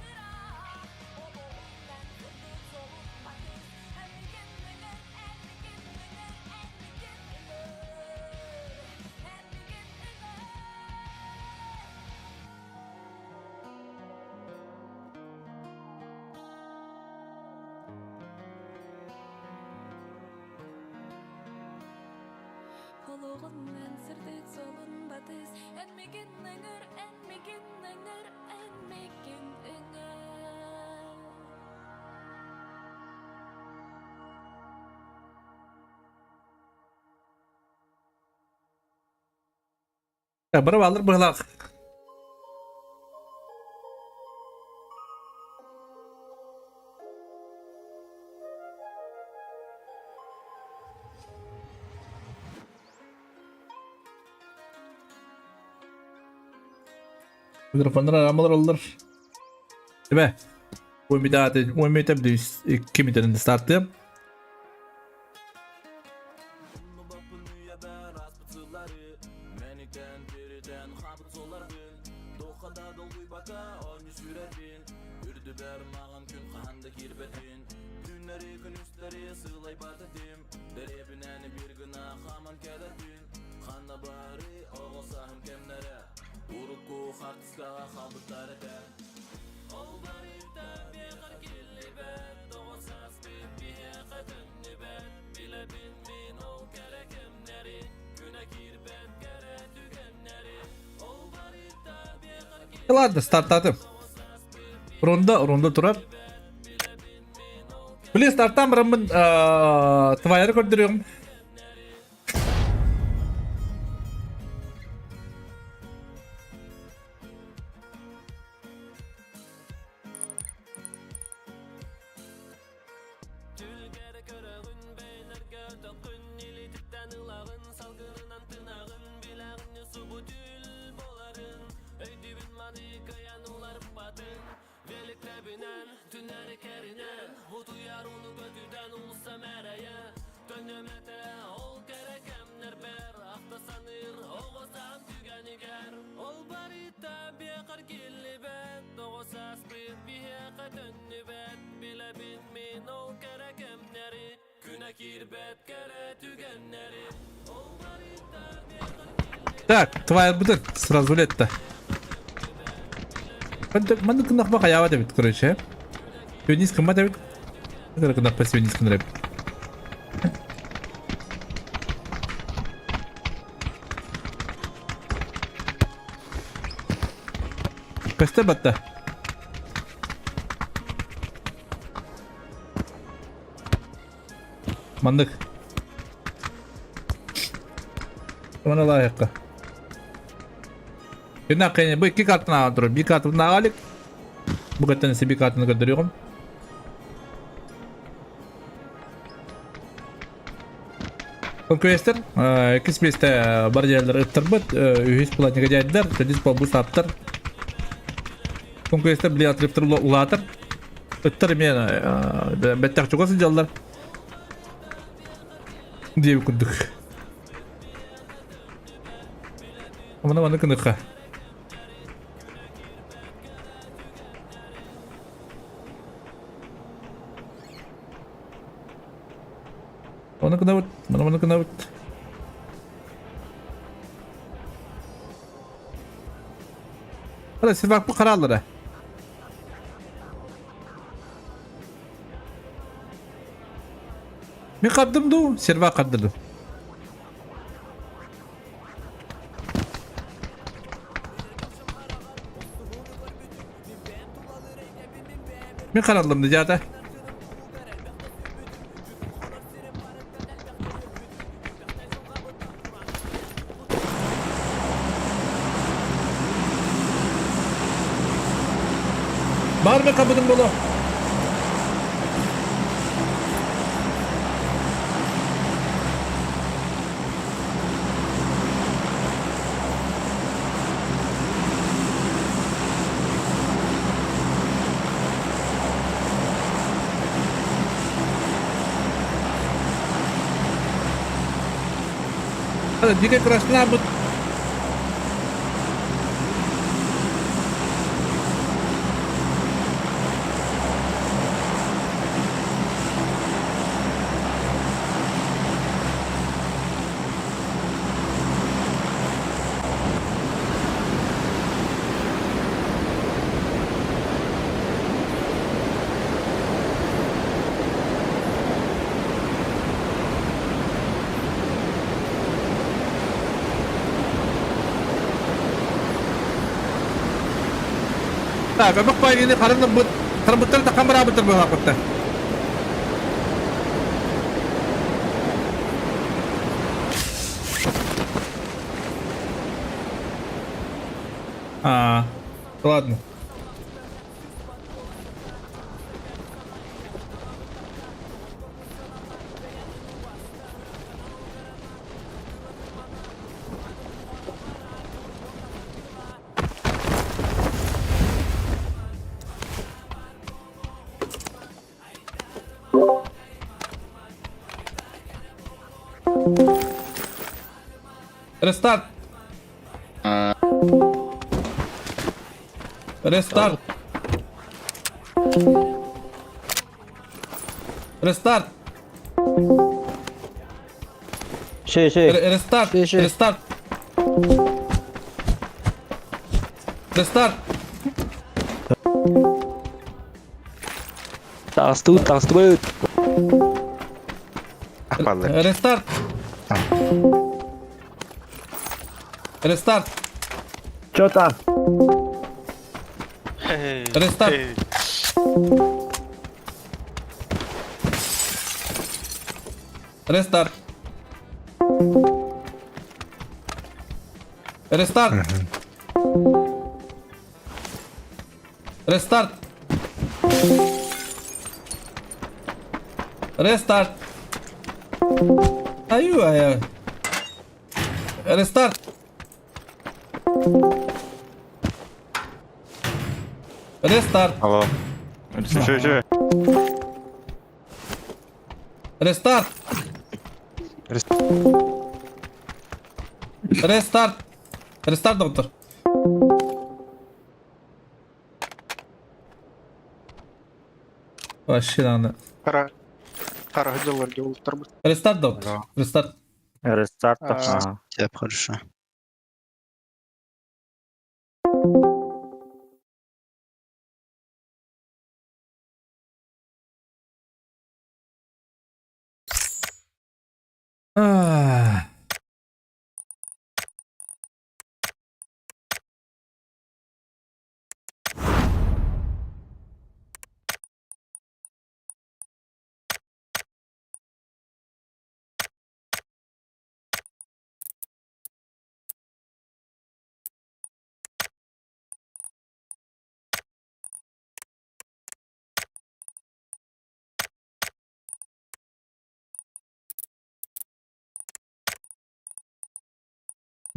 Олоҕун сырдык солун батыс Эн мигин ыҥыр, эн мигин ыҥыр, эн мигин ыҥыр Эн мигин ыҥыр Олоҕунан сырдык солун батыс Эн мигин ыҥыр, эн мигин ыҥыр, эн мигин ыҥыр Бары бааллар быһылаах. Микрофоннар арамалар оллар. Эбэ. Уомитааты, уомита бдүс 2 метрин стартыам. Ладно, стартатым. Рунда, рунда турар. Блин, старттан бараммын твайры көрдөрүөм. Так, твайрбытын сразу летта. Маннык гыннахпа хайаабат эбит, короче. Сюнис кыммат эбит. Гыннахпа сюнис кынар эбит. Көстөр батта. Маннык. Оны лайыққа. Күнә кәне бу икки картаны ааҕан турар. Биир картабын ааҕа илик. Бу картаны биир картаны көрдөрүөҕүм. Конкуренттар иккис миэстэ бар дьиэлэр ыттарбыт, үһүс планика дьайдар, төрдүс буолбут саптар. Конкуренттар били отрывтар улаатар. Ыттар эмиэ бэттэх чугас сылдьаллар. Диэбит курдук. Маны маны кыныха. Оны кынабыт, маны маны кынабыт. Hadi siz bak bu kararlara. Мин хардым дуу, серва хардырдым. Мин хараллым дьаата. Бар ме кабыдым боло. Дикая красна бут. Так, абак пайгини харын бут харбыттар такан барабыттар быһааппыттар. А, ладно. Рестарт. Рестарт. Рестарт. Шей, шей. Рестарт. Шей, шей. Рестарт. Рестарт. Таастыбыт, таастыбыт. Ахпаллар. Рестарт. Рестарт. Чё там? Рестарт. Рестарт. Рестарт. Рестарт. Рестарт. Аю, ая. Рестарт. Рестарт. Алло. Еще, еще. Рестарт. Рестарт. Рестарт, доктор. Вообще надо. Хара. Хара дьоллор дьоллор. Рестарт, доктор. Рестарт. Рестарт. А. Хорошо. Ах.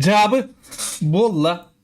Cevabı bolla.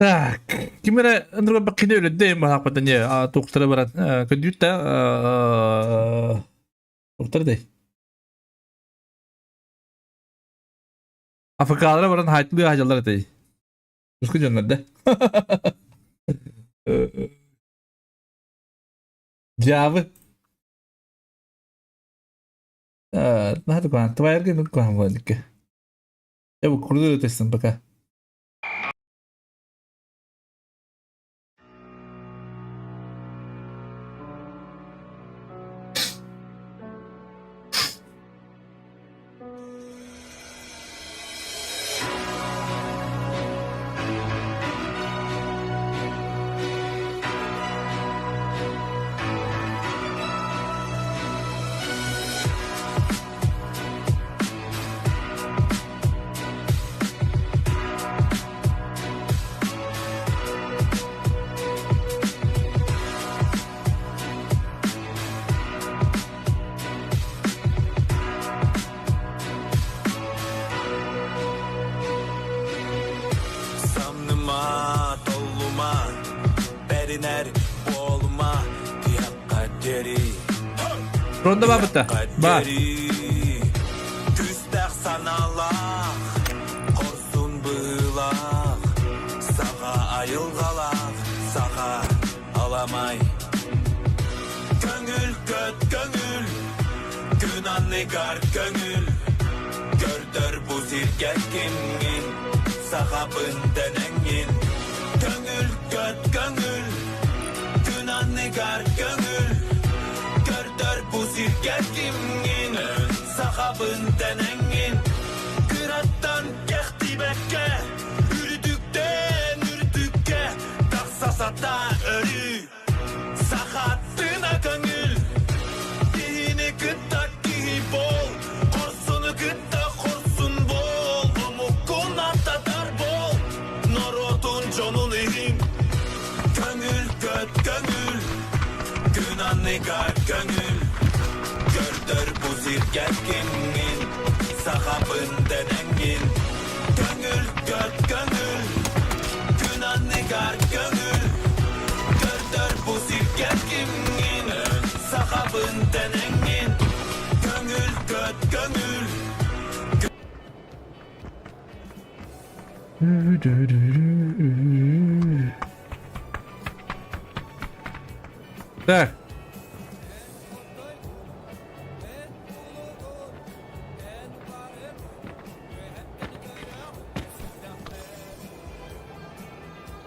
Так, ким эрэ ындырга кини өлөддө эм баһааппата не туохтара баран көдүүт да туохтара дэй. АФК-лара баран хаайтылыы хаалалар этэй. Уску дьоннор да. Дьаабы. Наһаа куһаҕан. Твайерга инник куһаҕан буолан икки. Я бу курдук өтөстөн пока. Самныма, толлума, бэринэр буолума, тиһэххэ диэри. Ронда бабыта. Бар. Күстээх санаалаах, хорсун быылаах, саха айылҕалаах, саха аламай. Көҥүл көт көҥүл, күн анныгар көҥүл, көрдөр бу сиргэ кимҥин, сахабын дэнэҥҥин. Көҥүл көт көҥүл, күн анныгар көҥүл, көрдөр бу сиргэ кимҥин, сахабын дэнэҥҥин. Кыраттан кэхтибэккэ, үрдүктэн үрдүккэ тахса сатаа өрүү. Сахаттына көҥүл, киһини кытта киһи бол, хорсуну кытта хорсун бол, омуккун аттатар бол, норуотун дьонун иһин. Көҥүл көт көҥүл, күн анныгар көҥүл, көрдөр бу сиргэ кимҥин, сахабын дэнэҥҥин. Көҥүл көт көҥүл, күн анныгар көҥүл, көрдөр бу сиргэ кимҥин, сахабын дэнэҥҥин. Көҥүл көт көҥүл. Так.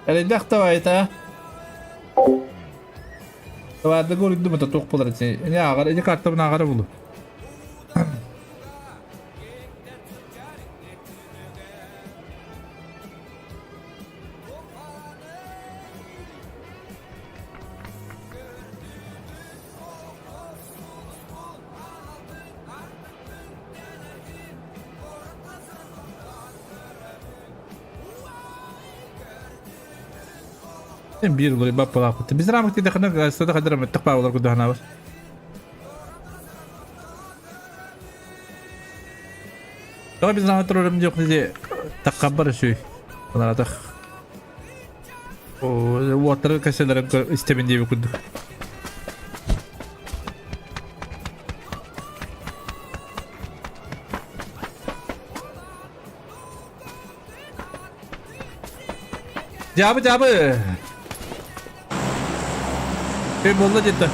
Элэйдэх давай-та. Товарды көрүндүм это туох болар ити. Эне ааҕар, эне картабын ааҕара булу. Биир уларый баппалаахпыт. Biz рамык тидэхинэ сада хадара мөттөх баалар кудаханабар. Тоҕо biz рамык турарым диэх дизи таккабар үсүй. Анаратах. Уоттары кэсэлэрин истэбин диэби курдук. Дьаабы, дьаабы! Эй, буолла деді.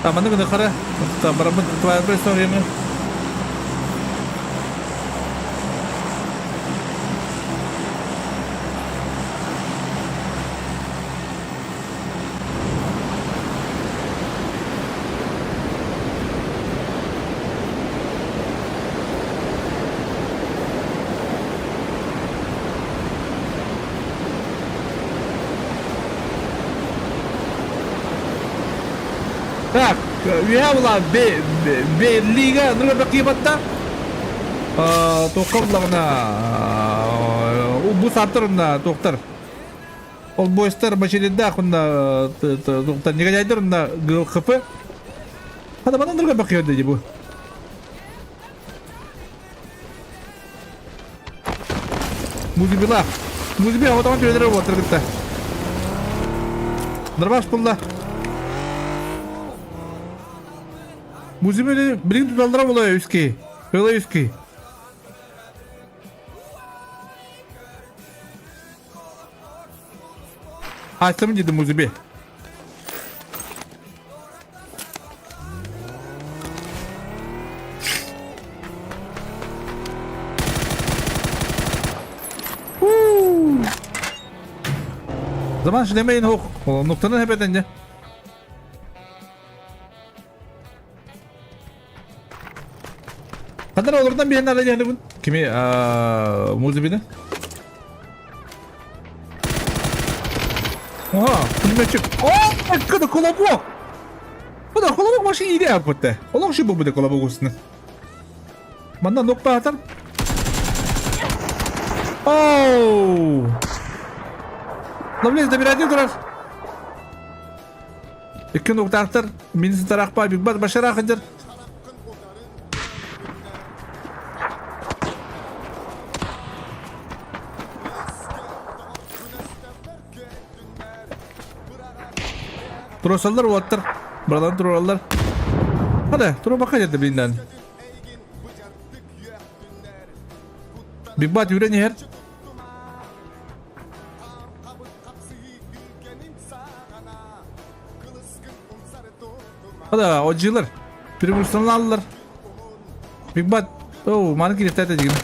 Таманы гына қара. Барамын твоя историяны. Так, үөһэ була Берлига нұрга бакыйбатта. Тоққа булағына бу саптар онна тоқтар. Ол бойстар бачелердаах уонна негодяйдар уонна ГЛХП. Хата манан дурга бакыйар дии бу. Музыбила. Музыбила отоҕон түөлэрэ уоттар кытта. Нормаш булла. Музыбили билигин туталлара була үски. Ыла үски. Астым деді Музыбе. Zaman demeyin hok. Noktanın hep edince. Kadar olurdan bir yerine yani bu. Kimi Muzibini? Oha, пулеметчик. О, kada колобок. Куда колобок машин иде аппытта. Олох şu bu колобок үстүнэ. Манна нок баатар. Оу! Ловлез добирать турар. Икки нуктаахтар, мин сытарахпа бигбат башара хадыр. Турасаллар уоттар, баралан тураллар. Hadi, тура бака деді блинден. Бигбат юрен иһэр. Hadi, отжылар. Перегрузтан алалар. Бигбат, оу, маны кирифтәтә дигән.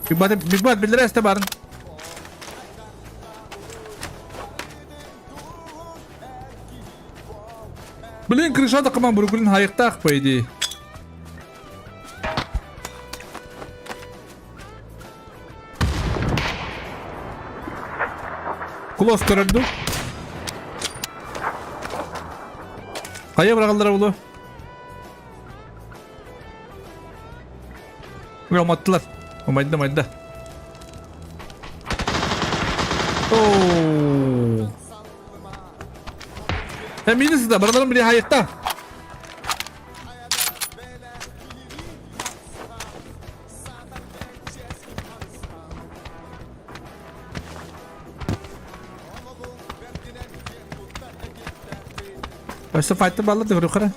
Бигбат, Бигбат билдерә эстә барын. Блин, крышада кыман Бруклин хайыктаах, по идее. Кулос көрөрдү. Хайа бырагаллара булу. Уматтылар. Умайда, умайда. Оу. Hem минус да, бараларым били хайыкта. Өссө файтты балла төгүрүк хара.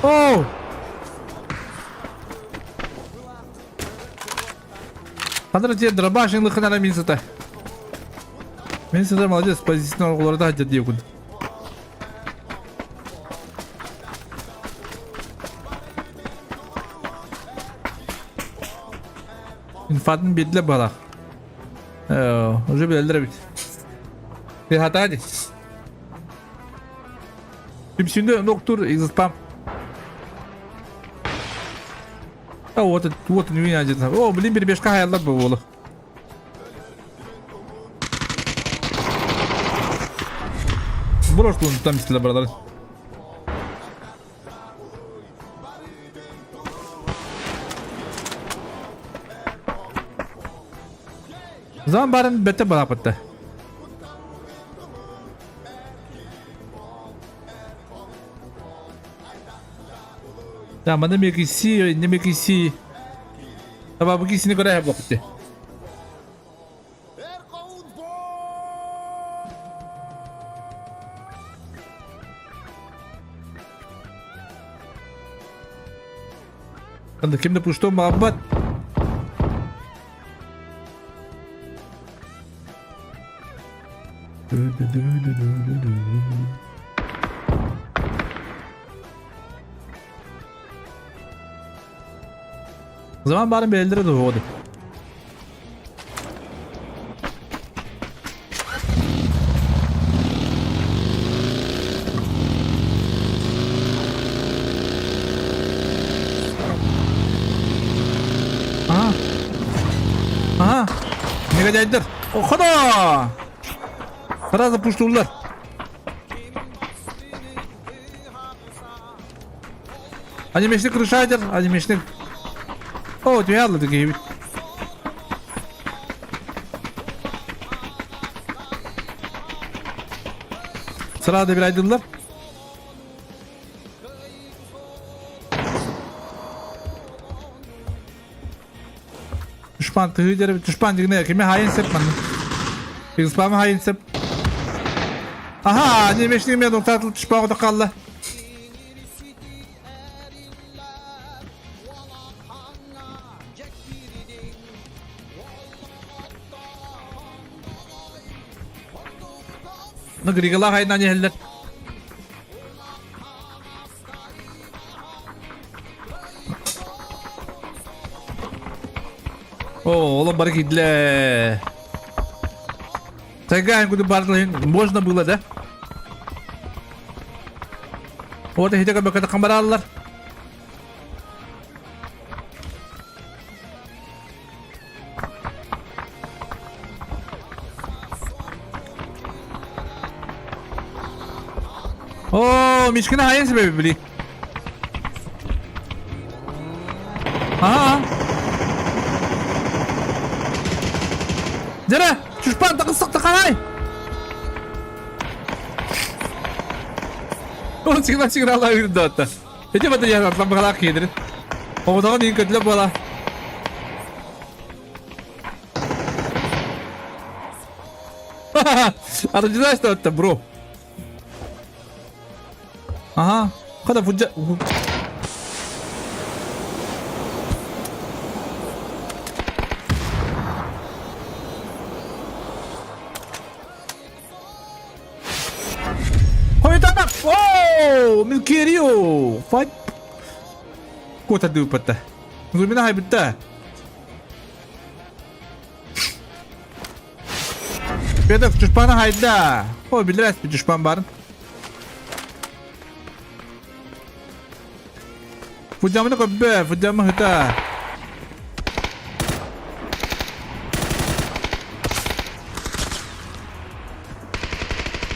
Оу! Ханара те дробаш лыхынара мин сыта. Мин сыта молодец, позиционер оҕолорда хадьа диэкун. Инфатын биэдлэ балах. Уже билэллэр эбит. Ты хатади. Түмсүндө доктор изыспам. А вот вот не один. О, блин, перебежка хаяллар буолу. Брошлун там истилер бралар. Zaman барын бетте балапытты. Да, маны мекиси, не мекиси. Таба бу кисини көрө хеп Канда кимде пушто мабат. Zaman bari belirli doğdu. Aha. Aha. Негодяйдар. Охана! Сразу пуштулар. Анимешник крышадер, анимешник. О, тебя такие. Сразу bir aydınlar. Düşman tühüleri, düşman digine kime hain sep manı. Xpam hain sep. Aha, не мешни мен тоқтатылып düşman ота қалды. Ну, Григалах айынан ехеллер. О, олом бары кидле. Тайга куда барлы можно было, да? Вот и хитега баката камараллар. О, Мишкина хайын себеби били. Ага. Дера, чушпан тақысық тақанай. Он сигнал сигнал айырды. Эти бата я атлам бағалақ кедір. Оғыдаған ең көтіліп бала. А ты не знаешь, что это, бро? Ага. Когда фуджа... Хойдана! Оу! Милкерио! Файт! Кота дупата. Зумина хайбитта. Бедок чушпана хайда. О, билер bir düşman var. Фудямны көббе, фудямы хыта.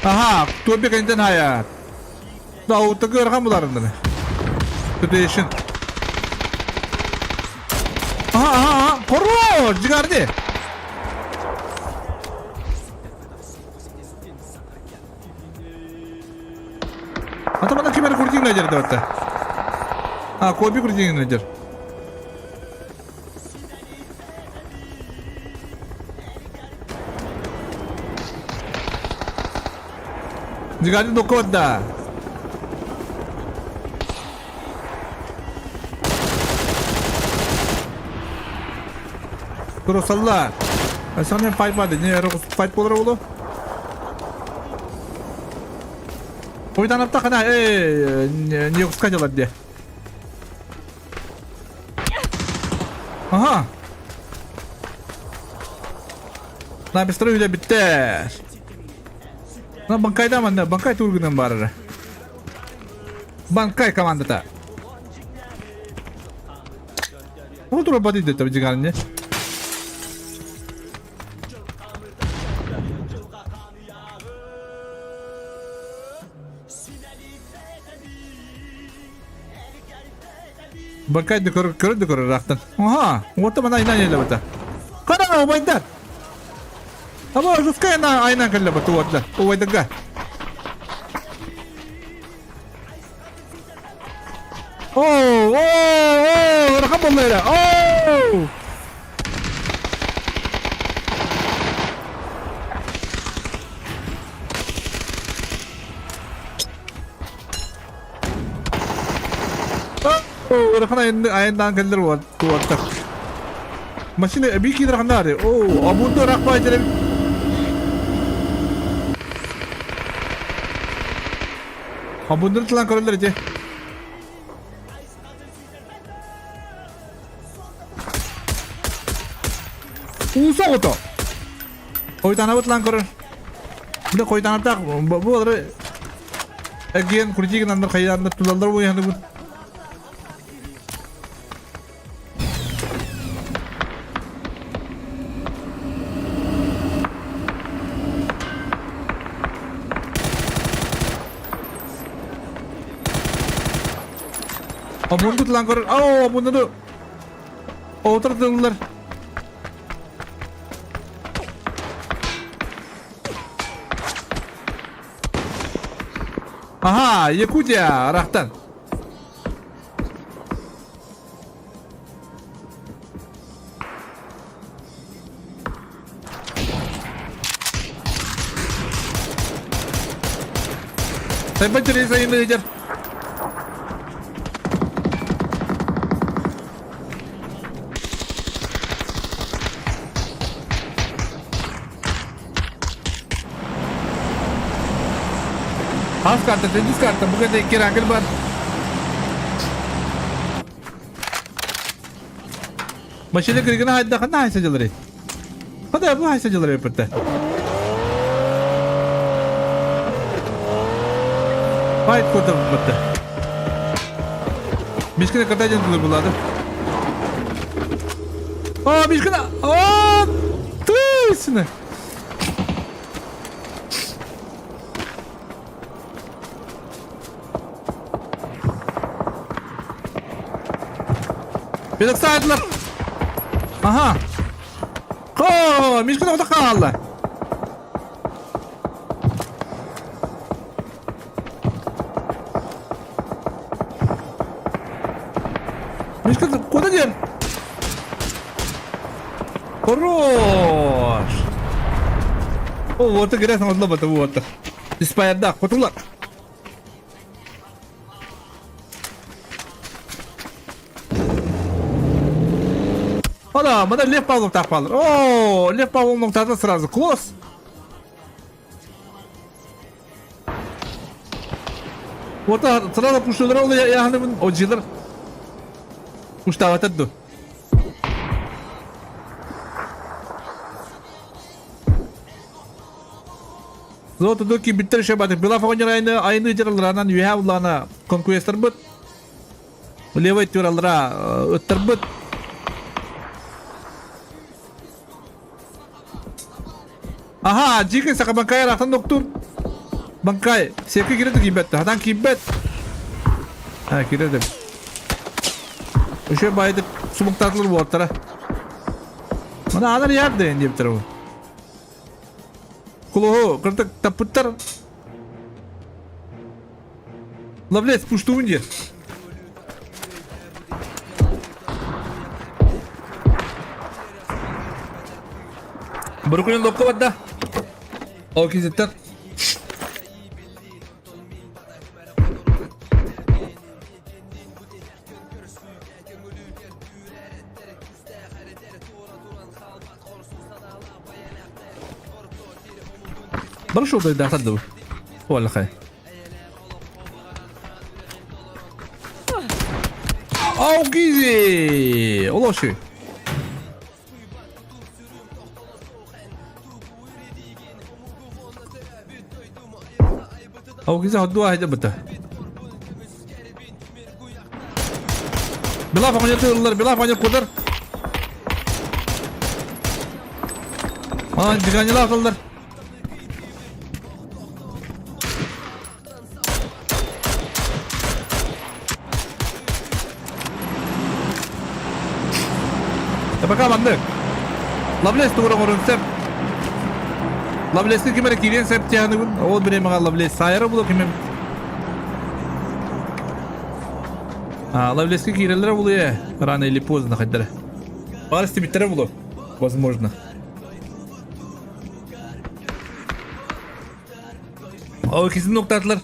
Aha, Tobi кентен hayat. Да, утыгы ырган буларынды. Төтешин. Aha, aha, aha. Хорош, жигарди. Ата мана кимер куртиң нәҗер деп атта. А, Коби куртиң нәҗер. Жигарди докодда. Туросалла. Сәнен файт бады, не файт болар болу? Ойдан апта қана, эй, не құсқа делать де. Ага. На быстро үйде бітті. На банкайда манда, банкай тургунан барыр. Банкай командата. Ол тура бады деп жигарне. Банкай да көрөр көрөр да көрөр рахтан. Ага, вот там она айнан еле бата. Кара убайдар. Аба жускай на айнан кэлле бата уотла. Убайдарга. Оо, оо, оо, рахам боллайра. Оо! Ырахан айындаан кэллэр уоттар. Машина би киир ханнаары. Оо, абунду рахпай дерем. Абундун тылан көрөлөр ити. Уусо ото. Койтанабыт лан көрөр. Бile койтанатак бу олар Эгиэн крутигин андар хайяндар тулалдар буяны бу. Абунду тылан көрөр. Оо, абунду. Отырдылар. Аха, Якутия, Рахтан. Сайбан через айымы Хас карта, төрдүс карта, бу кэннэ икки бар. Машина кыргына хайда ханна хайса дьылары? Хада бу хайса дьылары өппүттэ. Файт кота бутта. Мишкина ката дьон тылы булады. О, Мишкина! О, ты сына! Бедоксайдлар! Ага! О, Мишкина ота хаалла! Мишка, куда диэн? Хорош! О, вот и грязно отлоба-то вот. Испаярда, хотулар. Ана, мына Лев Павлов тапалыр. О, Лев Павлов ноктада сразу клосс. Орта сразу пуштулар ол яхнымын ожилар. Пуштаватадду. Золото доки биттер шабаты. Была фонер айны айны жараларанан үһә улана конкуэстер быт. Левый тюралра ыттар быт. Аха, жиkin сака банкай рахтан доктор. Банкай, сепке киреді кийбет. Хадан кийбет. Ha, киреді. Өшө байдык сумуктатылыр буоттара. Мына анар ярды деп тұр. Кулуһу кыртык таппыттар. Лавлес пуштуун диэн. Бруклин лопка барда. Ол кезеттен. Бары шоу дайдахтар Уолла хай. Аугизи! Олоши. Аугизи ходуа хайда быта. Билаф оҕонньор Билаф оҕонньор куотар. Ана дыганилаах тыллар. Пока маннык. Лавлес тугура оҥорун сөп. Лавлески ким эрэ киириэн сөп тиһаныгын. Ол бириэмэҕэ Лавлес саайара буолуо ким А, Лавлески киирэллэрэ буолуо рано или поздно хайдара. Баар истибиттэрэ буолуо. Возможно. Ол иккисин нуктаатылар.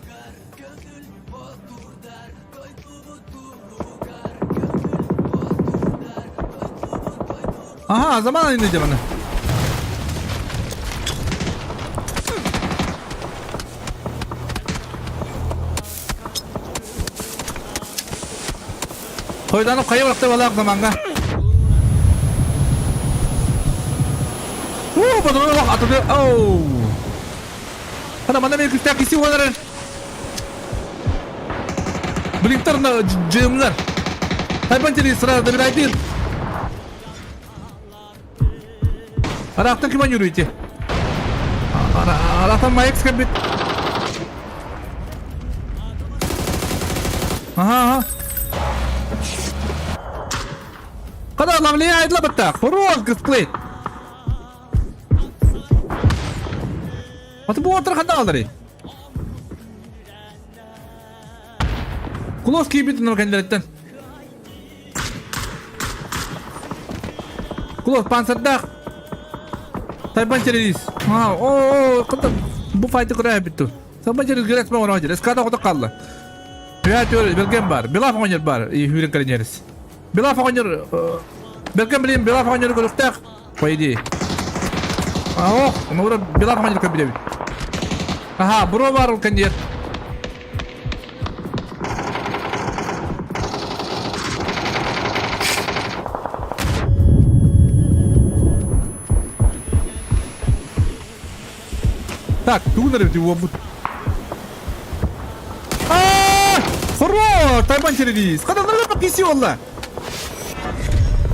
Ага, заман айны дебаны. Хойданып хайа барахта балаах заманга. Уу, бодоро атыды. Оу. Хана мана мен күстээх киси уонары. Блинтар на жымнар. Тайпан сразу добирайте. Арахтан ким ойнуур Арахтан Майкс кэлбит. Ага, ага. Хада лавлия айдла батта. Хорош гасплей. Аты бу отыр ханда алары. Кулос киирбит онно кэннилэриттэн. Кулос панцирдаах. Тайбан террорист. А, о, о, кытта бу файты көрө эбит ту. Тайбан террорист грек ма оно жер. Эскада хоток калла. Пять Белген бар. Белав оҥонньор бар. И хүрен кэлинерис. Белав оҥонньор Белген билим Белав оҥонньор көрүөхтээх. По идее. А, ох, ну ура Белав оҥонньор көрбүт Аха, буро бар ол кэнниэр. Так, тугун эрэ уобут. Аа! Хоро! Тайбан террорист! Хата киси олла!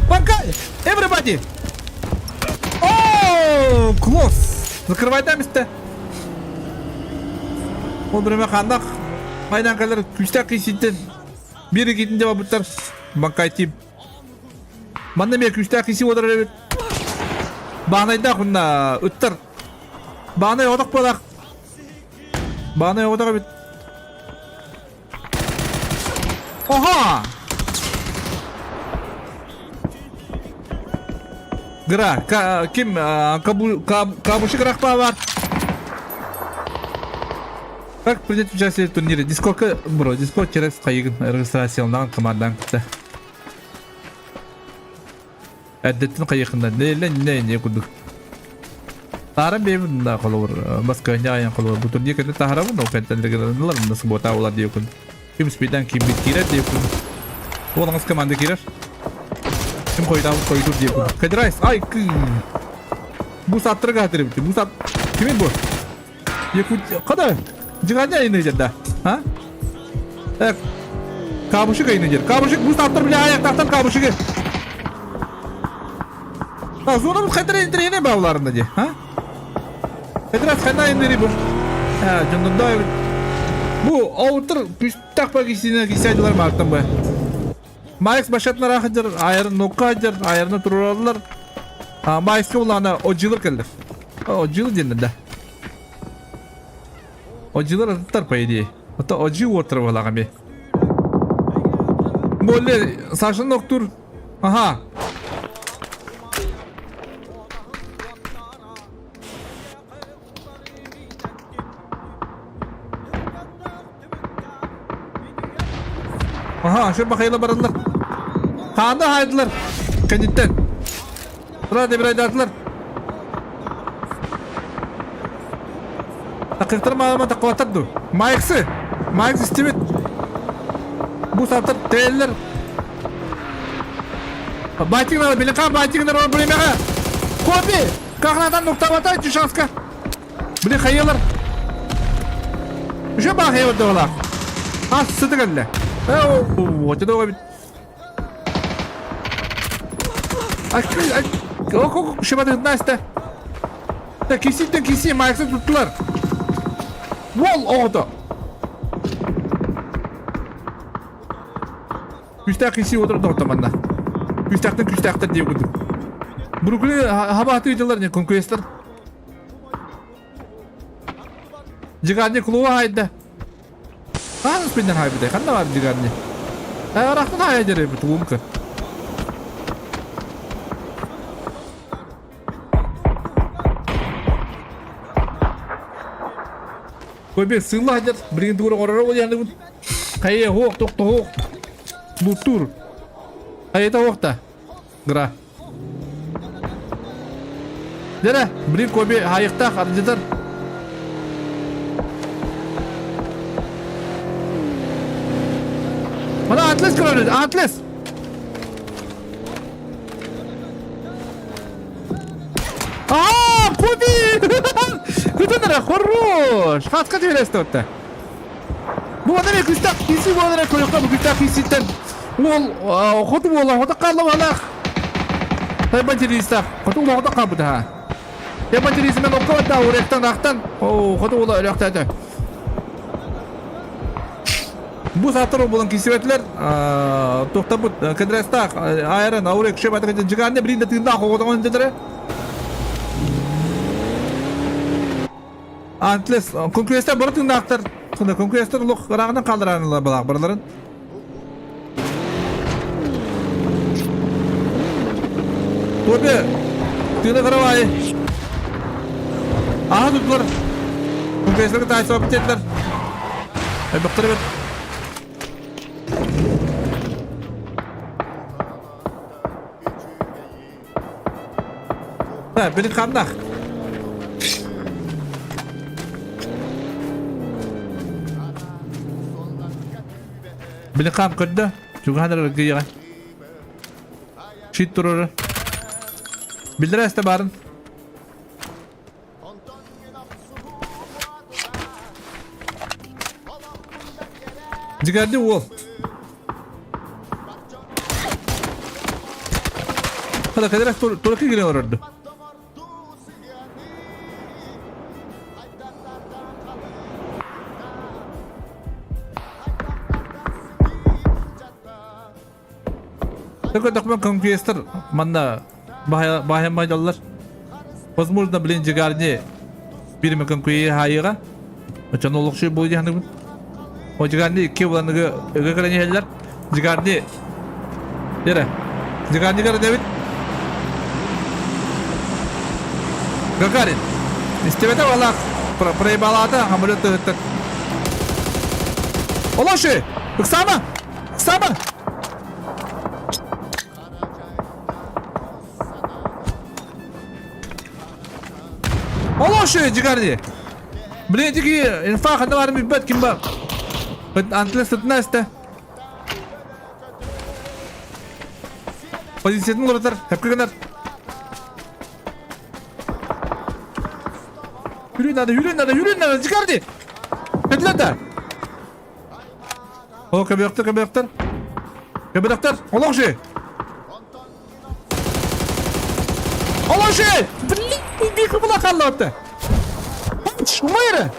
Пока! Everybody! О, клосс! Закрывай там место. Ол биреме ханнах айдан кэлэр күүстээх кииситтэн биир киитин деп албыттар Банкай тип. Манна эмиэ күүстээх киси уодар эбит. Баанайдаах уонна ыттар. Баанай оҕотох буолаах. Баанай оҕотох эбит. Ага! Гра, ка, ким, кабу, каб, кабушик рахпа бар. Как принять участие в турнире? Дискордка, бро, Дискорд через хайыгын регистрацияланан командан кытта. Эрдэттэн хайыхында не не не курдук. Тааран бэйэбин да холобур баскыанньа айан холобур бу турнир кэннэ таһарабын ол кэнтэн регионалар мында суббота буолар диэкун. Ким спидан киммит киирэр диэкун. Ол аҥас команда киирэр. Ким хойутаабыт хойутуур диэкун. Кэдрайс ай кы. Бу сааттырга хатырыбыт. Бу саат кимин бу? Якут када? Жиганя айны жерда. А? Э, Кабушик айны жер. Кабушик бу сааттыр бile аяктактан кабушиги. А, зона бу хайтар интерене бааларында же, а? Хайтар хайна индери бу. А, жондонда бу аутыр күстак па кисине кисәдилар мартан бу. Майкс башатына рахыдыр, айырын нокка жер, айырны туралар. А, Майкска улана ожилыр келдер. Ожилы денде да. Ожилар аттар по идее. Ото ожи уотыр буолаҕа би. Болле Саша ноктур. Ага. Аха, şu бахайла бараллар. Хаанда хайдылар. Кэнниттэн. Тура да бирайдаатылар. Такыктар маалама таккыбаттар ду. Майксы. Майкс истибит. Бу саптар тээллер. Байтигнар, биликан байтигнар ол билимеге. Коби! Кахнатан нуктабатай чушанска. Били хайалар. Уже бахайа догла. А сыты кэллэ. Оо, это бит. Ок, шыбады Настя. Да киситтен киси майксы туттулар. Уол оҕото. Күүстээх киси отырып тоҕотто манна. Күүстээхтэн күүстээхтэр диye курдук. Бруклин хаба атыы не конкуренттар. Жигарни клуба хайда. Хаан спиннер хайбытай. Ханна бар жигарни? Арахтан хайа деребит тугумка. Көбек сыылла хадьар. Билигин тугура орор ол яны Хайа хоох тохто хоох. Луттур. Хайата хоохта. Гра. Дere, блин Коби хайыктаах ардьытар. Мана Атлес көрөбүт, Атлес! Аа, Коби! Күтэн эрэ, хорош! Хаска түһэрэ отта. Бу манна күстэх киси буолара көрөххө бу күстэх киситтэн уол хоту буола хоту хаалла Тайбан террористах хоту уола хоту хаалбыта ха. Тайбан террористмен окко барда уректан ахтан о хоту уола өлөхтөөтө. Бу сааттар буолан кисибэтилер туохтарбыт кэдрестаах айран аурек шөп атыгы жигаанне билин да тыындаах оҕотоҕон дедere Антлес, конкуренттар бары тыыннаахтар. Конкуренттар олох ырааҕынан хааллараанылар балаах барыларын. Тоби! Тыына карабай! Аха туттулар. Компрессорга таайсыба битетилер. Эбэхтэр эбит. Да, били ханнах. Били хам көрдө. Чугаһан эрэр гыйаҕа. Щит турары. Билдирэ эстэ барын. Дьигарди уол. Хада кадырах турки гире орорду. Төкөтөхмөн конквестер манна баһайан байдаллар. Возможно, блин, Джигарни бирме конкуи хайыга. Очон олохшуй бу дияныгын. О Джигарни икки буланыгы ыга кэлэн иһэллэр. Джигарни Ере. Джигарни кэрэ Гагарин. Истибэтэ балак. Проебалаата, самолет тыһыттан. Олоши! Ыксама! Ыксама! Олоши, Джигарди! Блин, тики инфа ханна барын билбэт ким бар. Антлес сытына эстэ. Позициятын уларытар, хэпкэ гынар. Yürü надо, yürü надо, yürü надо, Джигарди! Петлета! О, көбөктөр, көбөктөр. Көбөктөр, олох же! Олох же! Блин, иди кыбыла қаллапты. Умайры!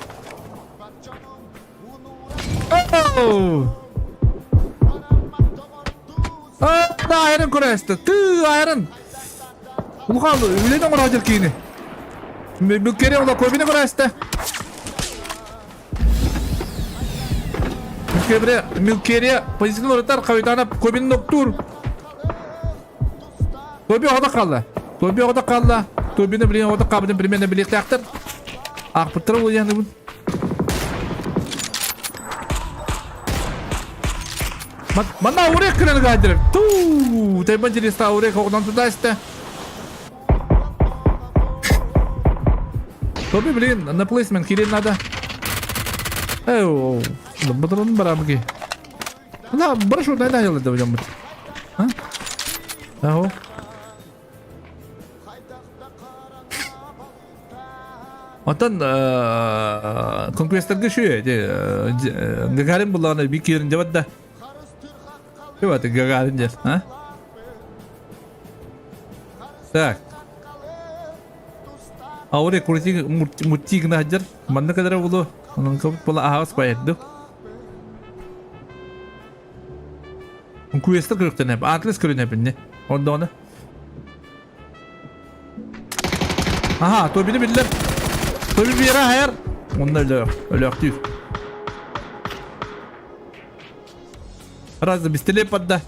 Оу! Айрын көрәсті. Ты айрын. Улхан үлен оңыр ажыр кейіні. Мүккере ола көбіне көрәсті. Мүккере, мүккере позицион орытар қабитанап көбіне ноктур. Тоби ода қалды. Тоби ода қалды. Тобини билен ода қабыдын примерно билектақтыр. Ақпыттыр ол яны бұл. Манна урек кырын гадыр. Ту, тайбан интереса урек оғдан тудасты. Тоби, блин, на плейсмент кирин надо. Эу, бадрон барамги. На, брашу дай дай да в А? Аго. Онтон конквестерге шүйе, Гагарин буллаҕына биир киирин дьабат да. Чего ты Гагарин дер, а? Так. Ауре крути мутти гына дер. Манна кадара булу. Онун кабыт була аһаҕас байырды. Куестер көрүктен эп. Атлас көрүнэп инне. Онда оны. Аха, Тобини биллер. Тоби биэрэ хайар. Онно өлөөх, өлөөхтүүр. Раз бистилеп падда.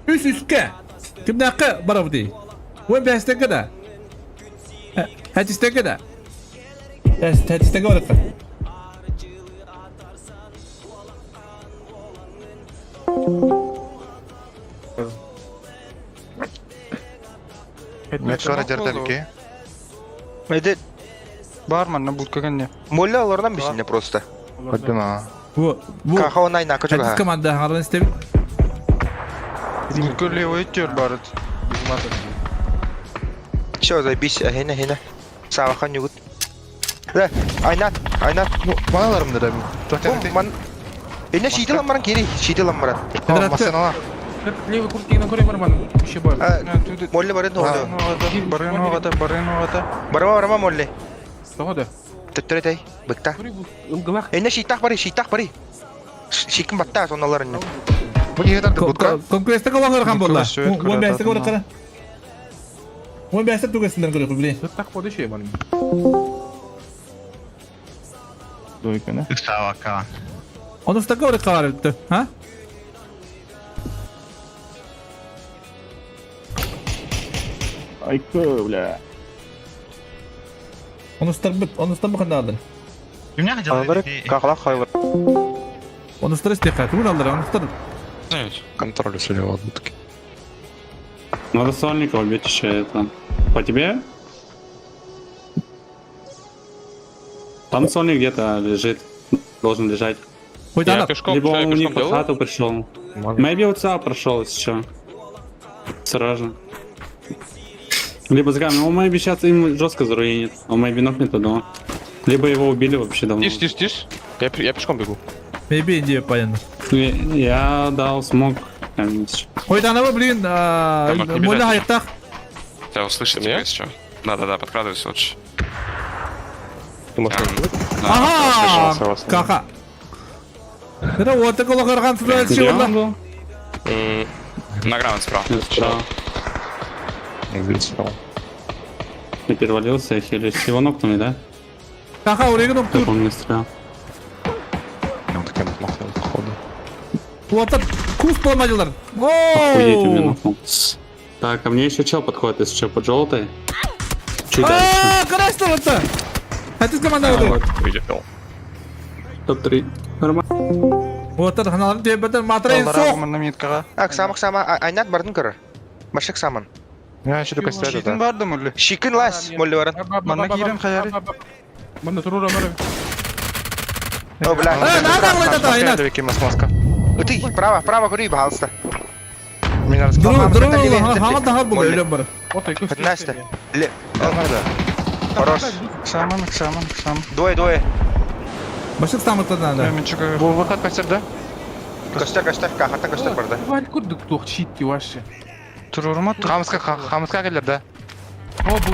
Үс үскэ. Кимнээххэ барабытый? Уон бэстэгэ да. Хэтистэгэ да. Хэтистэгэ барыта. Мечора дердерки. Эди бар манна будка кэннэ. Молля олордан бисинне просто. Поддема. Бу бу Каха онай на Хэтис кочуга. команда хаҥаран истэбит. Будка левый тер барыт. Все, заебись, ахина, ахина. Савахан югут. Да, айнат, айнат. Маналарым да Бу ман Эне шиде ламаран кири, шиде ламаран. Федерация Левый куртигин көрө барман. Еще бар. Молле барын оғды. Барын оғата, барын оғата. Барма барма молле. Тоғыды. Төттөрө тэй, быкта. Ылгылах. Эне шийтах бары, шийтах бары. Шикин батта соналарын. Бу киһи тарды будка. Конквестка олоҥор хан буолла. Конквест Уон бэстэгэ көрө барыта. Уон бэстэ тугасыннар көрөкү блин. Так поды şey бар. Двойканы. Ыксаабакка. Onu стака оры калар өттө, а? Айкы, бля. Onu старбыт, onu старбы кандалар. Кимнях Аналары кахалах хайлар. Onu стар истеха, ким алдар, onu стар. Контроль слева от будки. Надо сольника убить еще это. По тебе? Там сольник где-то лежит. Должен лежать. Хоть Я она. пешком, Либо что я он у них пешком под делаю? хату пришел. Maybe вот сюда прошел еще. Осторожно. Либо за камнем. Он maybe сейчас им жестко заруинит. Он maybe нокнет одного. Либо его убили вообще давно. Тише, тише, тише. Я пешком бегу. Maybe индия понятно. Я дал смог. Хоть она, блин, моля хайктах. Тебя услышит теперь еще. Да-да-да, подкрадывайся лучше. Ага! Кака. Это вот такого горган Где сюда он был? На грамоте справа. Справа. Я перевалился, я хилюсь. Его нокнули, да? Кака, уреган Как он мне стрелял? Он таким махнул, походу. Вот этот куст поломадилар. Охуеть, он меня Оу! нокнул. Так, ко мне еще чел подходит, если что, под желтой. Чуть дальше. А, красный вот это. А ты с командой вот. Видел. Топ-3. Нормально. Вот это ханалар тебе матрей сох. Аксам, Аксама, айнат бардын көрөр. Машик саман. Я еще только Щитин барды мүлі. Шикин лас, молли баран. Манна кирен хаяри. Манна турура мара. О, бля. Э, надо вот это, айнат. Ты, право, право, көрүй, пожалуйста. Друг, друг, хама тахар бу өлөм бар. Настя. Ле. Хорош. Саман, саман, саман. Двое, двое. Башык самыта надо. Мен чыгы. Бу выход костер, да? Костер, костер, кахата костер бар, да? Валь курдук тух читти ваше. Турурма тур. Хамска, хамска келер, да? О, бу.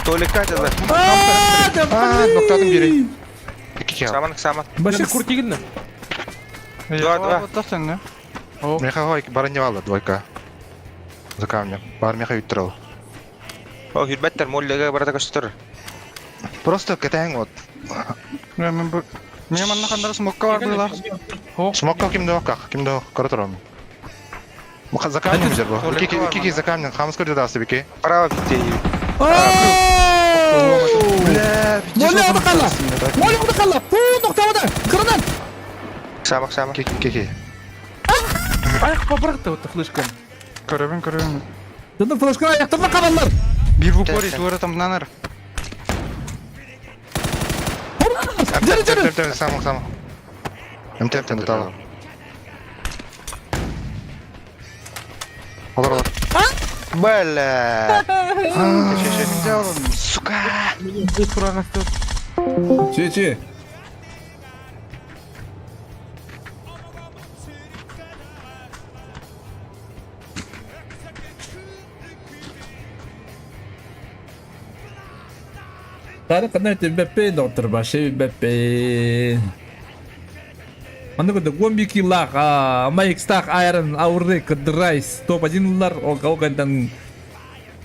Толика деді. А, да ноктадым блин. бери. Саман, саман. Башык Куртигин. Два, два. Вот сен, не? Меха бараневала двойка. За камнем. Бар меха юттырал. О, хүрбәттер, моллеге барата костер. Просто кәтәң вот. Мен бу. Мен манна хандар смокка бар была. Смокка кимде как? Кимде көрө За камнем жер бу. Кики за камнем. Хамс көрдө дасы бики. Право битте. Бля, Моля оды калла. Моля оды калла. Пу ноктабада. Кырынан. Самак самак. Кики кики. Аяк побракты вот флешкам. Көрөбүн, көрөбүн. Дындын флешканы аяктарына кабаллар. Бир в упоре тура там нанар. Жери жери. Самак самак. МТМ тал. Олар олар. Бля. Сука. Че че. Тары кандай беппе доктор башы беппе. Анда көдө 12 лах, Майк Стах, Айрон, Аурек, Драйс, топ-1 лар, огандан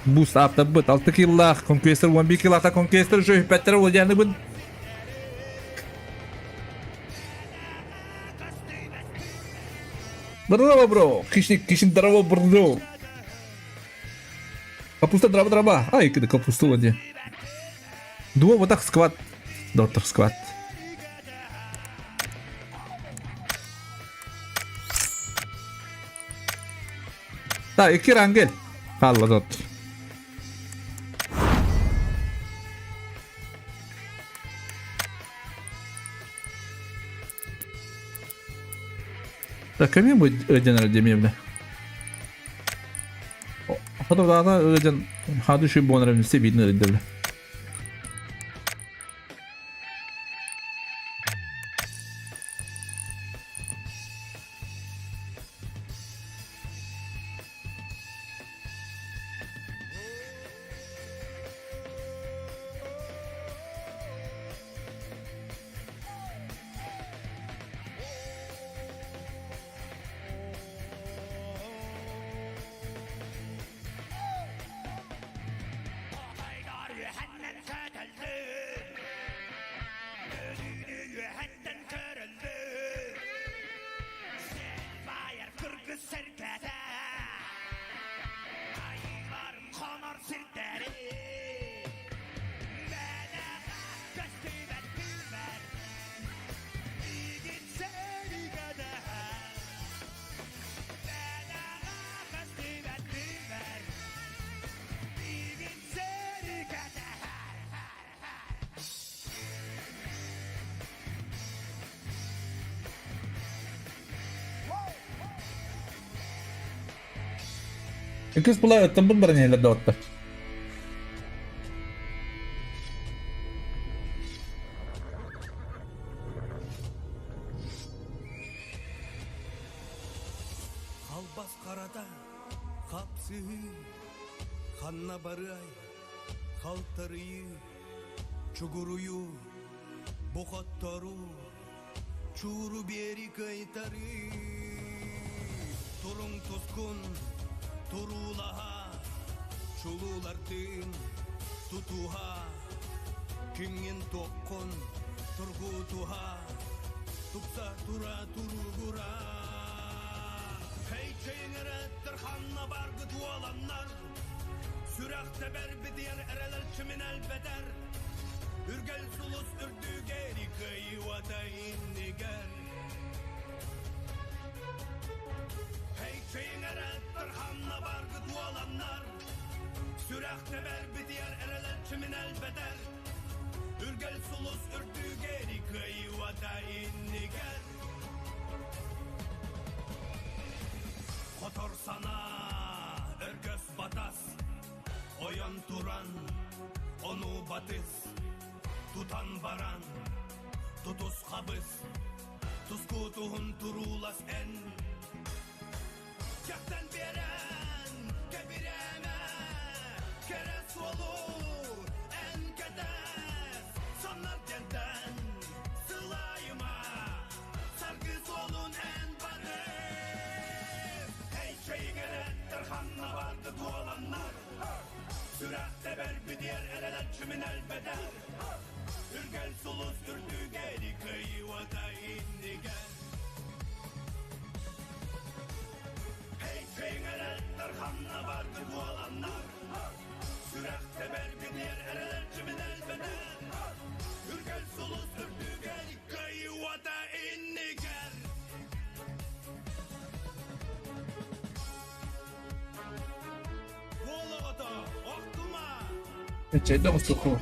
буст апта быт, 6 киллах, Конквестер 11 киллахта Конквестер жөй пәттер ол яны бын. Здорово, бро! Хищник, хищник, здорово, бро! Капуста, драба, драба. Ай, кыды капусту воде. Дуо, вот так скват. Доктор скват. Так, икки рангел. Алла доктор. Так, кем будет один родимевля? Хотовдана один хадыши бонрем все видно родивля. Иккис була ыттарбыт баран иһэллэр доҕоттор. Халбас харата, хапсыһыы, ханна барыай, халтарыйыы, чугуруйуу, бухотторуу, чууру биэри кыайтарыы. Туруҥ тускун, туруулаһа, чулуулардыын тутуһа, кимҥин туоххун тургутуһа, тупса тура туругура. Хей чэйиҥэрэттэр ханна баргыт уоланнар, Сүрэх тэбэр битийэр эрэлэр чимин элбэтэр, Үргэл сулус үрдүгэр кыайыыта иннигэр. Хей чэйиҥэрэттэр ханна баргыт уоланнар, Сүрэх тэбэр битийэр эрэлэр чимин элбэтэр, Үргэл сулус үрдүгэр кыайыыта иннигэр. Хотор санаа, өргөс батас, ойон туран, ону батыс, тутан баран, тутус хабыс, тускутуһун туруулас эн. Кэхтэн биэрэн, кэбирээмэ, кэрэ суолу эн кэтэс, соннор дьэнтэн сылайыма, саргы суолун эн барыс. Эй, чэйиҥэрэттэр ханна барды туоланнар, сүрэх тэбэр бүтүөр эрэлэр чүмүн элбэтэр, үргэл сулус үрдүгэр кыайыыта иннигэр. Чэйдэ устуку.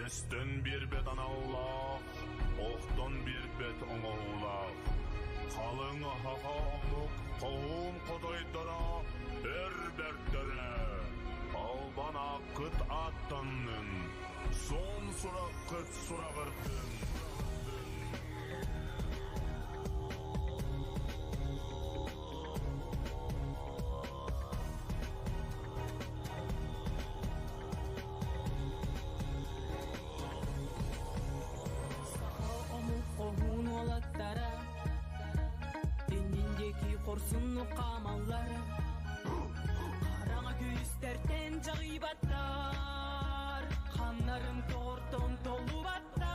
Өстөн биэрбэт аналлаах, охтон биэрбэт оҥоһуулаах, халыҥ аһаҕа омук хоһуун хотойдоро өр бэртэрэ, албан ааккыт ааттаннын, суон сураххыт сураҕырдын. Саха омук хоһуун уолаттара Иннин диэки хорсуннук хаамаллар Хараҥа күүстэртэн дьаҕыйбаттар Ханнарын тоҕортон толлубаттар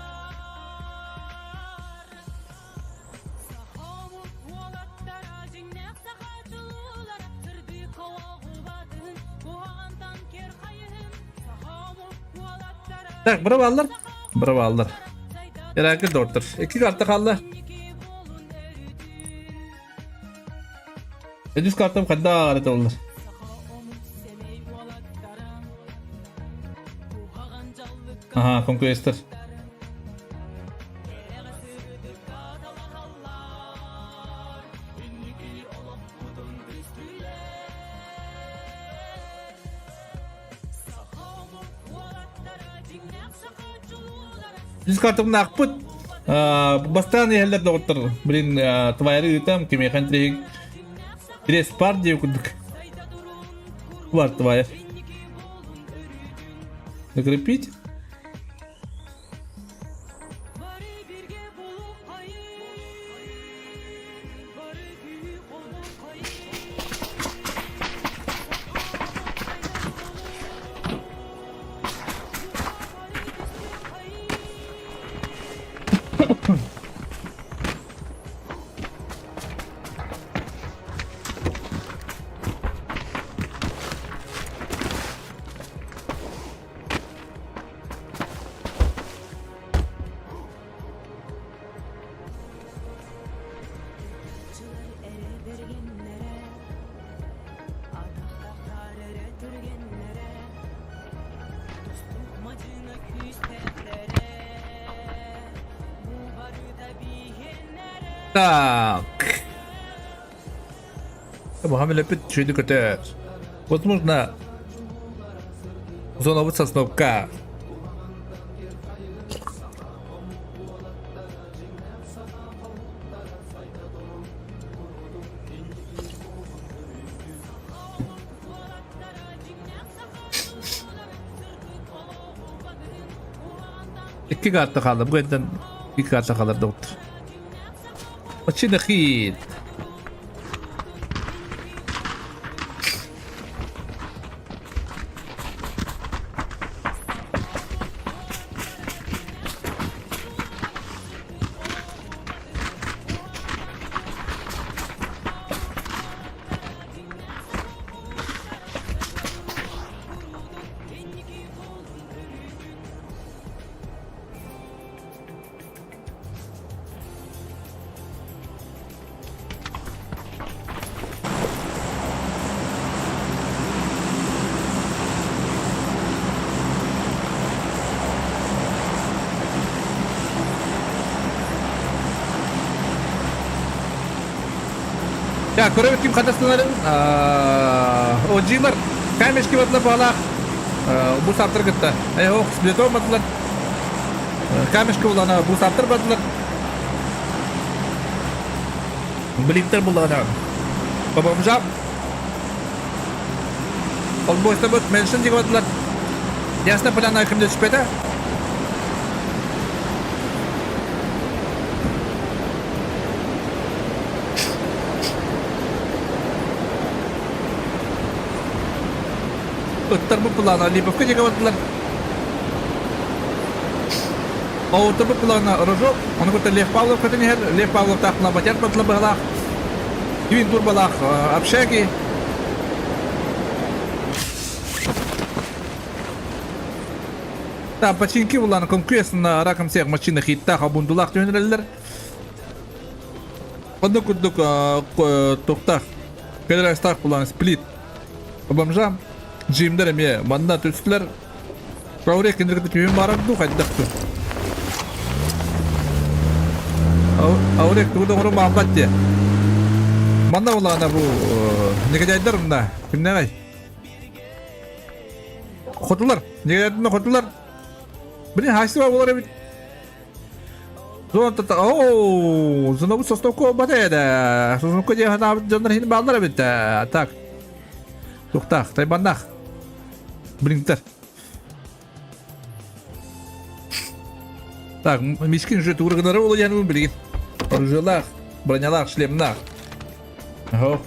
Саха омук уолаттара дьиҥнээх саха чулуулара Сырдык оҕубатын куһаҕантан кэр хайыһын Саха омук уолаттара Так, браво аллар. Браво аллар. Эрээки доктор. Икки карта хаалла. Үс картам ханна аарата оллар. Ага, конкуэстер. Үс картамнаахпыт. Бастаан иһэллэр доҕоттор. Блин, твайры ыытам, кимиэхэ интриһик. Респар диye курдук. Бар твайр. Закрепить. Так. Мухаммед чуйды көтөр. Возможно, зона сосновка. Икки карта хаалла. Бу кэнтэн икки карта хаалар доҕоттор. Очень хит. Я көрөбүт ким хатастанарын OG-лар камешки батла баалаах бу саптар кытта. Ох, сплетон батылар. Камешка булана бу саптар батылар. Блинтер булана. Бабамжап. Ол бойста бут меншин диге батылар. Ясна поляна кимде түспеді. Ыттар бу плана Липовка диге батылар. Оутубу плана Рожок, ону кытта Лев Павлов көтөн иһэр, Лев Павлов таахтына батяр батыла быһалаах, Твин турбалаах общаги. Та починки булан конкурсна раком всех машина хиттах абундулах түһүнэрэллэр. Онно курдук туохтаах Федерастаах булан сплит бомжа Джимдер эмиэ манна түстүлэр. Праурек кинилэргэ түһүн баарар дуу хайдах дуу? Аурек тугу да оҥорон баалбат диэ. Манна булаана бу негодяйдар мына кимнээҕэй? Хотулар, негодяйдар хотулар. Блин, хайсыба болар эбит. Зона Оу, зонабыт состовка буолбата этэ. Сосновка диэн санаабыт дьоннор иһин бааллар эбит. Так. Туохтаах, тайбаннаах. Блинктер. Так, мискин уже тугургынары ол диэн билигин. Оружиялаах, бронялаах, шлемнаах. Ого.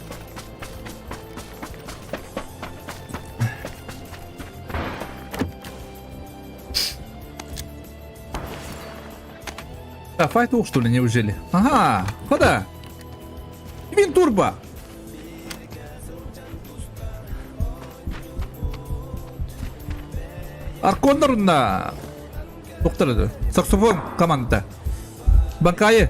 А, файт что ли, неужели? Ага, хода. Вин турбо. Арконнорунна. Доктор Саксофон команда. Банкайы.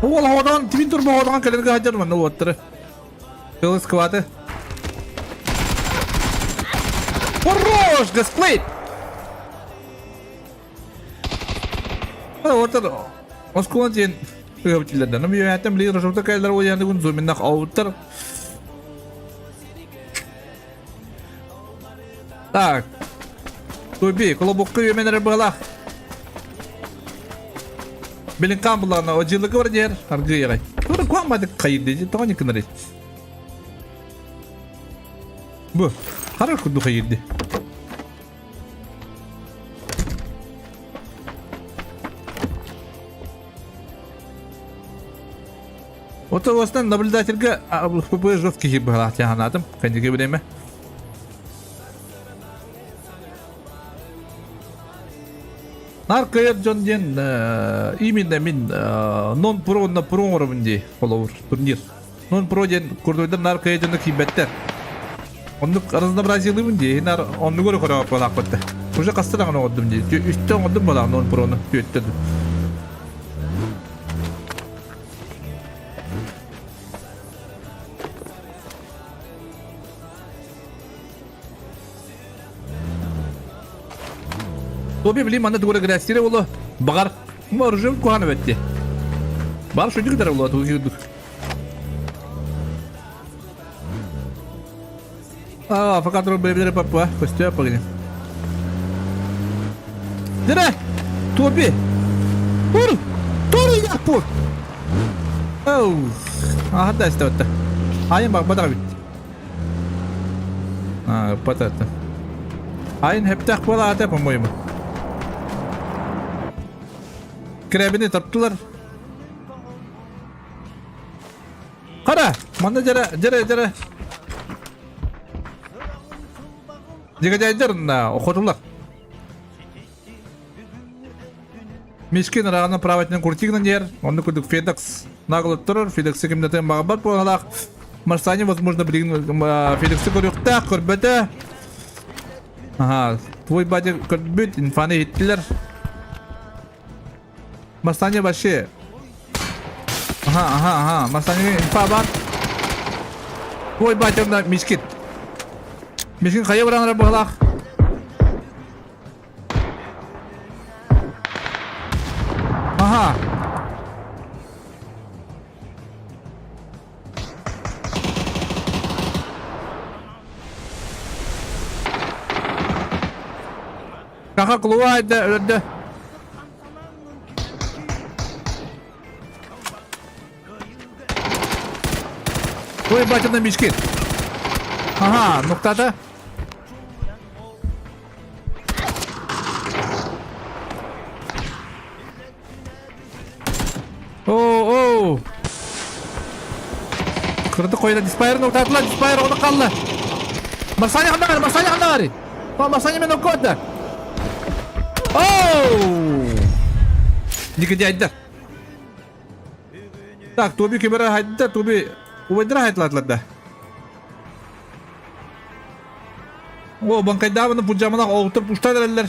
Уол хоодон, твин турбо хоодон кэлэргэ хадьар манна уоттары. Тылы скваты. Хорош, дисплей! Отыр Оскула диэн ыабытиллэрдэ. Ну, үөһэттэн билигин Рожовта кэллэр уйаныгын зуминнах ауттар. Так. Туби, колобокка үөмэн эрэр быһалаах. Билин кам буллаҕына одьылыгы бар диэр аргыйаҕай. Тура куам бадык хайырды тоҕо никынары. Бу харар курдук хайырды. Ото уостан наблюдательга ФП жесткий быһалаах тяханаатым. Кэнниги время. Нар кыайар дьон диэн именно мин нон-про уонна про оҥоробун дии холобур турнир. Нон-про диэн курдуйдар нар кыайар дьоно киирбэттэр. Оннук разнообразиялыыбын дии. Нар оннугу эрэ көрө буолаахпытта. Уже хаста даҕаны оҥордум дии. Үстэ оҥордум буолаах нон-прону түөттэ. Тоби билим манна тугура грастире боло. Багар. Оружие куханы бетти. Бар шуйдук дар боло тугу кирдик. А, факатор бебелер папа, костя пагини. Дире! Тоби! Тур! Тур яппу! Оу! Аха да истебетте. Айын бак бадага бит. А, патата. Айын хептах буола ата, по-моему. Крэбини таптылар. Қара, манна жара, жара, жара. Дегедәйдер охотулар. Мишкин ырааҕынан праватынан куртигынан иһэр, онно курдук Федекс наглы турар, Федекси кимдэтин баҕарбат буолалаах. Марсане, возможно, билигин Федекси көрүөхтээх, көрбөтө. Ага, твой батя көрбүт, инфаны иһиттилэр. Марсане вообще. Ага, ага, ага, Марсане инфа бар. Твой батя Мишкин. Мишкин хайа баран быһалаах. Ага. Каха клубайда өлөрдө. Ой, батя мешки. Ага, нуктата. Оо, оо. Кырды койда диспайр нуктатыла, диспайр оны қалды. Марсаня ханда Марсаня ханда бари. Марсаня мен оккода. Оу! Негодяйдар. Так, Тоби кемера хайда, Тоби убайдара хайтлатларда. О, банкайдаабыны пуджамалах оҕуттар пуштан эрэллэр.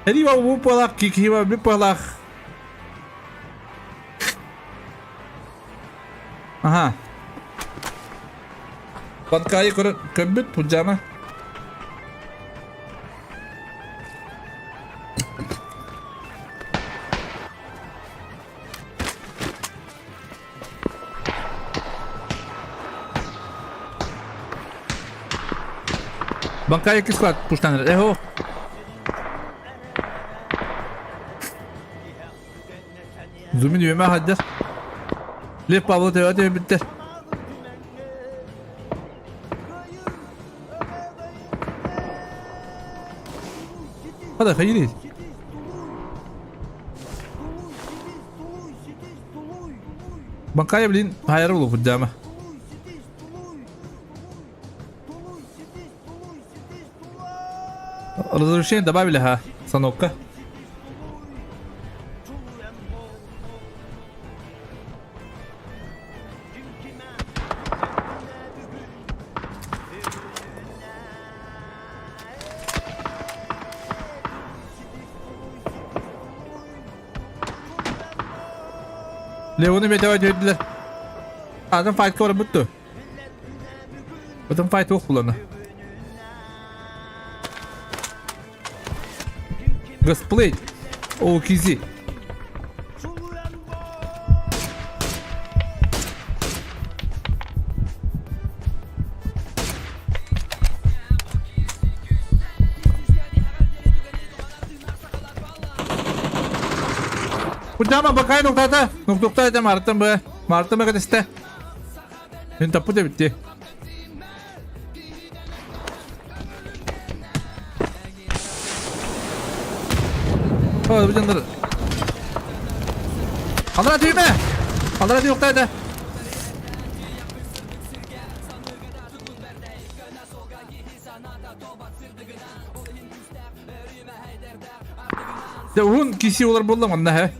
Эриба бу палах, кикиба би палах. Ага. Банкайы көрбүт пуджама. Банкай икки склад пуштан Эхо. Зумин үөмэ хаддар. Лев Павлов төбө төбүттэр. Hadi hayır. Банкая, блин, хайыр булу дама. Разрушение добавили, ха, санокка. Леоны метео диэдилэр. Атын файтка барбыт дуо? Атын файт туох булана? Гасплей. О, кизи. Кудама бакай нуктата. Нуктукта это Мартын б. Мартын б кэтистэ. Мин таппыт эбит дии. О, бу Алара түйме! Алара түйөкта это. Дьэ уһун киси олар буолла манна хэ.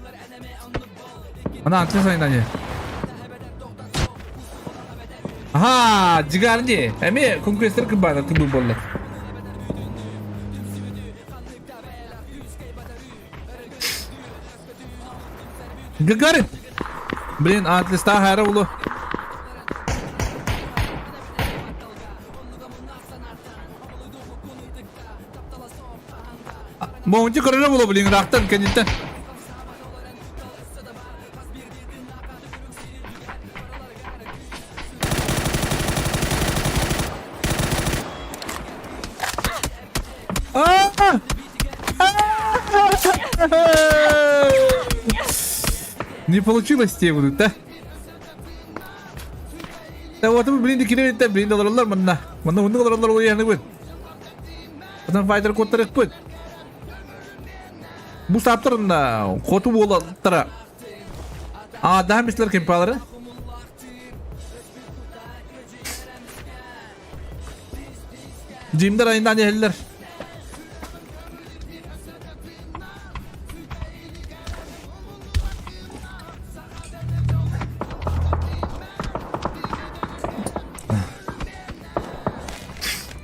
Ана антын сайнане. Аха, жигарни. Эми конкуренттер кыбаана кыбы буолла. Гагарин! Блин, атлиста хайра улу. Моунти көрөрө буолуо блин ыраахтан кэнниттэн. Не получилось тебе будут, да? Да вот блин, кирилл блин, олороллор манна. Манна муннук олороллор уйаныгын. Потом файтер куттарыкпыт. Бу саптарында хоту буолаттара. А, да, мислер кемпалары. Димдер айынан иһэллэр.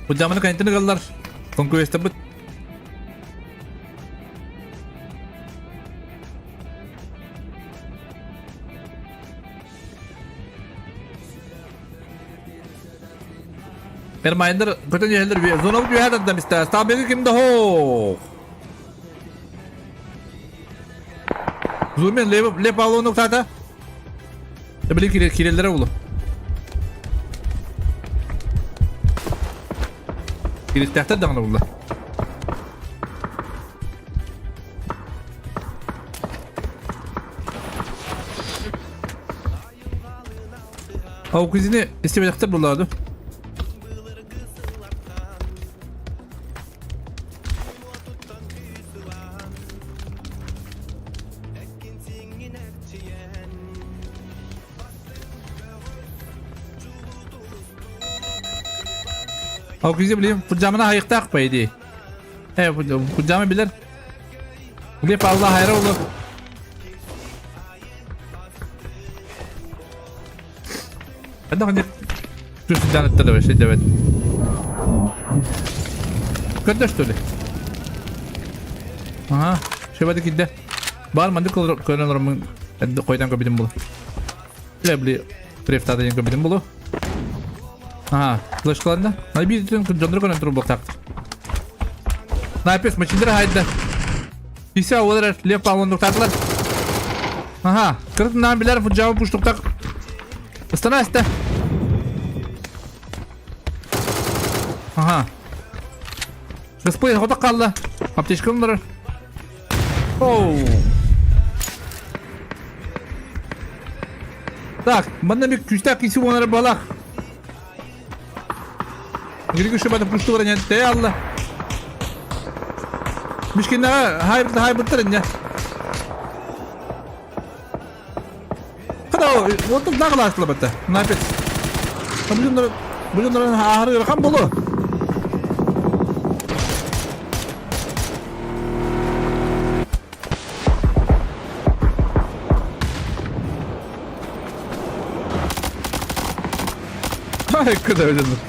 Бу кэнтин ыгаллар. Конкуренттарбыт. Эрмайнер көтөн иһэллэр зонабыт үөһэ тардан истэ. Стабегы ким да хоох. Зумен лев лев Павловна уктаата. Били киреллere булу. Кириттээхтэр даҕаны булла. Аукузини истибэтэхтэр буллаады. Аукузи билим курдьамына хайыктаах по идее. Э, курдьама билер. Глеб Алла хайра улу. Это ханнык түс да вообще девет. Көрдө что ли? Ага, шебады кидде. Бар мандык көрөн олоромун койдан көбүтүм булу. Бля, бли, префтада ден көбүтүм булу. Ага, флешкаланда. На бир түн жондор көрөн туруп бактак. Напис мачиндер хайда. Иса олар лев павлон тартылар. Ага, кыртынан билер фуджабы пуштуктак. Ыстана Ага. Господин, хоток қалды. Аптечкам бар. Оу. Так, манна бик күстәк кисү онары балак. Гири күші бата пушту бар те алла. Мишкина хай хай буттар не. Хада, вот тут нагласлы бата. Напец. Блин, блин, ахыры кам болу. Ай, куда өлөдүм.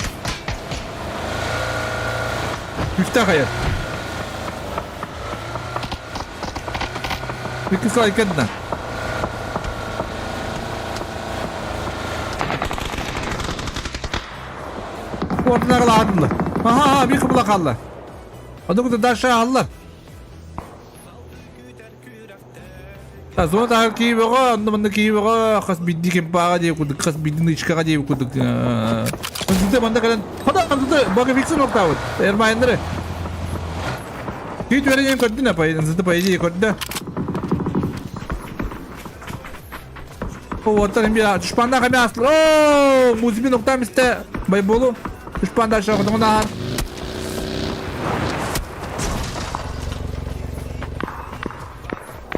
Үстә хайа. Икки сай кэннэ. Ортына кылаатылар. Аха, бир кыбыла қалды. Оны куда дальше аллар. Та зона тахар киип оҕо, онно манна киип оҕо, хас бидди кемпаға диэбит курдук, хас бидди нычкаҕа диэбит курдук. Онтута манна кэлэн, хода онтута Боговиксын октаабыт, Эрмайннары. Киит үөрэнэн көрдүн, по, по идее көрдө. Уоттар эмиэ душпаннаах эмиэ астылар. Оо, музыбин уктаам истэ байболу. Душпан дальше хотоҥун ааһар.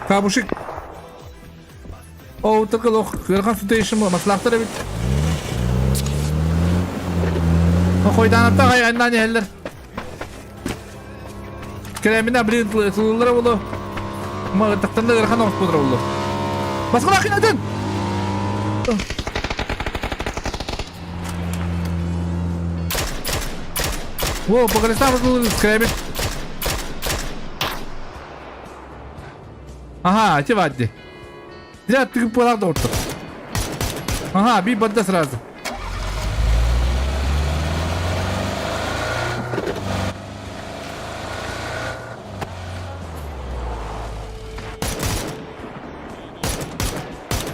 Кабушик. Оо, тыкыл ох, ыарахан сутейшим маслаахтар эбит. Хойдаанаттаах айаннаан иһэллэр. Кэлэммин блин сылыллара боло. Ма тахтан да ыарахан оҥоспутара боло. Баскалаах атын! Во, покалестам скребит. Ага, ати вадди. Зря ты пылак доктор. Ага, би бадда сразу.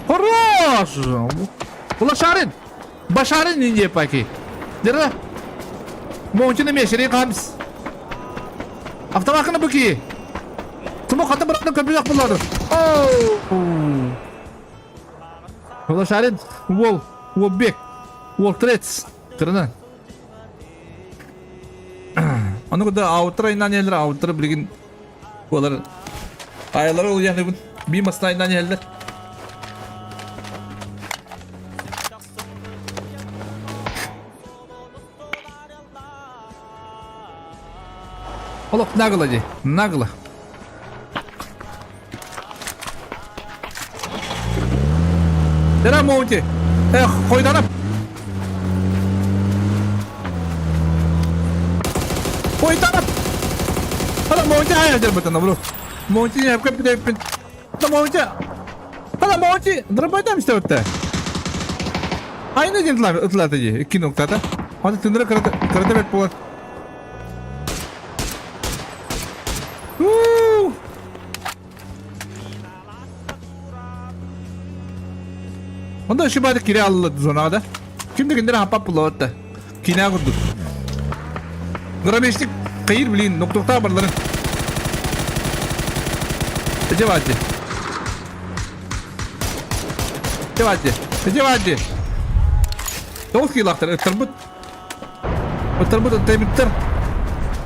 Хорош! Улашарын! Башарын инде паки. Дера. Монтины мешери камс. Автомакны буки. Тумо хата братны көбүләк булады. Оу! Улашарын уол, уолбек, уол трец. Кырына. Аны куда аутра инан елер аутра билигин Олар аялар ол яны би масна инан елер. Олох нагло ди, нагло. Дера Моунти. Эх, хойданып. Хойданып. Hala Моунти hayal eder бро. Моунти не yapıp bir de Hala Моунти. Hala Моунти. Дробайдам işte ötte. Aynı dediler ıtladı di. İki noktada. Hadi tındırı kırdı kırdı bet bulan. Woo! Онда шибады кире алылы зонада. Кимди киндер хапап булаватта. Кине курдук. Грабежник кыйыр блин, ноктокта барларын. Эже бади. Эже бади. Эже бади. Тоғыз килактар, ыттырбыт. Ыттырбыт, ыттайбыттар.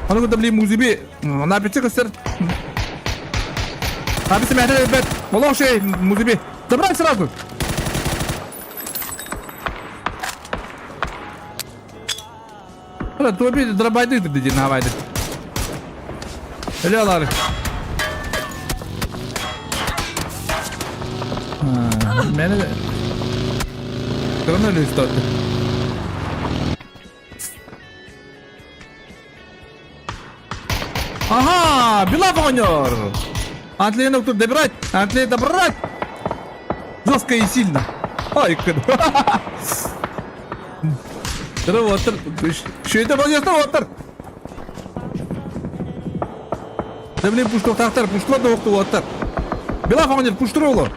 Аны куда блин музыби. Напитсе көстер. Напитсе мәтер бет. Олох шей музыби. Забрать сразу. Hala tobi drabaydı dedi havaydı. Öyle alar. Meni Kırın öyle üstad. Ага, Белав оҕонньор. Антлейн тут добирать, Антлей добрать. Жестко и сильно. Ай, Отыр. Что это был отыр. Да блин, пушку тахтар, пушку да оқту отыр. Белав оҕонньор, пуштуролу.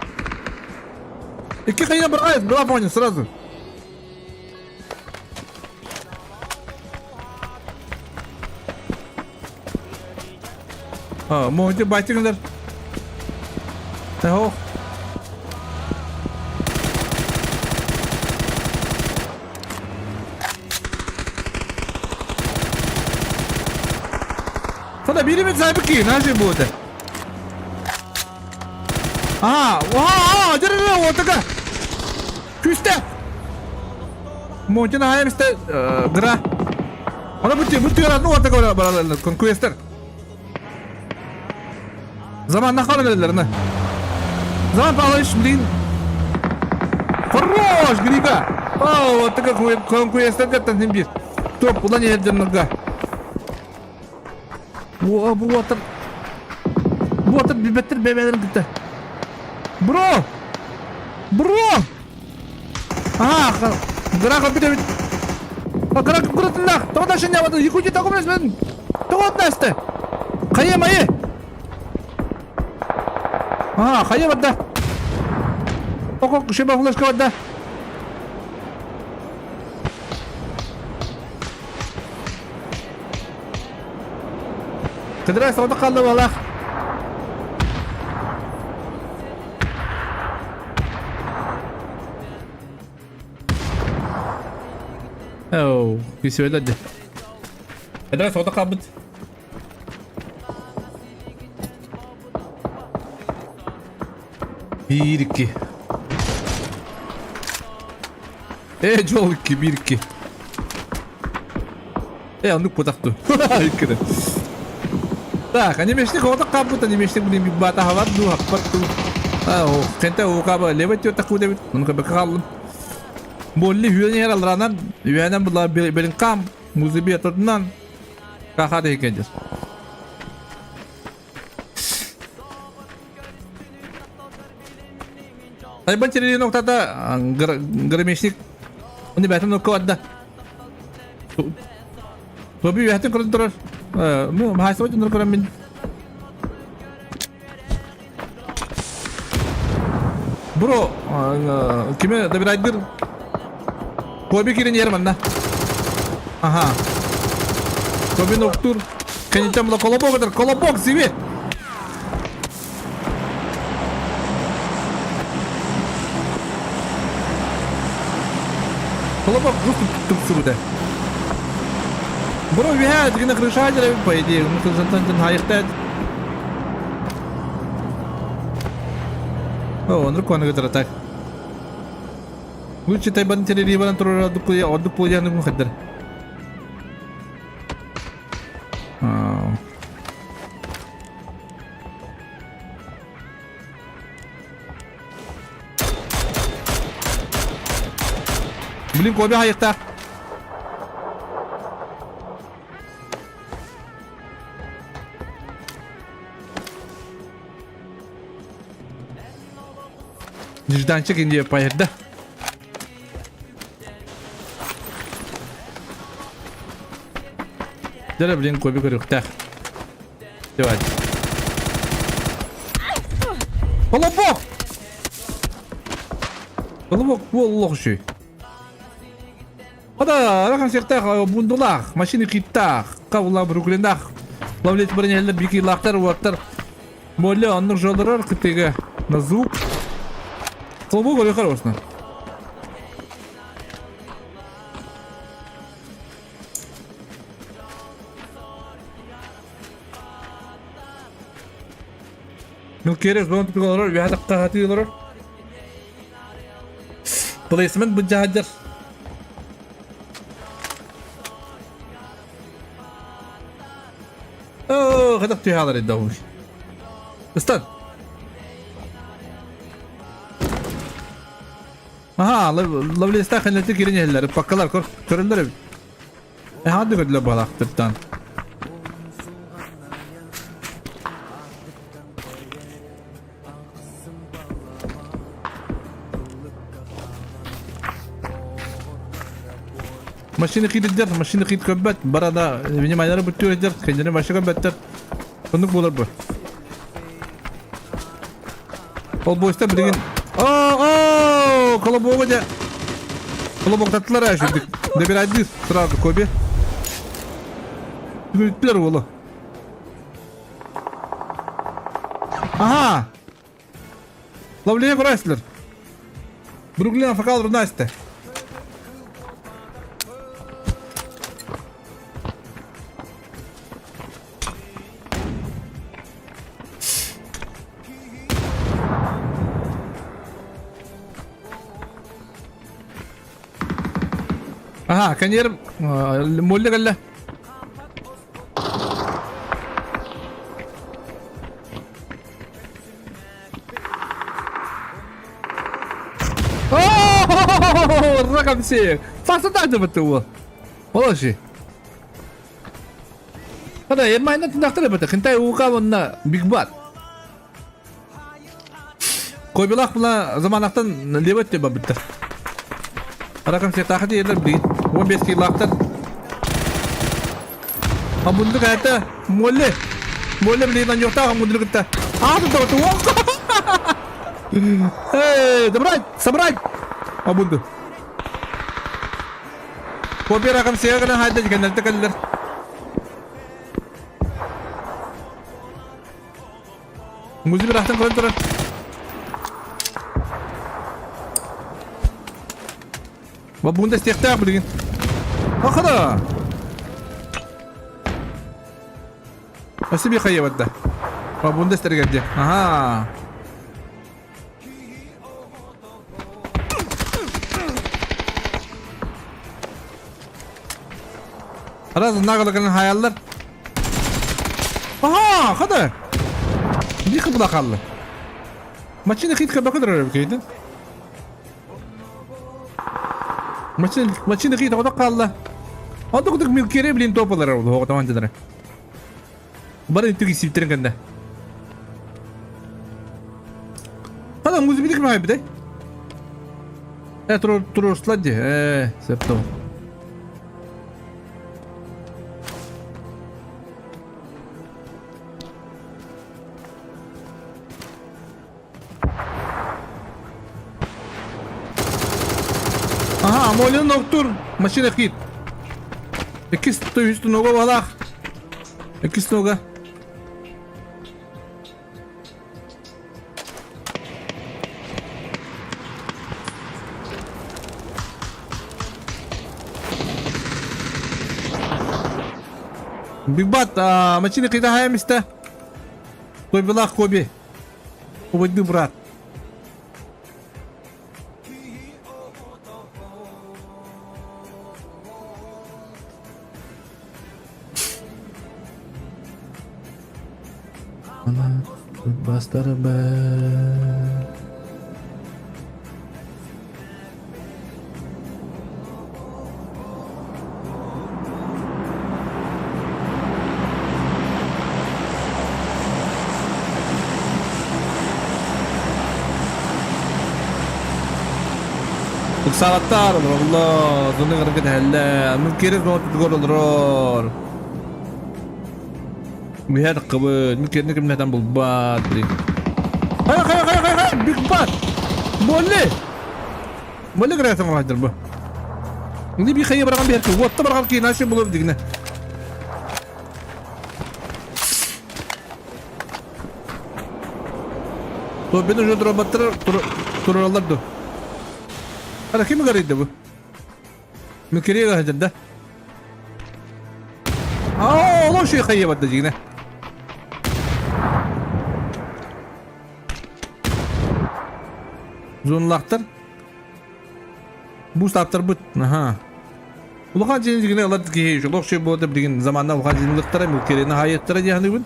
Икки хайна брать, Белав оҕонньор сразу. А, можете байтигіңдер. Ох. Sana birimiz sahibi ki, ne bu öte? Ага, ага, дерре, вот такая. Күсте. Монтина хайымсте гра. Она бути бути ну вот такой баралар конкуэстер. Zaman нахал на. Zaman Павлович, блин. Хорош, Грига. О, вот такой конкуэстер каттан бир. Топ, куда не едем нога. О, вот Вот бибеттер бебелер gitti. Бро! Бро! Ага, гра компьютер. Гра компьютер. Тоғда шын явады. Якутия таком мен. Тоғда насты. Хайа майы. А, хайа бадда. Око, шеба флешка бадда. Кыдыра сауды қалды балақ. Оу, кисүөлэр дьэ. Эдэр соҕотох хаалбыт. Биир икки. Э, жол икки, биир икки. Э, оннук путахту. Иккиде. Так, анимешник оҕотох хаалбыт, анимешник блин бигбата хабар дуу, хаппат дуу. А, о, кенте укаба левый тёта кудебит. Ону көбөккө хааллым. Болли үөн иһэр алранан, үөнэн була белинкам, музыби атырынан каха декедир. Тайбан терелин октата громешник Оны бәтін окко барда. Тоби үһәтин көрөн турар. Ну, махайсыбат дьоннор көрөн мин. Бро, кими добирайдыр? Коби кирин ер манна. Ага. Коби ноктур. Кенитем була колобок этер, колобок зиви. Колобок жутко тупсубута. Бро үһээ дигинэ крыша дьэрэ по идее, ну крышантан хайыктаат. О, оннук куаны кытара так. Лучше тайбан телевизоран турар ордук пулуя, ордук пулуяны мухаддар. Блин, Коби хайыктаах. Нежданчик Индия поехали. Дere блин Коби көрүөхтээх. Давай. Колобок! Колобок буоллох үчүй. Хада, арахан сертах бундулах, машина киттах, кавла бруклинах. Лавлет бронялар бикилахтар уаттар. Боле оннук жолдорор кытыга на звук. Колобок көрүөхөр осна. Милкерес бон тупик олорор, үһэ тахтаһатыы олорор. Плейсмент быдьаһадьар. Оо, хатах түһэ алар идда Ыстан. Аха, лавлестах хэннэти кирин иһэллэр, паккалар көрөллөр эбит. Эһаады көрдүлэр балаахтыртан. Машина киирдер, машина киит көрбөт, барада внимание бүттүрдер, кендини машина көрбөттөр. Оннук буолар бу. Ол бойста билигин О, о, колобуга дьэ. Колобуктаттылар ээ сүрдүк. Добирайдыы сразу Коби. Бүттүлэр уолу. Ага. Ловлее Крайслер. Бруклин Афакал Рунасте. Аха, коньер молли кэллэ. Раком всех! Фасадады бытуы. Положи. Хада, ермайна тынақтыр быты. Хинтай уға онна Биг Бат. Койбилах була заманахтан лебет деп бітті. Ракам сетахы ерлер білген. 15 килақтар. Амундук это молли. Молли білген аньоқта амундук это. А, тут вот. Эй, забрать, собрать. Амунду. Копия ракам сега хайда дегеннер кэллэр. Музей бирахтан көрөн турар. Бабунда стехтаах билигин. Ахада! Спасибо, хайабатта. Бабунда стерегерде. Ага. Раз нагло хаяллар. Аха, хада. Бихи була қалды. Машина хитка бакыдыр кейді. Машина машина хит ода қалды. Онда кудук милкере блин топалар oldu. Оға таман Бары түгі сиптерин кэннэ. Хада музыбидик май биде. Э тур туруслар ди. Э септом. Ага, Амолин ноктур. Машина хит. Иккис үстү нога балах. Иккис нога. Биг Бат, машина хита хаямиста. Кобилах Коби. Уводный брат. Бастары Сараттар Allah, зоны гыргыт хәллә. Мин керек нот горолрор. Миһәр кыбы, мин керне кемнәрдән булбат. Хай хай хай хай хай, биг бат. Болли. Болли грәсең алайдыр бу. Инде би хәйе барган бер Вотта барган ки нашы булып дигне. То бен уже дробаттыр туралар ду. Ана ким гарыйды бу? Мен керек хәзер да. Аа, оло шей хәйе батты дигне. Зонлақтар. Буст аптар бут. Аха. Улахан жин дигне алар ки жолок шей болды деген заманда улахан жинлыктара милкерене хайыттара дияны бун.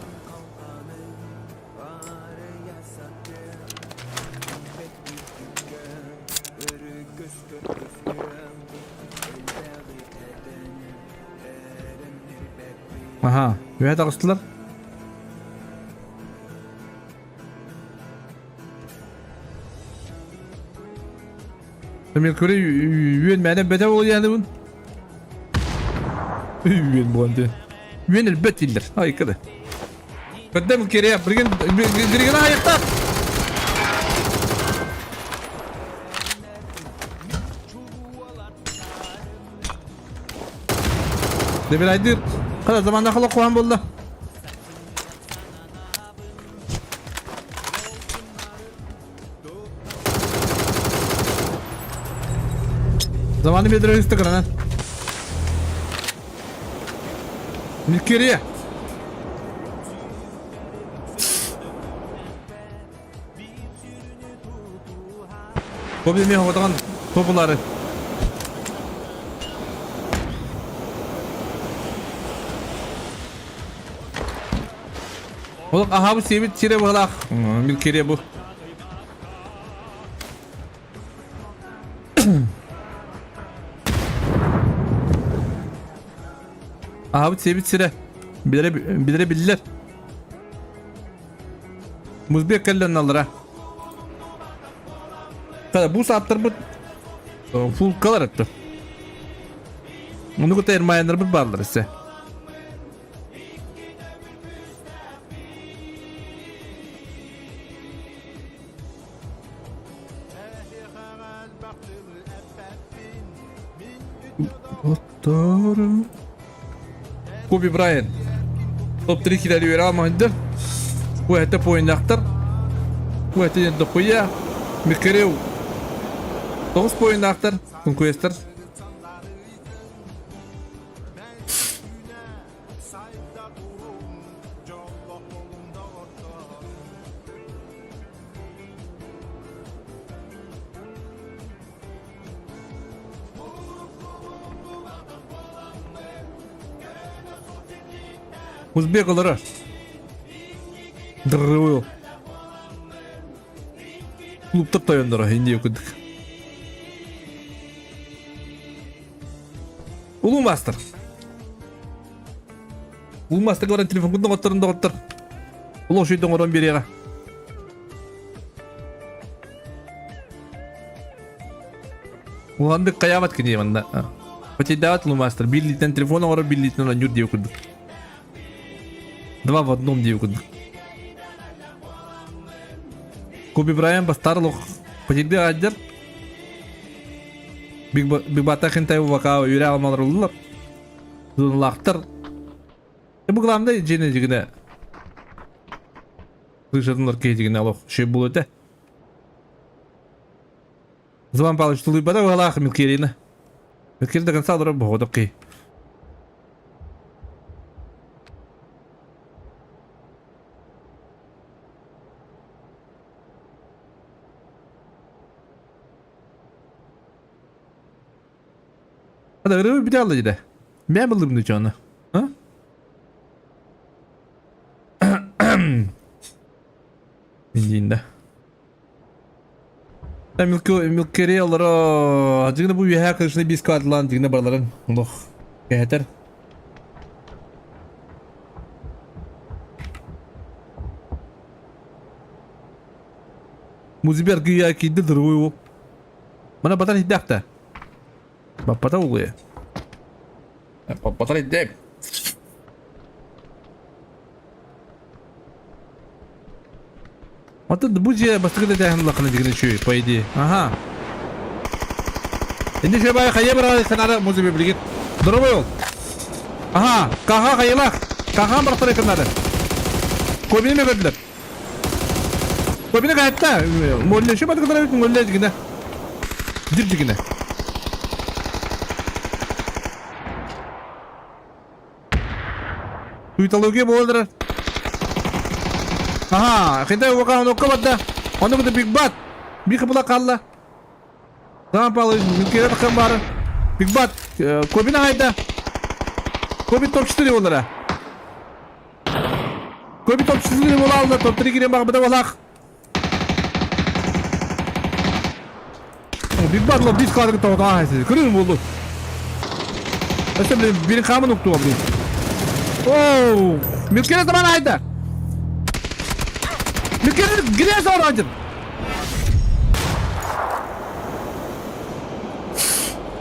Аха, үһә тагыстылар. Мен көрө үйен мәнен бәтә бол яны бун. Үйен боланды. Үйен элбет дилер. Ай кыды. Көддем кере бирген бирген аяқта. Дебир айдыр. Када заманда хала куан болды. Zamanı bir üstü kıran. Mülkeriye. Kobi mi havadan topuları. Oğlum aha bu sevit tire bırak. Mülkeriye bu. Aha bu sevit tire. Bilere bilere bildiler. Muzbek kellen alır ha. Bu saatler bu full kadar etti. Onu kutu ermayanlar bir barlar ise. Ottoru. Kobe Bryant. Топ 3 киләли бер алмайды. Бу әтә поиннактар. Бу әтә енді қоя. Микереу. 9 поиннактар. Конкуэстер. Узбек олорор. Дыррыбыл. Клубтар тойонноро Индия курдук. Улуу мастер. Улуу мастер баран телефон доҕотторун доҕоттор. Улуу шүйден оҥорон биэриэҕэ. Уландык хайаабат кини манна. Потейдаабат улуу мастер. Биллитен телефон оҥорор биллитинэн оонньуур диэбит курдук. Два в одном диэбит курдук. Коби Брайан бастаар олох потейды аадьар. Биг Бата хентай вака үөрэ алмалар уллар. Зоналаахтар. Бу главное дьиэни дьигинэ Слышатынлар киһи дьигинэ олох шөй буолуо этэ. Зван Павлович тулуйбата быһалаах Милкерина. Милкер до конца олорор боҕодок киһи. Hadi ырыы бүтэ алла дьэ. Мэ буллум дьону. А? Индиинда. Милкери олоро дьигинэ бу үөһээ кырышны бис кадлаан дьигинэ бараларын олох кэһэтэр. Музибер гүйя кийди дыргуй ол. Мана батар хиддахта. Баппата улуя. Батар хиддек. Оттон бу дьиэ бастакы да тээһин улахана дигин үчүгэй, по идее. Ага. Инде шөй бай хайа барар санара музыка билигин. Здоровый ол. Ага, каха хайылах. Кахан барахтар экраннары. Кобини ме көрдүлөр. Кобини кайтта. Молле шөй батыкы тарабит молле дигине. Дир дигине. Туйтология буолар. Аха, хинте ука онокка барда. Ону бу Биг Бат. Биг була қалла. Там Павлович мүмкері таққан бары. Биг Бат, Кобин айда. Кобин топ-4 болара. Кобин топ-4 бола алды. Топ-3 кирен бағы біді болақ. Биг Бат ло бис кадр тоғыта ахайсы. Көрін болды. Өсө блин, бирин камын укту блин. Оу, Милкере заман айда. Милкере грязь орадыр.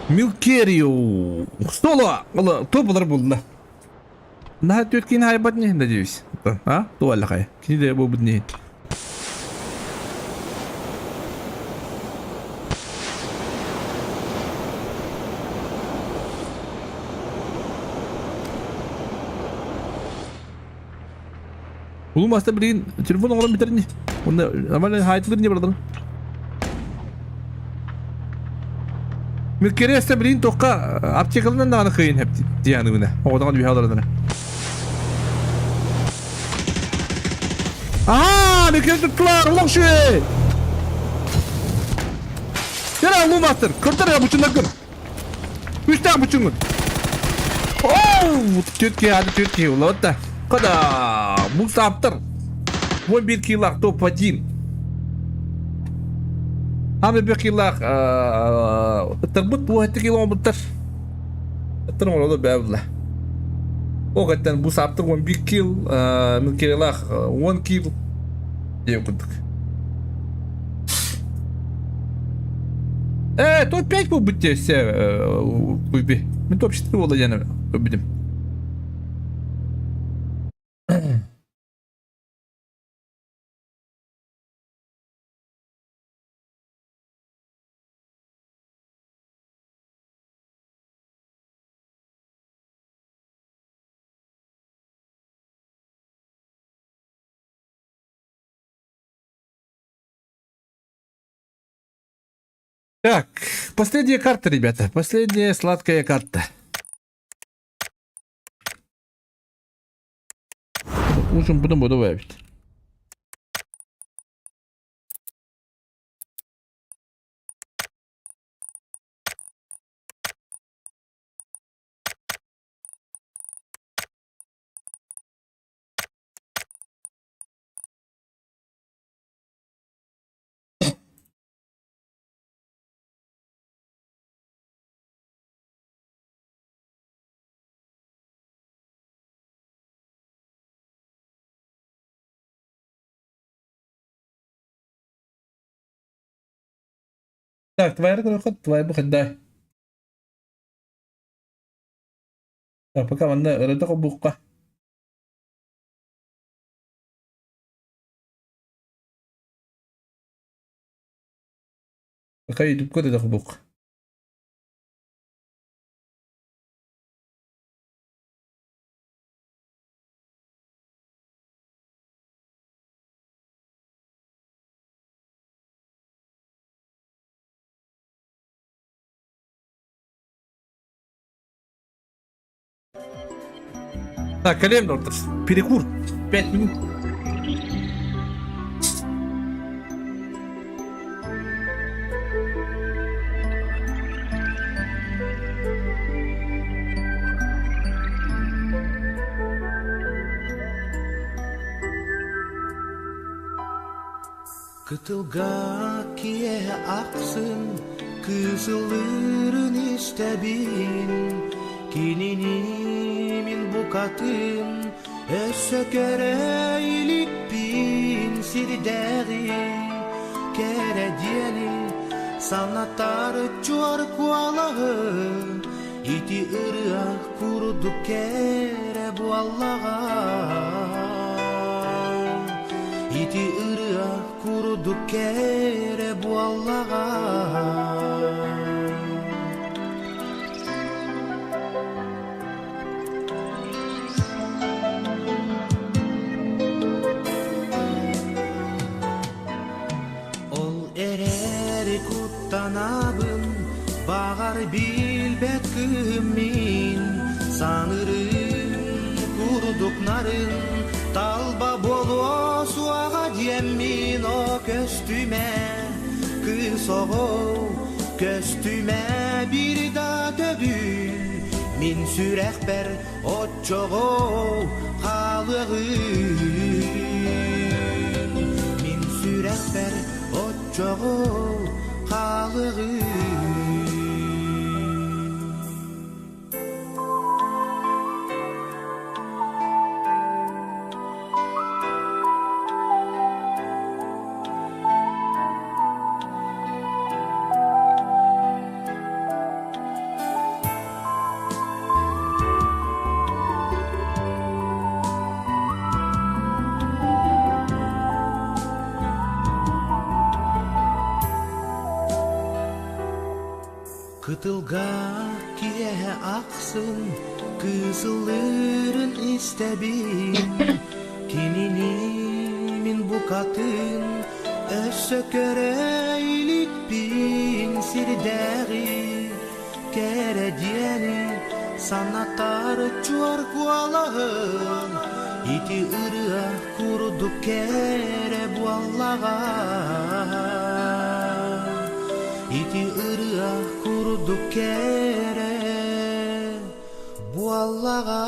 Милкерио. Соло. Ола, топ булды. Наһаа түөрт киһини хаайбат ини, надеюсь. А? Туох хайа. Кини да буолбут ини. Улуу маста билигин телефон оҥорон бүтэр ини. Онно нормально хаайтылыр ини бардым. Милкериэстэ билигин туохха аптекалынан даҕаны кыайын хэп дианыгына. Оҕотоҕон үһэ олорон Аха, Милкери туттулар, улах шуэй! Кere улуу мастер, көрдөр я бучуннар көр. Үстээх бучунгун. Оу, түөрт киһи, ады түөрт киһи улаатта. Када, бу сааптар. 11 килах топ-1. Ами bir килах ыттарбыт бу этти кило буттар. Ыттар оҥороло бэбла. Ол кэттэн бу сааптар 11 кил, милкерилах 10 кил диэн курдук. Топ-5 буолбут диэссе куйби. Мин топ-4 буолла диэн көрбүтүм. Так, последняя карта, ребята. Последняя сладкая карта. Ужин будем буду добавить. Так, твоя көрөхөт, твоя бу хайдай. Так, пока манна ырыта холбуохха. Пока ютубка ырыта холбуохха. Так, колем доктор. Перекур. 5 минут. Кытылга киэһэ ахсын кыысылыырын истэбин, Кинини мин букатын өссө көрө иликпин сирдээҕи кэрэ диэни санатар чуор куолаһын ити ырыа курдук кэрэ буоллаҕа ити ырыа курдук кэрэ буоллаҕа Ол эрээри куттанабын, баҕар билбэт кыһым мин саныырым курдук нарын талба буолуо суоҕа диэммин о көстүмэ кыыс оҕо көстүмэ биир да төгүл мин сүрэхпэр оччоҕо хаалыаҕым мин сүрэхпэр оччоҕо хаалыаҕым Кытылга киэһэ ахсын кыысылыырын истэбин Кинини мин букатын өссө көрө иликпин сирдээҕи кэрэ диэни санатар чуор куолаһын ити ырыа курдук кэрэ буоллаҕа ити ырыа курдук кэрэ буоллаҕа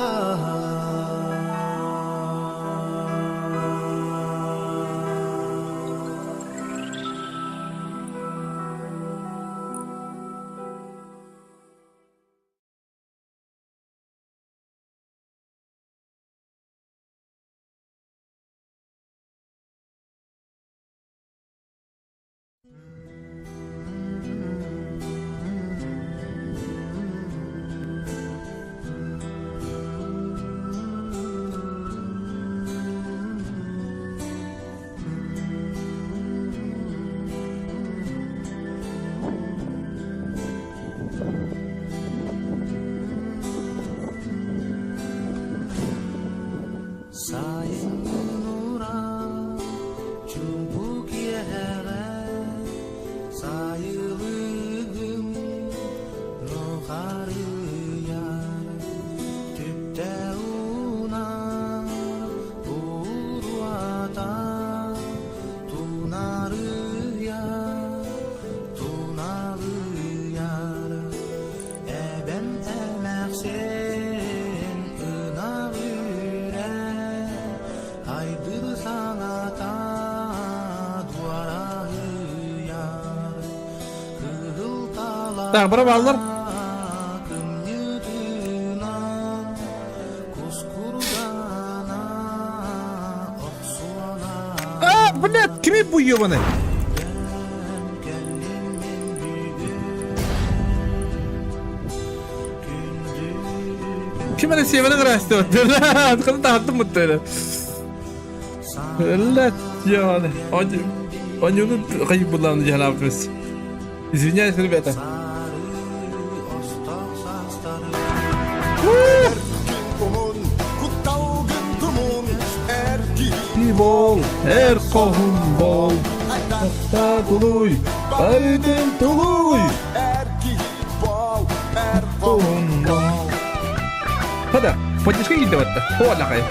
Сайын уран чуумпу киэһэҕэ сайылыгым нухарыйар түптэ унар буруата тунарыйар туналыйар эбэм эмээхсин ынах үрэр айдыр саҥата дуораһыйар кыһыл Так, бара бааллар. талах кымньытынан кускурдана охсуолаан А, блядь, кими бу ебаный? кэллим мин бүгүн. Ким эрэ сиэмэни кыраастыбыт. Хата таһаттым буттары. Лет яны. Онюну кайып булланы жаһалаабытыбыз. Извиняюсь, ребята. Бол, эр хоһун бол, Тахта тулуй, айдын тулуй. Хоһун бол. Хада, поддержка киирдэ батта. Хуалахай.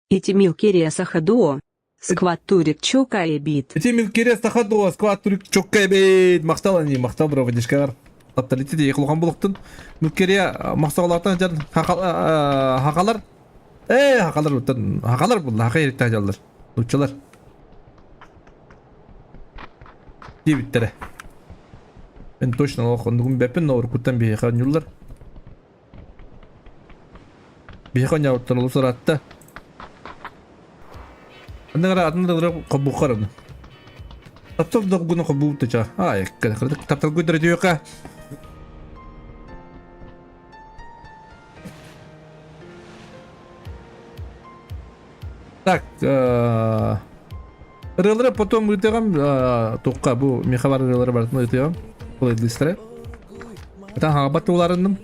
Ити Милкерия Сахадуо, Сквад Турик Чокаебит. Ити Милкерия Сахадуо, Сквад Турик Чокаебит. Махтал ани, махтал бро, поддержкалар. Тапталити де улахан булуктун. Милкерия махталлаатан жан хакалар. Э, хакалар буттан, хакалар булла, хака ерикте жаллар. Нуччалар. Диэбиттэрэ. Мен точно олох оннугун бэппин, но уруккуттан биһиэхэ оонньууллар. Биһиэхэ оонньообуттар олус ыраатта. Анныгар эрэ атын да хоббуххар ону. Таптал долгуну хоббуут ча. Аай, тапталгы дөрөтүөхэ. Так, ырыалары потом ыытыаҕым туохха бу миэхэ бар ырыалары барытын ыытыаҕым плейлистеры. Ытан хаҕабат тууларынным.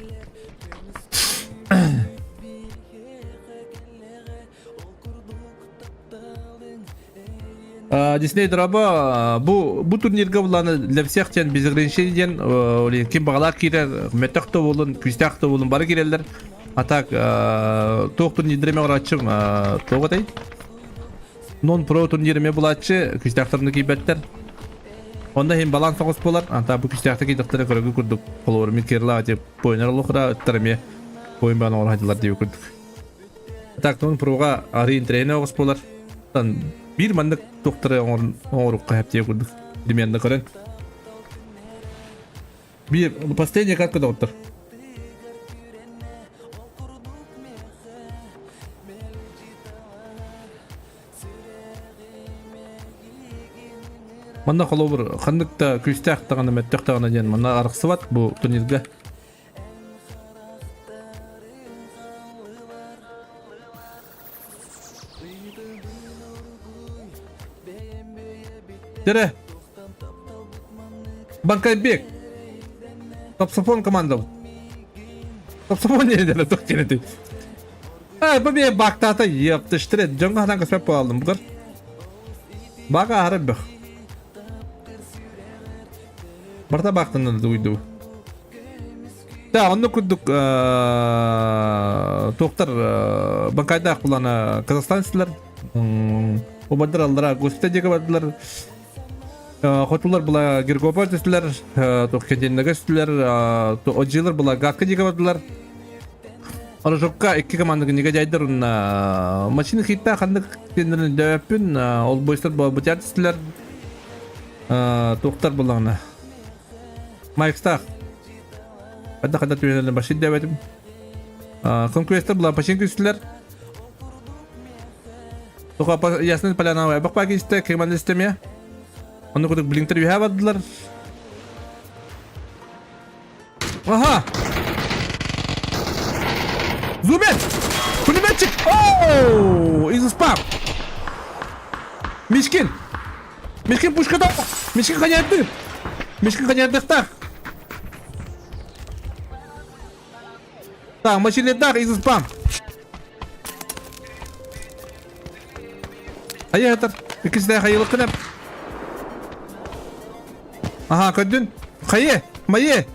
Дисней дроба бу бу турнирга булланы для всех диэн без ограничений диэн ким баҕалаах киирэр мөтөх да буолун күүстээх да буолун бары киирэллэр А так, туох турнирдары эмэ оҥорооччум, туох этэй? Нон-про турнир эмэ булааччы, күстээхтэрин киирбэттэр. Онно иһин баланс соҕус буолар, антаа бу күстээхтэр киирдэхтэрэ көрөгү курдук холобур мин Кирла тип бойнар олохра ыттар эмиэ бойун баан оҥоро сылдьаллар диэбит курдук. Так, нон-проға арыы интэриэһинэй оҕус буолар. Тан биир маннык туохтары оҥорукка хэп диэ курдук. Примерно көрөн. Биир последняя катка доҕоттор. Манна холобур ханнык да күүстээх даҕаны мөттөх даҕаны диэн манна арахсыбат бу турнирга. Дere. Банкайбек. Тапсофон команда. Тапсофон не дere тух тенети. А, бу бе бактата ептыштырет. Дьоҥҥо ханан көспөт буолалым бугар. Бага аһары бөх. Барта бактанан дуйду. Да, онно курдук туохтар банкайдаах булана казахстанецлар убайдар аллара госпиталь диэки бардылар хотулар була Гергопа түстүлэр туох кентеннеге түстүлэр оджилар була Гатка диэки бардылар Рожокка икки команда кинигэ дьайдар уонна машина хитта ханнык тендерин дөппүн ол бойстар бутяр түстүлэр туохтар буллаҕына Майкстаах. Хадда хадда түһэнэллэр башин диэбэтим. Конкуренттар була башин күстүлэр. Тоха ясный поляна бак пакисте кеман истемия. Оны кудук блинктер үһә бардылар. Ага. Зубец! Пулеметчик! Оу! Из спам! Мишкин! Мишкин пушкада! Мишкин ханяйды! Мишкин ханяйдыктах! Так, машинедах из спам! Хайа хатар. Иккисте хайылык кынап. Аха, көрдүн. Хайы, майы.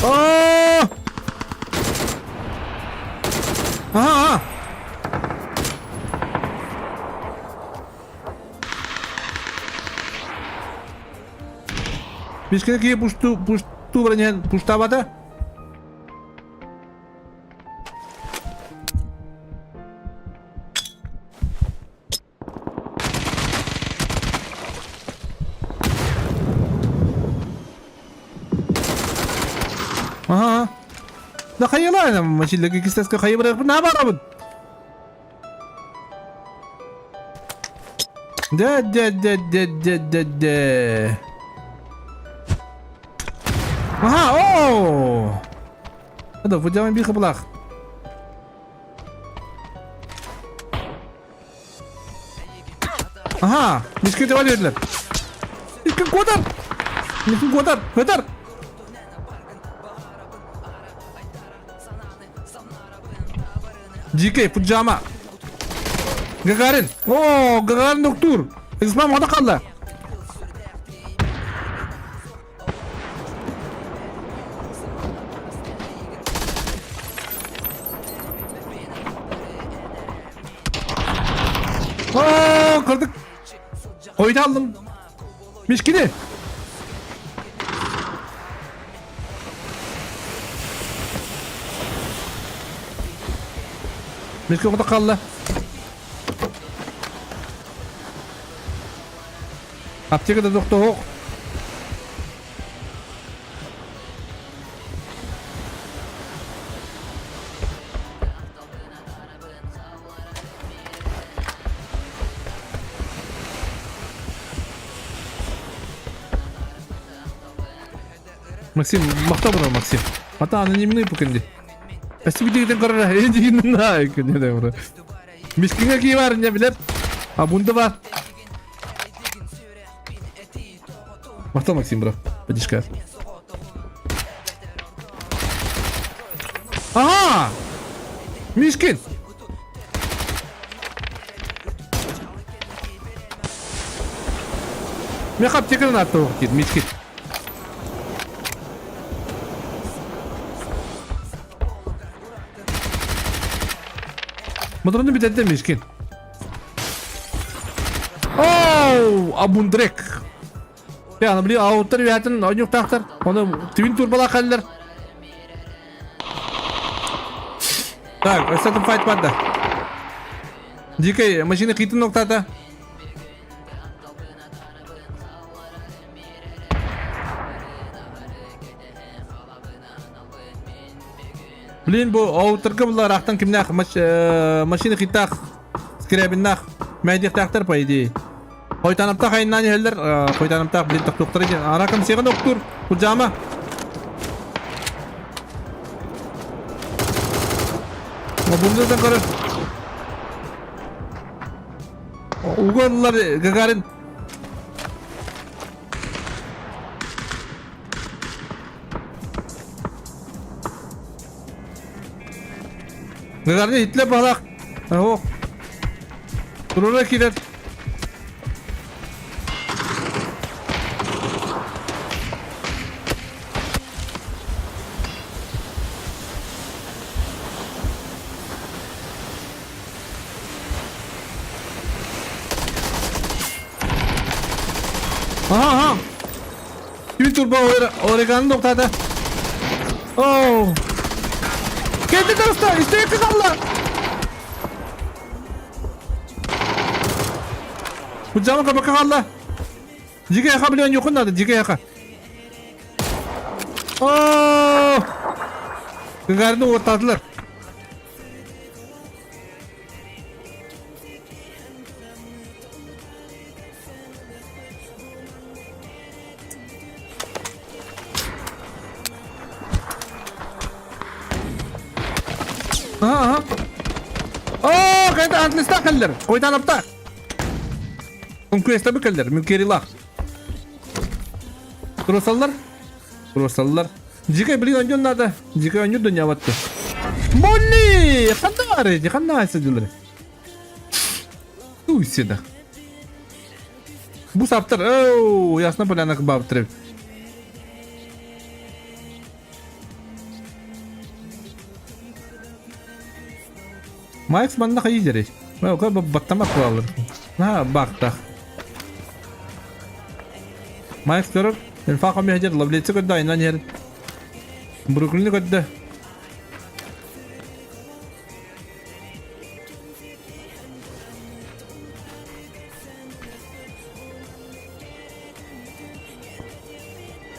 Aa! Aha, aha. Бискene киһи пушту пушту баран пуштаабата. Аха. Да хайылаа машинлерге кистеске хайы барабын на барабын. Дэ дэ дэ дэ дэ дэ дэ. Аха, оо! Это выдавай бихы булах. Аха, мискин деп бердилер. Мискин куотар! Мискин куотар! Көтөр! Дикий, пуджама. Гагарин. О, Гагарин доктор. Ислам ода қалды. О, кырдык. Ойда алдым. Мишкини. Мишки оҕото хаалла. Аптека да тохтоһуох. Максим, махта бро, Максим. Ата анонимный пукенди. Спасибо дигитен көрөр. Эдигин на күнне де бро. Мискиңе ки бар не билер. А бунда бар. Махта Максим бро. Подишка. Ага! Мишкин! Меха аптеканы аттауық дейді, Мишкин. Мыдырны бүтәдде Мишкин. Оу, Абундрек. Яны били ауттар үйәтін ойнуқтақтар. Оны твин турбала қаллар. Так, өстәтім файт барды. Дикей, машина қитын ноқтата. Блин, бу ауттарга булар ақтан кимнәх машина қитақ, скрябиннах, мәдиқтақтар, по идее. Хойтанаптах айннан иһэллэр, хойтанаптах блин тохтуохтара диэн аракам сиэҕин октуур кулдьаама. Мобуннудан көрөр. Угорлар Гагарин. Гагарин итле балак. Ох. Турура кирер. Aha aha. Kimi turbo Oregan'ın noktada. Oh. Kendi tarafta işte kızarlar. Bu camı kapı kaldı. Дикий яха билен юхун надо, дикий яха. О! Гагарины ортадылар. Aha, aha. О, қайда антлиста кэллэр. Қойдан апта. Конкурентта кэллэр, мүкерилах. Турасаллар? Турасаллар. Дикай, блин, оньон надо. Дикай оньон да не Молли! Ханна эти, ханна сиділер. Туй сюда. Бу саптар, оу, ясно поляна бабтыр. Майкс манна хайдери. Ка баттама кылалар. На бактах. Майкс көрөр. Инфақа мехдер лавлетsi көдді айнан ер. Бруклинni көдді.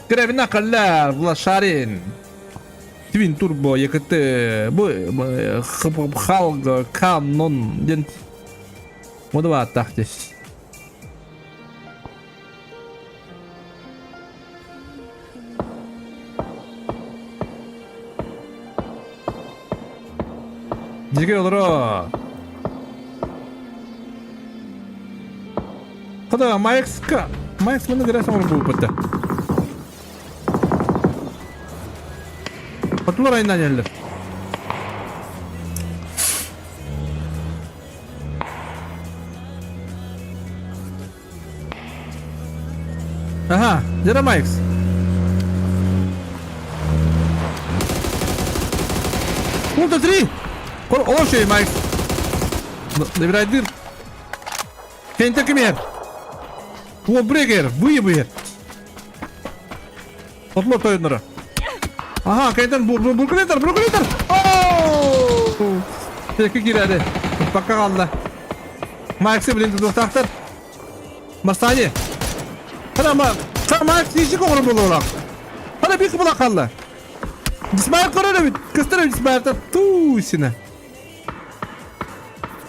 Кревина қаллар, Влашарин. Твин Турбо, ЕКТ, бу Халга, Канон, ден. Мода бааттах. Дьигэ олоро. Хата Майкска. Майкс маны гыра саҥар буолбута. Хотулар айынан иһэллэр. Ага, где Майкс? Пункта 3! Олошей, Майкс! Набирай дыр. Кентер кимер? Уолбрегер, выебыр. Отло тойоннора. Ага, кентер буркулетер, буркулетер! Оу! Теки кирәде. Пока қалды. Майксы блин тутуқтақтыр. Мастани. Хана ма, ха Майкс ничек оғыры болуырақ. Хана бик була қалды. Дисмайр көреді бит. Кыстыр Дисмайрта тусина.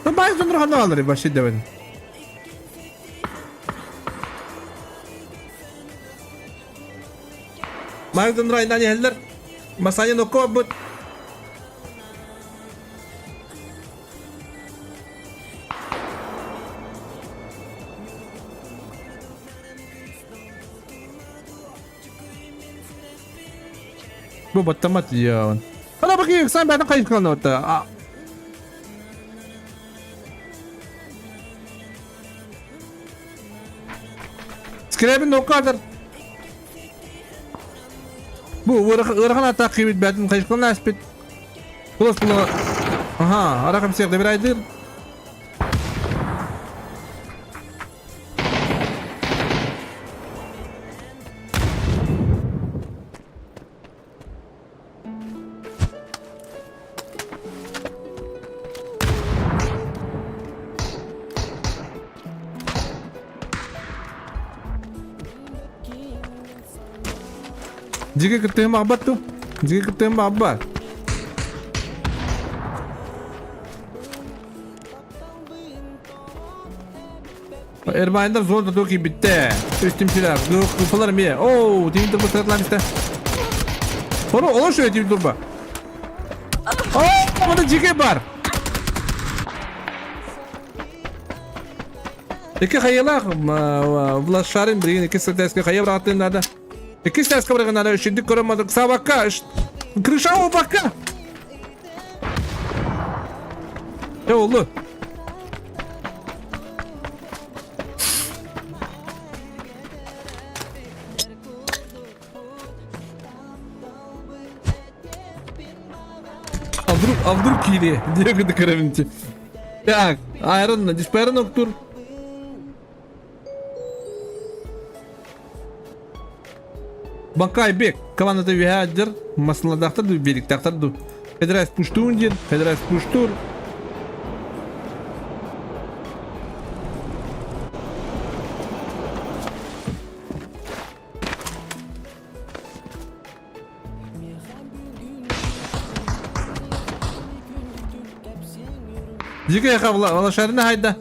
Майкс ондырғанда алыр, вообще дебедим. Майкс ондырайынан иһэллэр. Масани нокко барбыт. Бу баттамат яан. Ана баки сан бәтен кайып калды отта. Скребин ноккадыр. Бу ыарахан ата кибит бәтен кайып калды аспит. Кулас була. Аха, аракам сех дебир айдыр. Дьигэ кыттыһым аҕабат дуу? Дьигэ кыттыһым аҕабат. Эрбайндар зон тату кийбиттэ. Үстүмчүлэр, кыфалар эмиэ. Оу, тиин турба сыратлаан истэ. Ону олор шөй тиин турба. Оо, манда жиге бар. Икки хайылаах Влашарын билигин икки сэтээскэ хайа быраҕаттыын наада. Икки сэтээскэ быраҕын наада үчүгдүк көрөн мадык сабакка крыша обакка. Э oldu. А вдруг, а вдруг кири? Диего Каравинти. Так, Айрон, Диспайрон Октур. Бакай бек командата үһээддер, масыладаахтар ду, биэриктаахтар ду. Федерас пуштуун диэн, Федерас пуштуур. Дикая Валашарина хайда.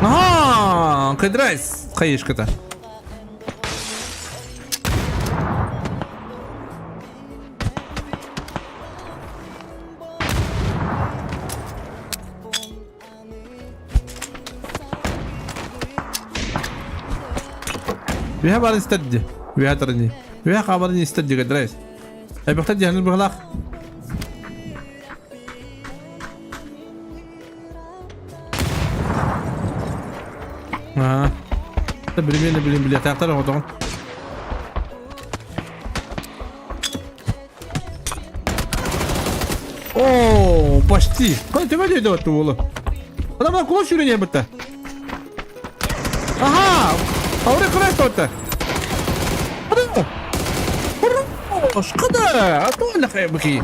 Ага, кыдрайс, хайышката. Үһэ барын истэрди. Үһэ тарни. Үһэ хабарын истэрди кыдрайс. Эбэхтэр дьиһаныр быһалаах. Аа. Билимин билим билиэтээхтэр оҕотоҕун. О, почти. Кой төбө дойду баттı уолу. Адамlar кулач үйренер бітті. Ага! Ауре күрес отты. Хорош, куда? А то быки.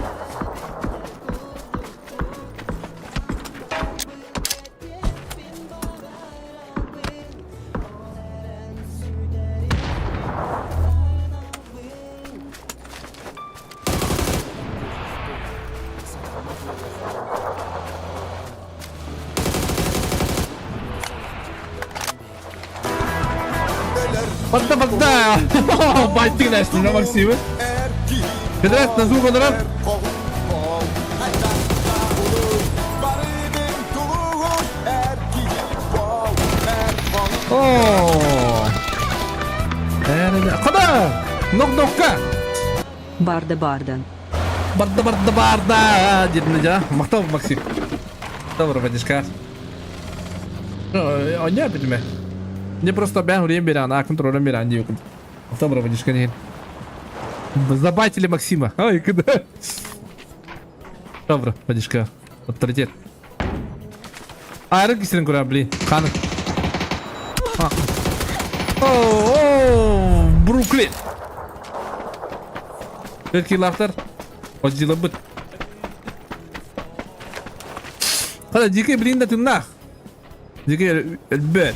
Батта батта! Байтык нэстин, Максим. Кыдырас назук олорор. О! Хода! Нок-нокка! Барда барда. Барда барда барда! Дедин дьа. Махтал Максим. Добро, водишка. Оня битме. Не просто бен хурьем беран, а контролем беран диюкун. Добро, водишка не. Забайтили Максима. Ай, куда? Добро, водишка. Авторитет. Айрын кисерин көрөр, блин. Қаны. О, Бруклин. Төркилақтар. Отжилабыт. Қада дикий блин да тыннах. Дикий өлбөт.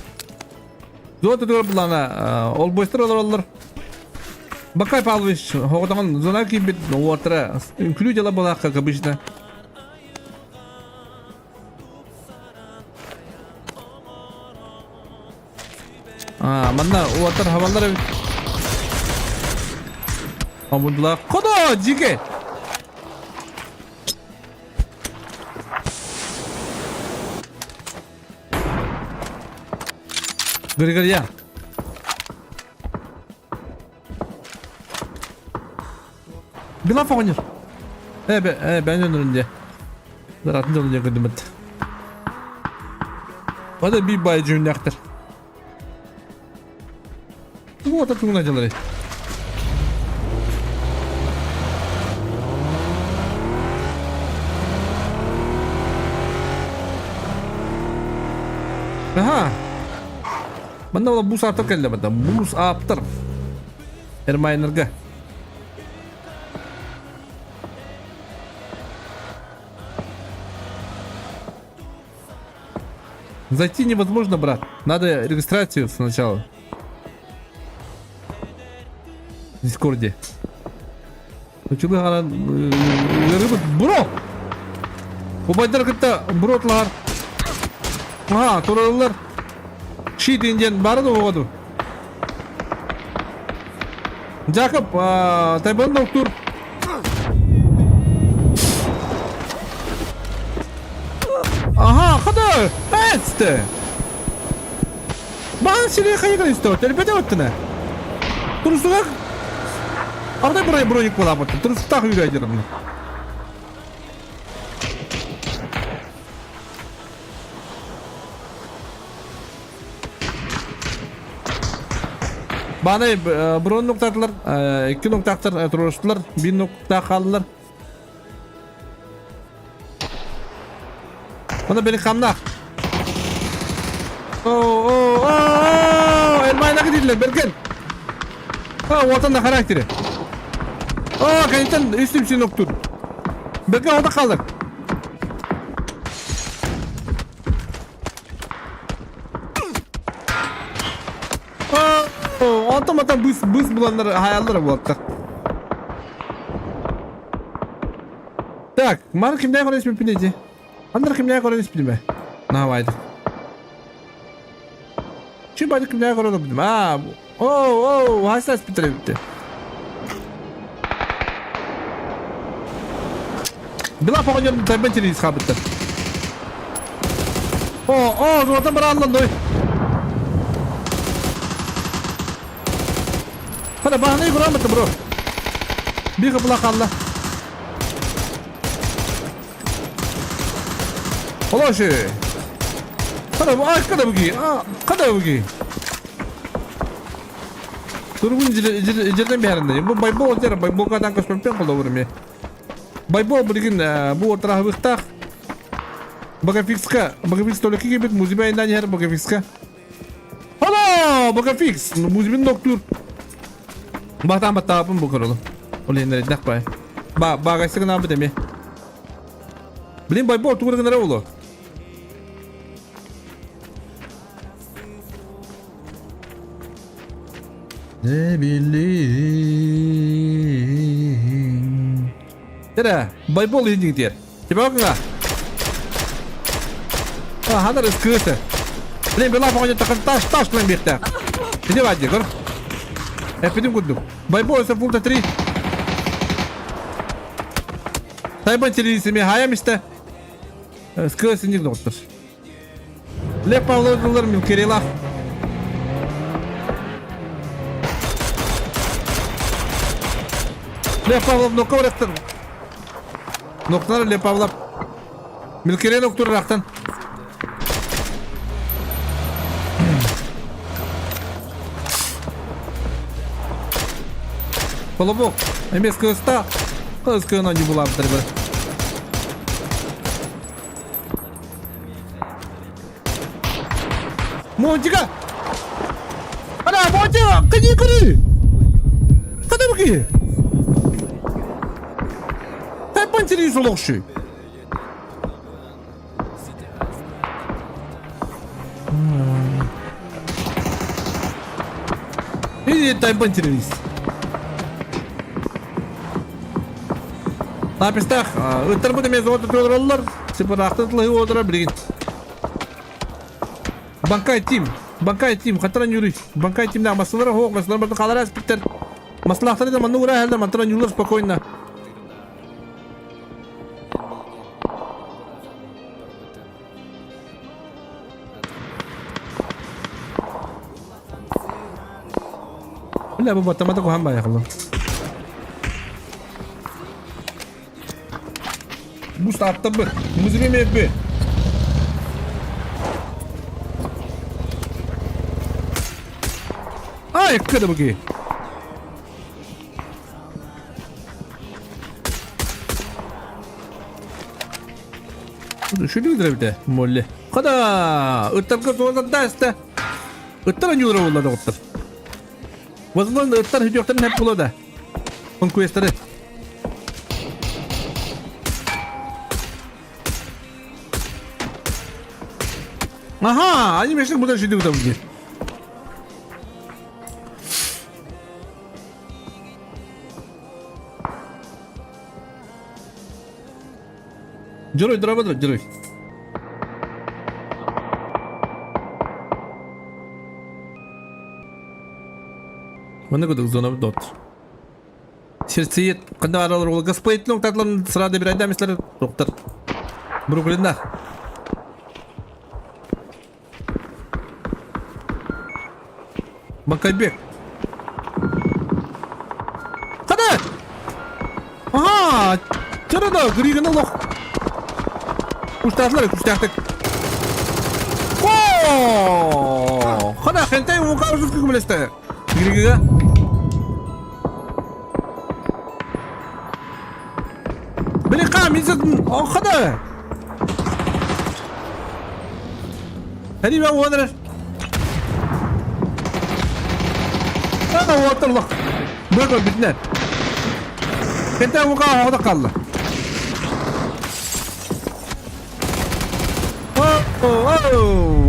Зота тур булана. Ол бойстар олар Бакай Павлович, хоғытаған зона кийбит, уотра. Үҥкүлүү дьыла буолаах, как обычно. А, манна уотар хабаллар эбит. Омундулар. Кодо, жике! Григорьян. Билан оҕонньор. Ээ, бэ, ээ, бэйэн дьоннорун дьэ. Атын дьону дьэ көрдүмэт. Ода биир баай дьүһүннээхтэр. Вот это тугуна дьалары. Аха. Манна була бус ааптар кэллэ бата. Бус ааптар. Эрмайнерга. Зайти невозможно, брат. Надо регистрацию сначала. В Дискорде. Училы гаран рыбы бро. Убайдар кытта бротлар. Ага, туралар. Шит индиан бары да оҕоду. Жакоб, Тайбан доктор. Ага, хада, эсте. Баан сири хайыгын исто, телбете оттына. Турсугак Ардай броник броник буолаабыт. Турсуктаах үйрәдерім. Баанай бұрын нуктатылар, икки нуктаахтар туруорустулар, биир нуктаах хааллылар. Оны били хамнах. О, о, о, Эльмайнага дииллэр, бэргэн. О, уотан да характере. О, кэнниттэн үс түмсүү ноктуур. Бэргэн ота хаалар. Онтон матан быс быс буланнар хаяллар буолта. Так, маны кимнээх көрөн испиппин ити? Аннар кимнээх көрөн испитим Наабайды. Чү байды кимнээх көрөн испитим? Аа, оо, оо, хайса испиттер эбитти. Была поҕонньор тайбан тириис хаабыттар. О, о, золотан барааллан дой. Хана баһанай бураамата бро. Биир капыла хаалла. Олоши. Хана а када буги. А када буги. Тургун жерден бәрінде. Бу байбол жер байболга дан көспөппен қолдауыр ме. Байбол билигин бу ортараһыбыктаах Багафикска, Багафикс только кибит музыка индан иһэр Багафикска. Хоно, Багафикс, музыбин доктор. Батан баттаапын бу көрөлу. Ол енердах бай. Ба багайсы гына бит эми. Блин, Байбол тугур гынара улу. Ne bileyim. Tere, Байбол индиңтер. Тебе окна. А, ханар ыскыты. Блин, бела погоня такын таш, таш плен бихте. Иди вади, көр. Эпидим курдук. Байбол это фулта 3. Тайбан телевизиями хаям истэ. Скылы синик доктор. Лев Павлович Милкерилах. Лев Павлов нокка барахтар. Ноктар Лев Павлов. Милкерен октур рахтан. Колобок. Эмес кыста. Кыз кыына ньубулаабыттар бары. Монтика! Ана, Монтика! Кыди кыри! Кыды бки? Тайпан телевизор лохши. Или тайпан телевизор. Напистах, ыттарбыт эмиэ золото туораллар, сыпыраахтан тылыһы уодара билигин. Банкай тим, банкай тим, хатаран юрий. Банкай тимнээх массалара хоох, массалар барыта хаалара эспиттэр. Маслаахтары да маннык ура хэллэр, мантан юлар спокойно. Бля, бу баттамата куһаан баайахылла. Бу стартабы. Музыка мебби. Ай, кыда буки. Шүлүгүдүр эбитэ, Молли. Хада, ыттарга суоларда эстэ. Ыттар аньуулара буолла доҕоттор. Возможно, ыттар хүтүөхтэрин хэп буолуо да. Конкуэстары. Ага, они мешли будут жить там где. Дьоруй, дорабы, дьоруй. Манна кудук зона дот. Сердцеед канда аралар ол Госплейтның татларын сырады бир айда мислер доктор. Бруклинда. Макабек. Қана! Ага! Чарада, Григаны лох. Куштатлар, куштактык. О! Қана, хентай оңға ұзын көмілесті. Григіға. Біле қа, мен сіздің оқыды. Әрине оныр. Ана отырлық. Бөгө бүтүнэ. Кэнтэ уга оҕото қалды.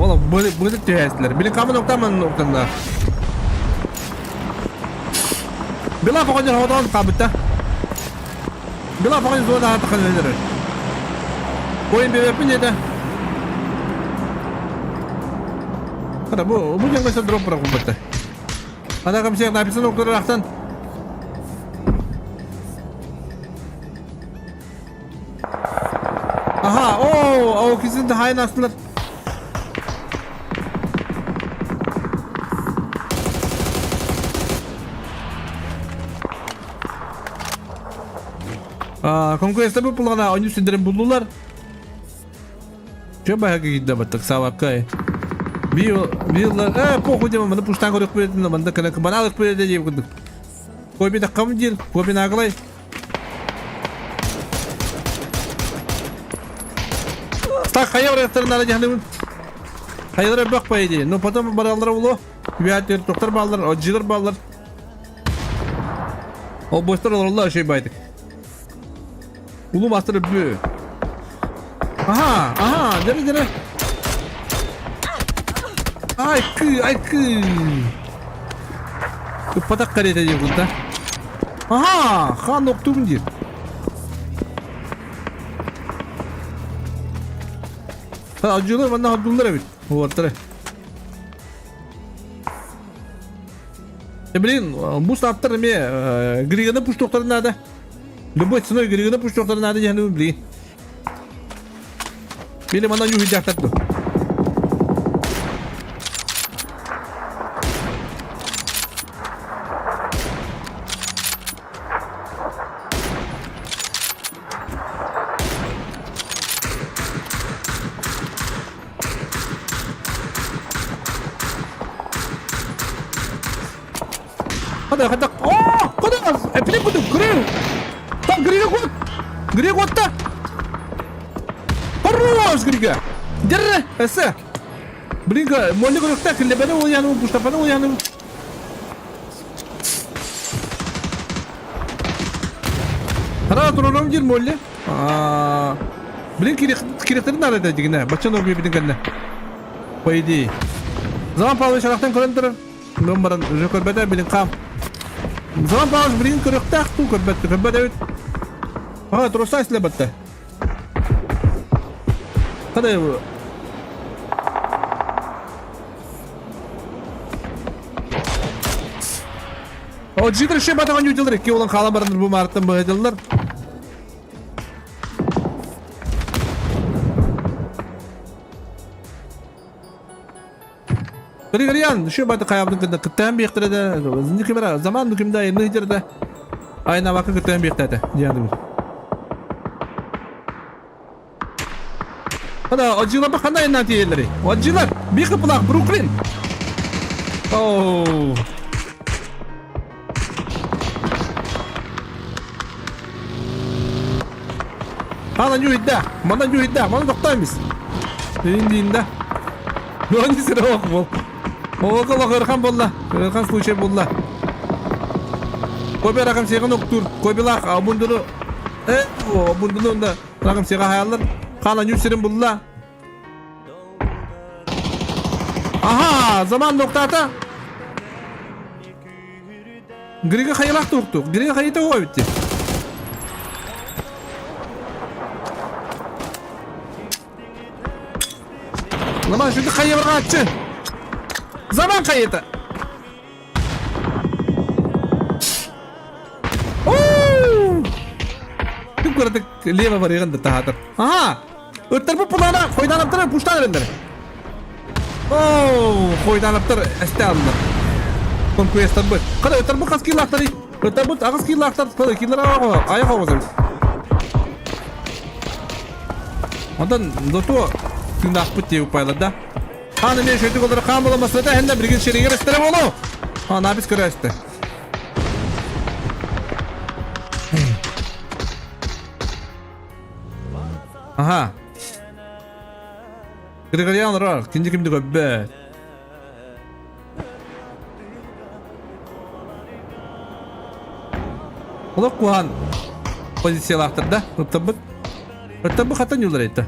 Ола бөлі түһәсілер. Били камын октамын октанна. Била фоҕоньор оҕотоон хаабытта. Била фоҕоньор зона хатахын өлөрөр. Ойын бебеппин еді. Қара, бу бу жаңа дроп бұрақ бұтты. Ана кымсыяқ написан октырырақтан. Аха, о, о кисин хайын астылар. Конкурентта бу пулгана ойну синдерин булдулар. Чё баһага киирдэ баттык саабакка Биыллар, э, похуй диэн маны пуштан көрүөх билэтин, манна кэлэн баналык билэтэ диэн курдук. Копи таккам диир, копи наагалай. Так, хайа барыахтарын наада дьаһаныбын. Хайалара бөх по идее, но потом бараллара уло. Үһәтер токтор бааллар, отжилар бааллар. Ол бостор олороллар үчүгэй байтык. Улуу мастер бү. Аха, аха, дьэрэ дьэрэ. Ай кы, ай кы. Ыппатах кэриэтэ диир курда. Аха, хаан октуубун диир. Адьылар манна хордуллар эбит. Уоттара. Э, блин, бу сааттар эмиэ Григаны пуштуохтарын наада. Любой ценой Григаны пуштуохтарын наада диэн билигин. Били манан юһүйдээхтэр ду. Хада хада. О, куда? Эпилеп буду. Грил. Там Грига кот. Грига котта. Хорош, Грига. Держи, эссе. Блин, молли көрөктә, киллебене ул яны, буштапаны ул яны. Хара турором дир молли. Блин, киректерин арада дигенә. Бачан оргуй бидин кәнне. По идее. Заман Павлович арақтан көрөн турар. Мен баран уже көрбөтө билин кам. Заман Павлович билин көрөктәк ту көрбөттү. Көрбөт эбит. Ага, труса силе батта. Кадай бу? О, жидр ше батаган юдилер, ки olan хаалан бараныр бу марттан быһыдыллар. Григорьян, şu баты каябын кында кыттан биэхтэрэ да, заман нүкүмдэ айны да айна бакы кыттан биэхтэтэ диэн Хана ажила ба хана айна тиэлери. Ажила бихы пулак Бруклин. Оу. Хана нюйда, мана нюйда, мана токтаймыз. Индиинда. Нуани сире ох бол. Оҕо ырхан болла. Ырхан случай болла. Кобе ракам сиған октур. Кобелах абундуну. Э, абундуну да ракам сиға хаялар. Хана ню сирин булла. Аха, заман ноктата. Грига хайылах тукту. Грига хайыта о битти. Ламан шүді хайы барғатчы. Заман хайыта. Ким көрдік лево барыгын да тахатыр. Аха! Өттер bu pulana койданып пуштан эрендер. Оу, койданып тұр, әсте алынды. Конкуэстар бу. Кара өттер бу кас киллактар. Өттер бу агыс киллактар, кара киллер аяк агызыр. Онтон зато тыыннаахпыт диэбит пайлар да. Хаан эмиэ үчүгэйдик олоро хаан буоламасыта эһэннэ билигин сиригэр эстэрэ буолуо. Анаабис көрөөстө. Аха. Григорьян олорор, кинди кимди көрбөт. Олох куһаан позициялаахтар да, ыттарбыт. Ыттарбыт хаттан юлар этэ.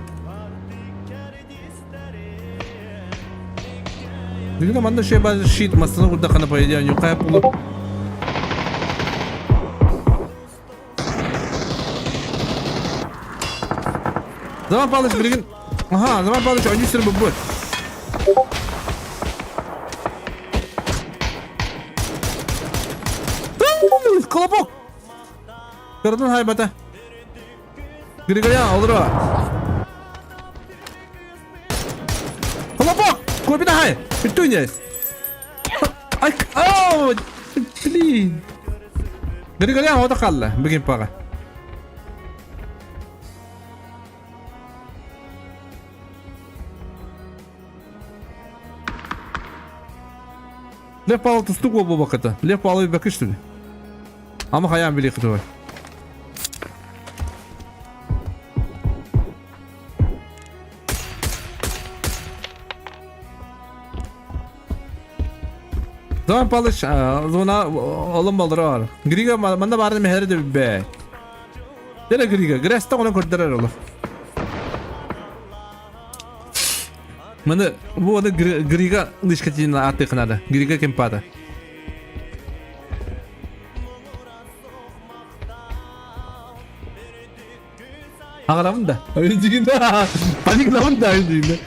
Бүгүн манна шөй база щит массаны курдахана по идее нюкая пулу. Заман Павлович билигин Аха, Заман Павлович ойнуу сир бу. Колобок! Кырдын хайбата. Григорян олоро. Колобок! Кобина хай! Петуньясь! Ай, оу, блин. Григорян ота қалла, бүгін паға. Лев Павлов тустук ол бакыта. Лев Павлов бакыш түлі. Ама хаян били кытыбай. Zaman Павлович, зона олон балдырар. Грига манда барын мехери де бе. Дере Грига, Греста оны көрдөрөр олар. Маны бу аны Грига лышкатина аттыхынада. Грига кемпата. Аҕалабын да. Дигинде паниклабын да дигинде.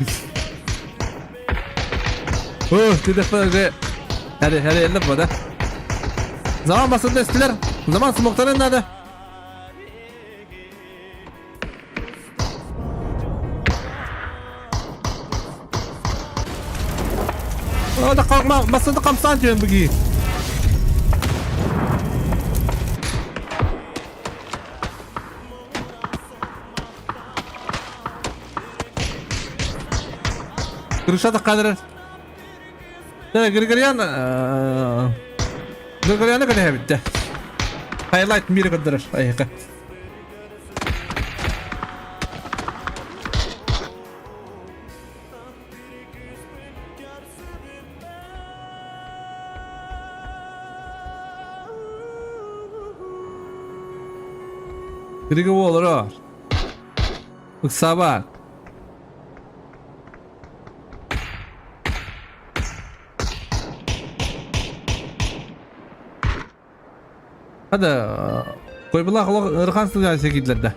О, ты Hadi hadi elle bu da. Zaman basıldı estiler. Zaman smoke'ların nerede? Бассата хамсаан түһэн быгыы. Крыша тахханырар. Григорян Григоряны кэлэһэбиттэ. Хайлайт мире көрдөрөр айыка. Григо олорор. Ыксаабат. Hadi. Койбулаах олох ыарахан сылдьан киирдилэр да.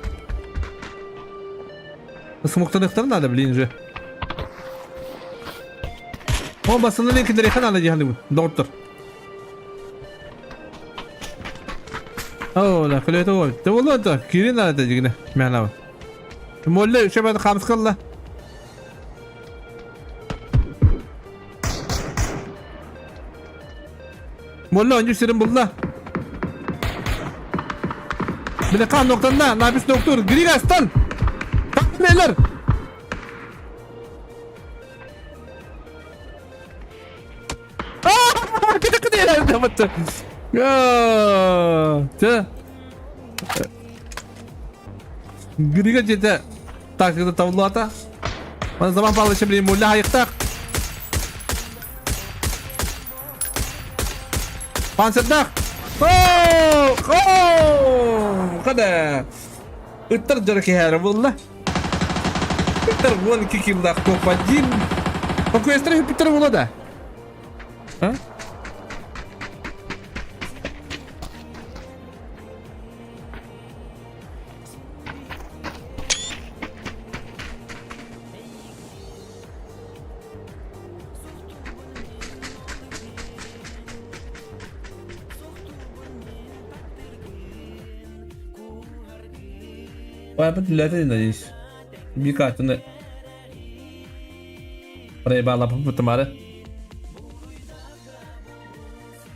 Смоктаныхтар надо, блин же. О, бассаны киндериэхэ надо дии доҕоттор. О, да, көлөтө ол. Те болду да, киирин надо дигине. Мэхнабы. Молле үчөбөт хамскалла. Молле онжу сирин булла. Биле кан ноктанна, набис доктор, Григастан. Нелер? Чэ. Грига дьиэтэ тактиката табыллаата. Мана Заман Павлович блин мулля хайыктаах. Панцирдаах. Оо! Оо! Хада. Ыттар дьоро киһээрэ буолла. Ыттар 12 киллаах топ-1. Покуэстер хүппүттэр буолла да. А? Ой, үлэлээтэ надеюсь. Биир картаны проебала бутымары.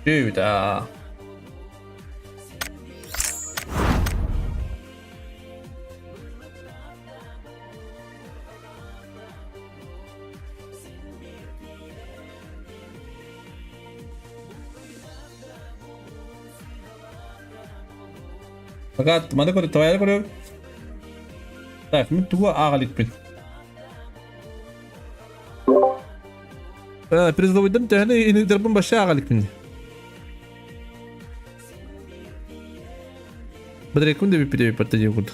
Сюда. Пока маны көрө твоя көрө. Так, мен тугу ааҕа иликпин. Призовойдым төһөнү инигдербин баша ааҕа иликпин. Бадрекун да биппит эбиппат диэн курдук.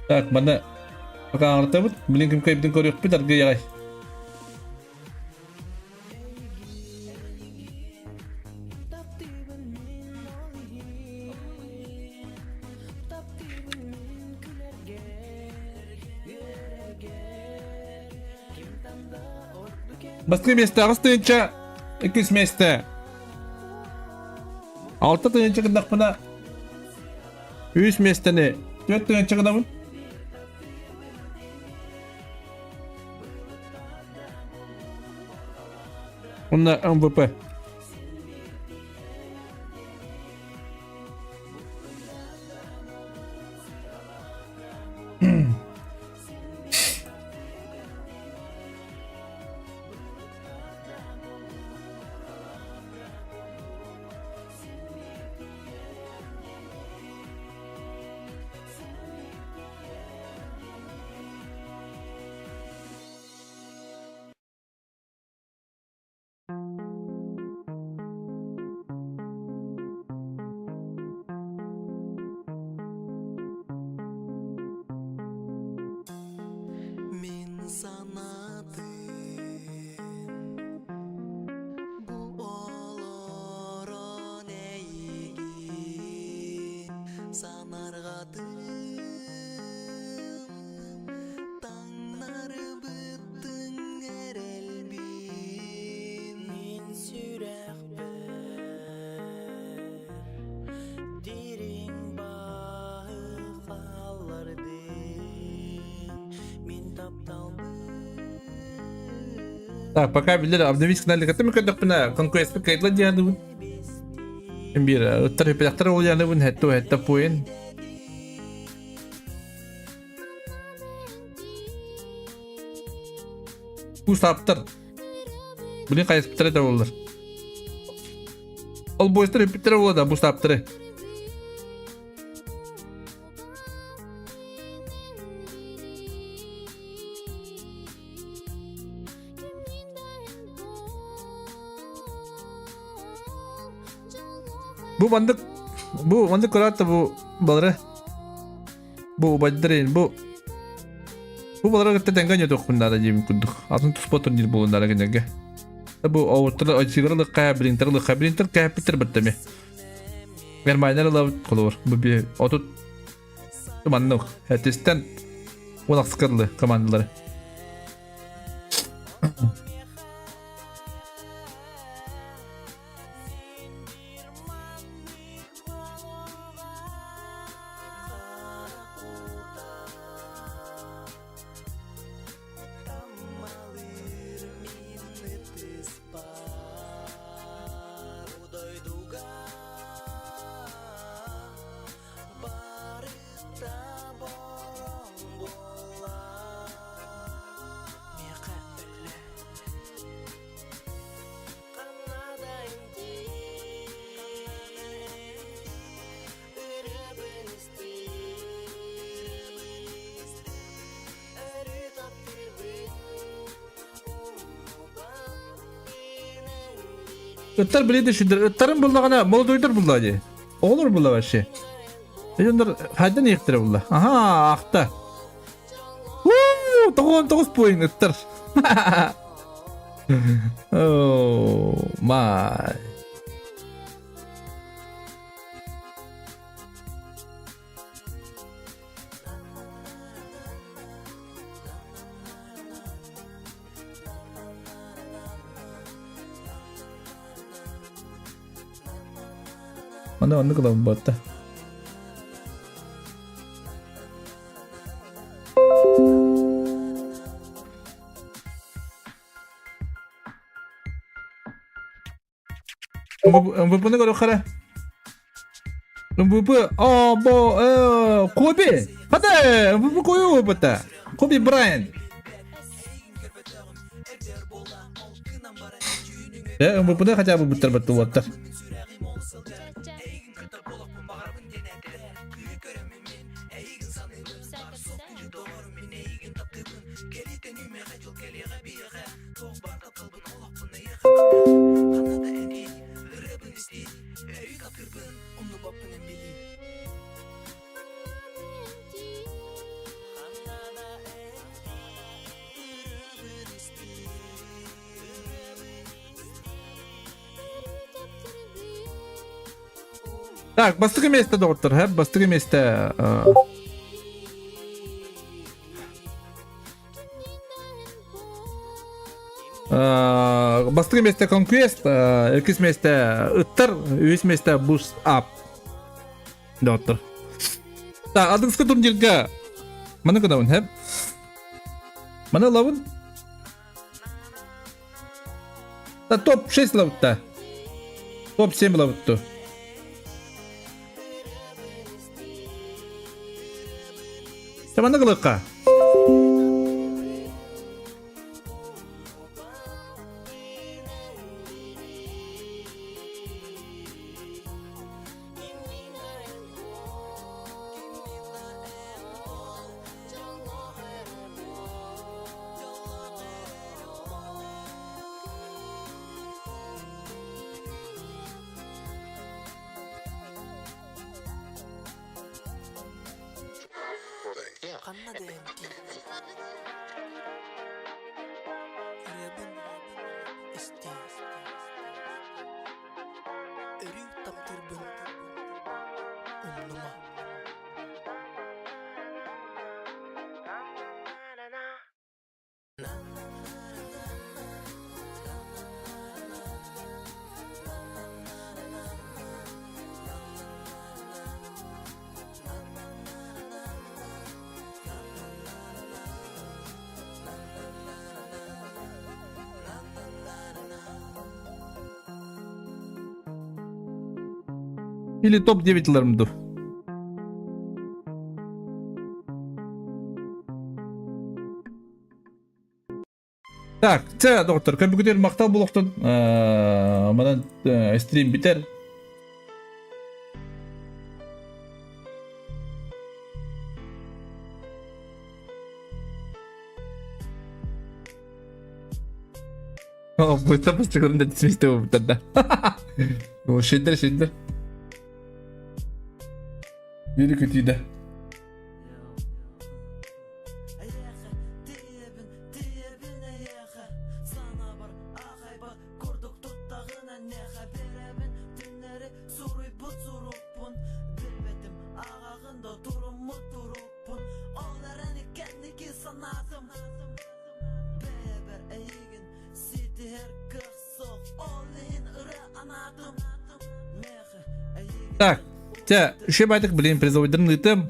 Так, манна пока аңыртабыт. Билин ким кайбытын көрүөхпүт аргы яҕай. Бастакы миэстэ 8 тыһыынча, иккис миэстэ 6 тыһыынча гыннахпына үс миэстэни 4 тыһыынча гынабын. Онно МВП. Так, пока билэр обновить канале кытта көрдөхпүнэ конкуэспит кайдла дианыбын. Биир ыттар үппэтэхтэр ол дианыбын хэтте хэтте поин. Кусаптар. Блин хайыспыттара да боллар. Ол бойстар үппүттэрэ буолла да бустааптары. Бу маннык бу маннык көрөөт да бу балары бу убайдарын бу бу балары кытта тэҥҥэ ойнотуохпун наада диэбит курдук. Атын туспа турнир буолуон наада кинилэргэ. Бу оҕуттар очигар ылыкка, блинтер ылыкка, блинтер кээппиттэр бэртэми. Германияр ылабыт холобур. Бу би отут маннык этистен 10 ылы командалары. Ыттар билиди шүдер. Ыттарын буллаҕына молодойдар булла дии. Оҕолор булла вообще. Дьоннор хайдан иэхтэрэ булла. Аха, ахта. Уу, 99 поин ыттар. Oh my. Аны оннук ылабын буотта. МВП-ны көрөххөрө. МВП, о, бо, Коби! Хата, МВП кою опыта. Коби Брайан. МВП-ны хотя бы буттар баттылаттар. Так, бастакы место доҕоттор, һэ, бастакы место Бастакы место Conquest, иккис место Ыттар, үһүс место Boost Up. Доҕоттор. Так, адыгыска турнирга маны гынабын, һэ? Маны ылабын. Да топ-6 ылабытта. Топ-7 ылабытту. Манна кылыкка. Или топ-9 ыларым дуу? Так, чэ, доктор, көмүкүтүр махтал булуохтун. Манан стрим бүтэр. Быта бастыгырында дисмисте болуптар да. О, шедер, шедер. Бiri kötüydü. Так, те, еще байтык, блин, призовойдарын ыытым.